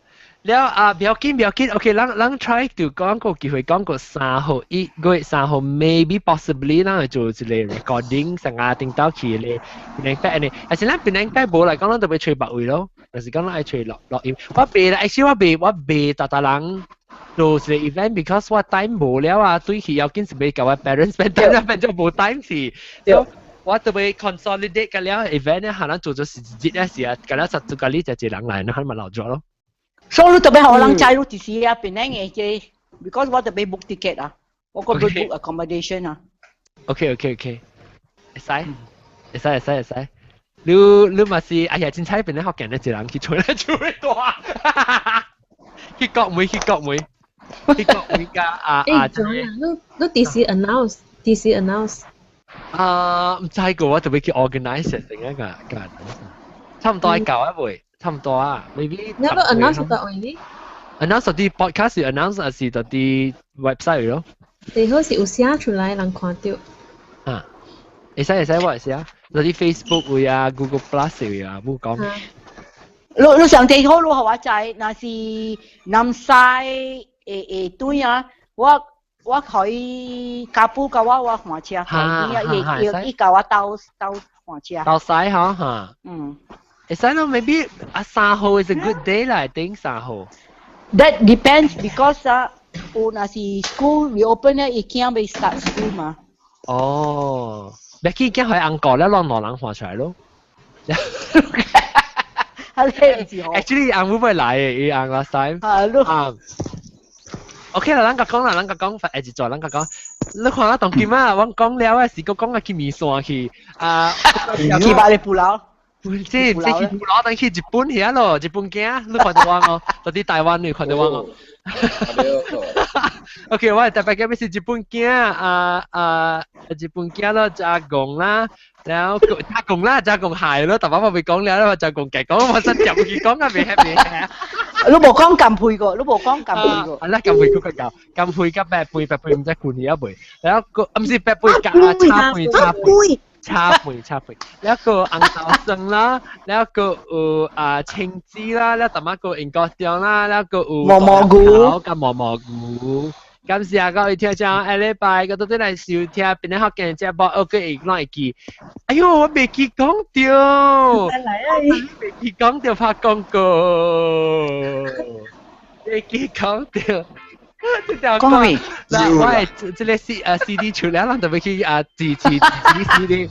了啊，不要緊，不要緊，OK，咱 try 就講個機會講個3號1月3號，maybe possibly 咱會做一個 recording，成個頂到去咧，檳城呢，但是咱檳城無來講，咱就欲揣別位咯，就是講咱愛揣錄錄音。我袂啦，actually 我袂逐逐人做一個 event，because 我 time 無了啊，對去要緊是欲共我 parents spend time，變做無 time 是。我就欲 consolidate 個了 event 咧，可能做咗是一日咧是啊，個了十做個你就一人來，你可能咪留咗咯。所以你特別予人知，你就是啊，檳城的這，because 我特別 book ticket 啊，我個 book accommodation 啊。 OK，會使，會使，會使，會使。你嘛是，哎呀，真彩邊咧福建咧一人去吹咧吹大，去國妹去國妹去國妹加啊啊！欸，你幾時 announce？幾時 announce？啊，毋知個，我特別去 organize 成一個個，差唔多係舊一回，差唔多啊，maybe。你 announce 到位呢？announce 啲 podcast announce 還是到啲 website 咯？最好是有寫出來，人看到。啊，會使會使，我會寫，嗰啲 Facebook 會啊，Google Plus 會啊，冇講。你上帝好，你予我知，若是南西會對啊，我可以加布甲我我換車，伊伊伊共我兜兜換車。兜使嗬嚇。嗯。會使咯，maybe 啊3號 is a good day 啦，I think 3號。 That depends because 啊，有若是 school reopen 咧，伊囝未 start school 嘛。哦，別去驚去英國咧，攏兩人換出來咯。Actually，翁會唔會來嘅？伊翁 last time。啊， OK 啦，咱甲講啦，咱甲講，一直做，咱甲講。你看我當今啊，我講了啊，是閣講啊去麵線去啊，去百里不老。唔知唔知去不老，等去日本遐咯，日本囝，你看到我無？到佇台灣你看到我無？OK，我特別嘅是日本囝啊啊，日本囝咯，加工啦，然後加工啦，加工蟹咯，特別我未講了，我加工計講，我實入去講啊，未未。你無講金配個，你無講金配個。係啦，金配嗰個夠，金配加白配，白配唔知罐嘢一杯，然後個唔是白配加叉配叉配。叉配叉配，แล้ว個紅豆酸啦，แล้ว個有啊青汁啦，แล้ว淡仔個英國腸啦，แล้ว個有毛毛菇佮毛毛菇。感謝各位聽眾，下禮拜閣倒轉來收聽邊個福建節目，我閣會攏會記。哎喲，我袂記講著，袂記講著拍廣告，袂記講著。這條歌，嗱，我係這個 C 啊 CD 出來，咱特別去啊支持支持 CD。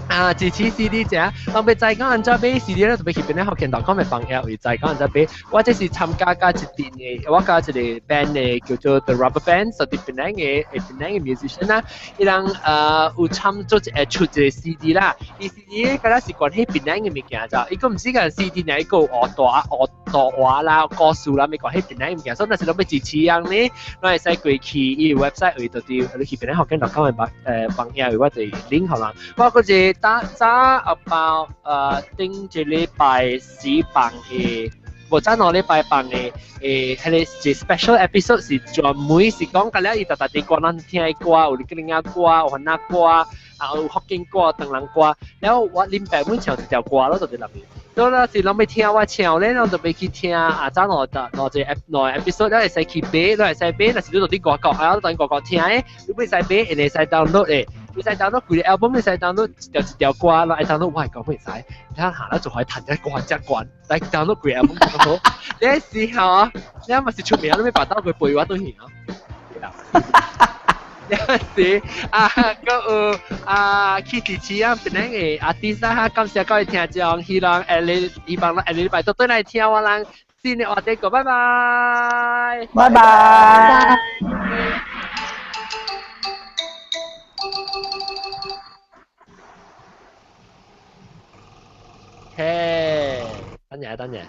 啊，支持 CD 者，當欲知講按怎買 CD 咧，特別去邊咧福建 .com 的網頁會知講按怎買。我這是參加佮一陣的，我佮一個 band 的叫做 The Rubber Band，屬佇檳城的檳城的 musician 啦。伊人有參做一出一個 CD 啦，伊 CD 敢若是關係檳城的物件咋，伊閣毋是個 CD 爾，伊閣有學大學圖畫啦、故事啦，咪關係檳城的物件，所以若是攏欲支持人呢，攏會使過去伊 website 位到佇你去檳城福建 .com 的網網頁位，我就 link 予人。我閣一個早早阿包頂一禮拜四放的，無早2禮拜放的，彼個一 special episode 是專門是講甲了伊逐逐佇歌，咱聽的歌，有吉林仔歌，有番仔歌，啊有福建歌、唐人歌，了我恁爸阮唱一條歌咯，就佇內面。所以若是攏欲聽我唱咧，攏就欲去聽啊早兩兩個兩個 episode，了會使去買，了會使買，若是你佇外國，啊，你佇外國聽的，你袂使買，會使 download 的。你使 download 規個 album，你使 download 一條一條歌，然後 download 我係講袂使，你睇下啦，就可以彈一關一關，來 download 規個 album 好。你時候啊，你嘛是出名，你欲把刀佢背我都行啊。有時啊，閣有啊，去支持啊，檳城的 artist 啊，感謝各位聽眾，希望下禮希望下禮拜倒轉來聽我人新的話題，拜拜，拜拜。嘿，等陣等陣。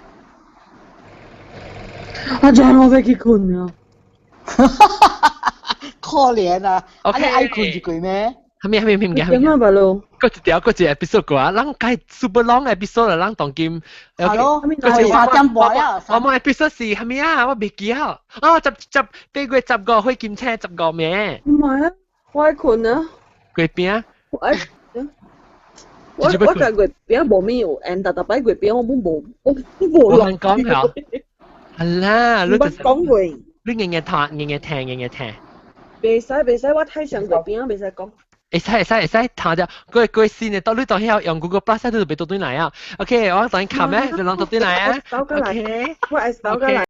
阿張我欲去睏啊！可憐啊！啊你愛睏一過咩？蝦米蝦米蝦米點啊，白路？閣一條閣一個 episode 過啊！咱該 super long episode 啦，咱當今。係咯，3點半啊！我們 episode 是蝦米啊？我袂記啊！哦，十十8月15火金星15暝。唔係啊，我愛睏啊。月餅。我愛。我我個月餅無咩有緣，逐逐擺月餅我攏無，我無落。我講下。係啦，你講過。你硬硬聽，硬硬聽，硬硬聽。袂使袂使，我太想月餅，袂使講。會使會使會使，聽著，過過新的，到你當遐用 Google Plus 你就袂倒轉來啊。OK，我等你看咩，就攏倒轉來啊。OK，我會倒過來。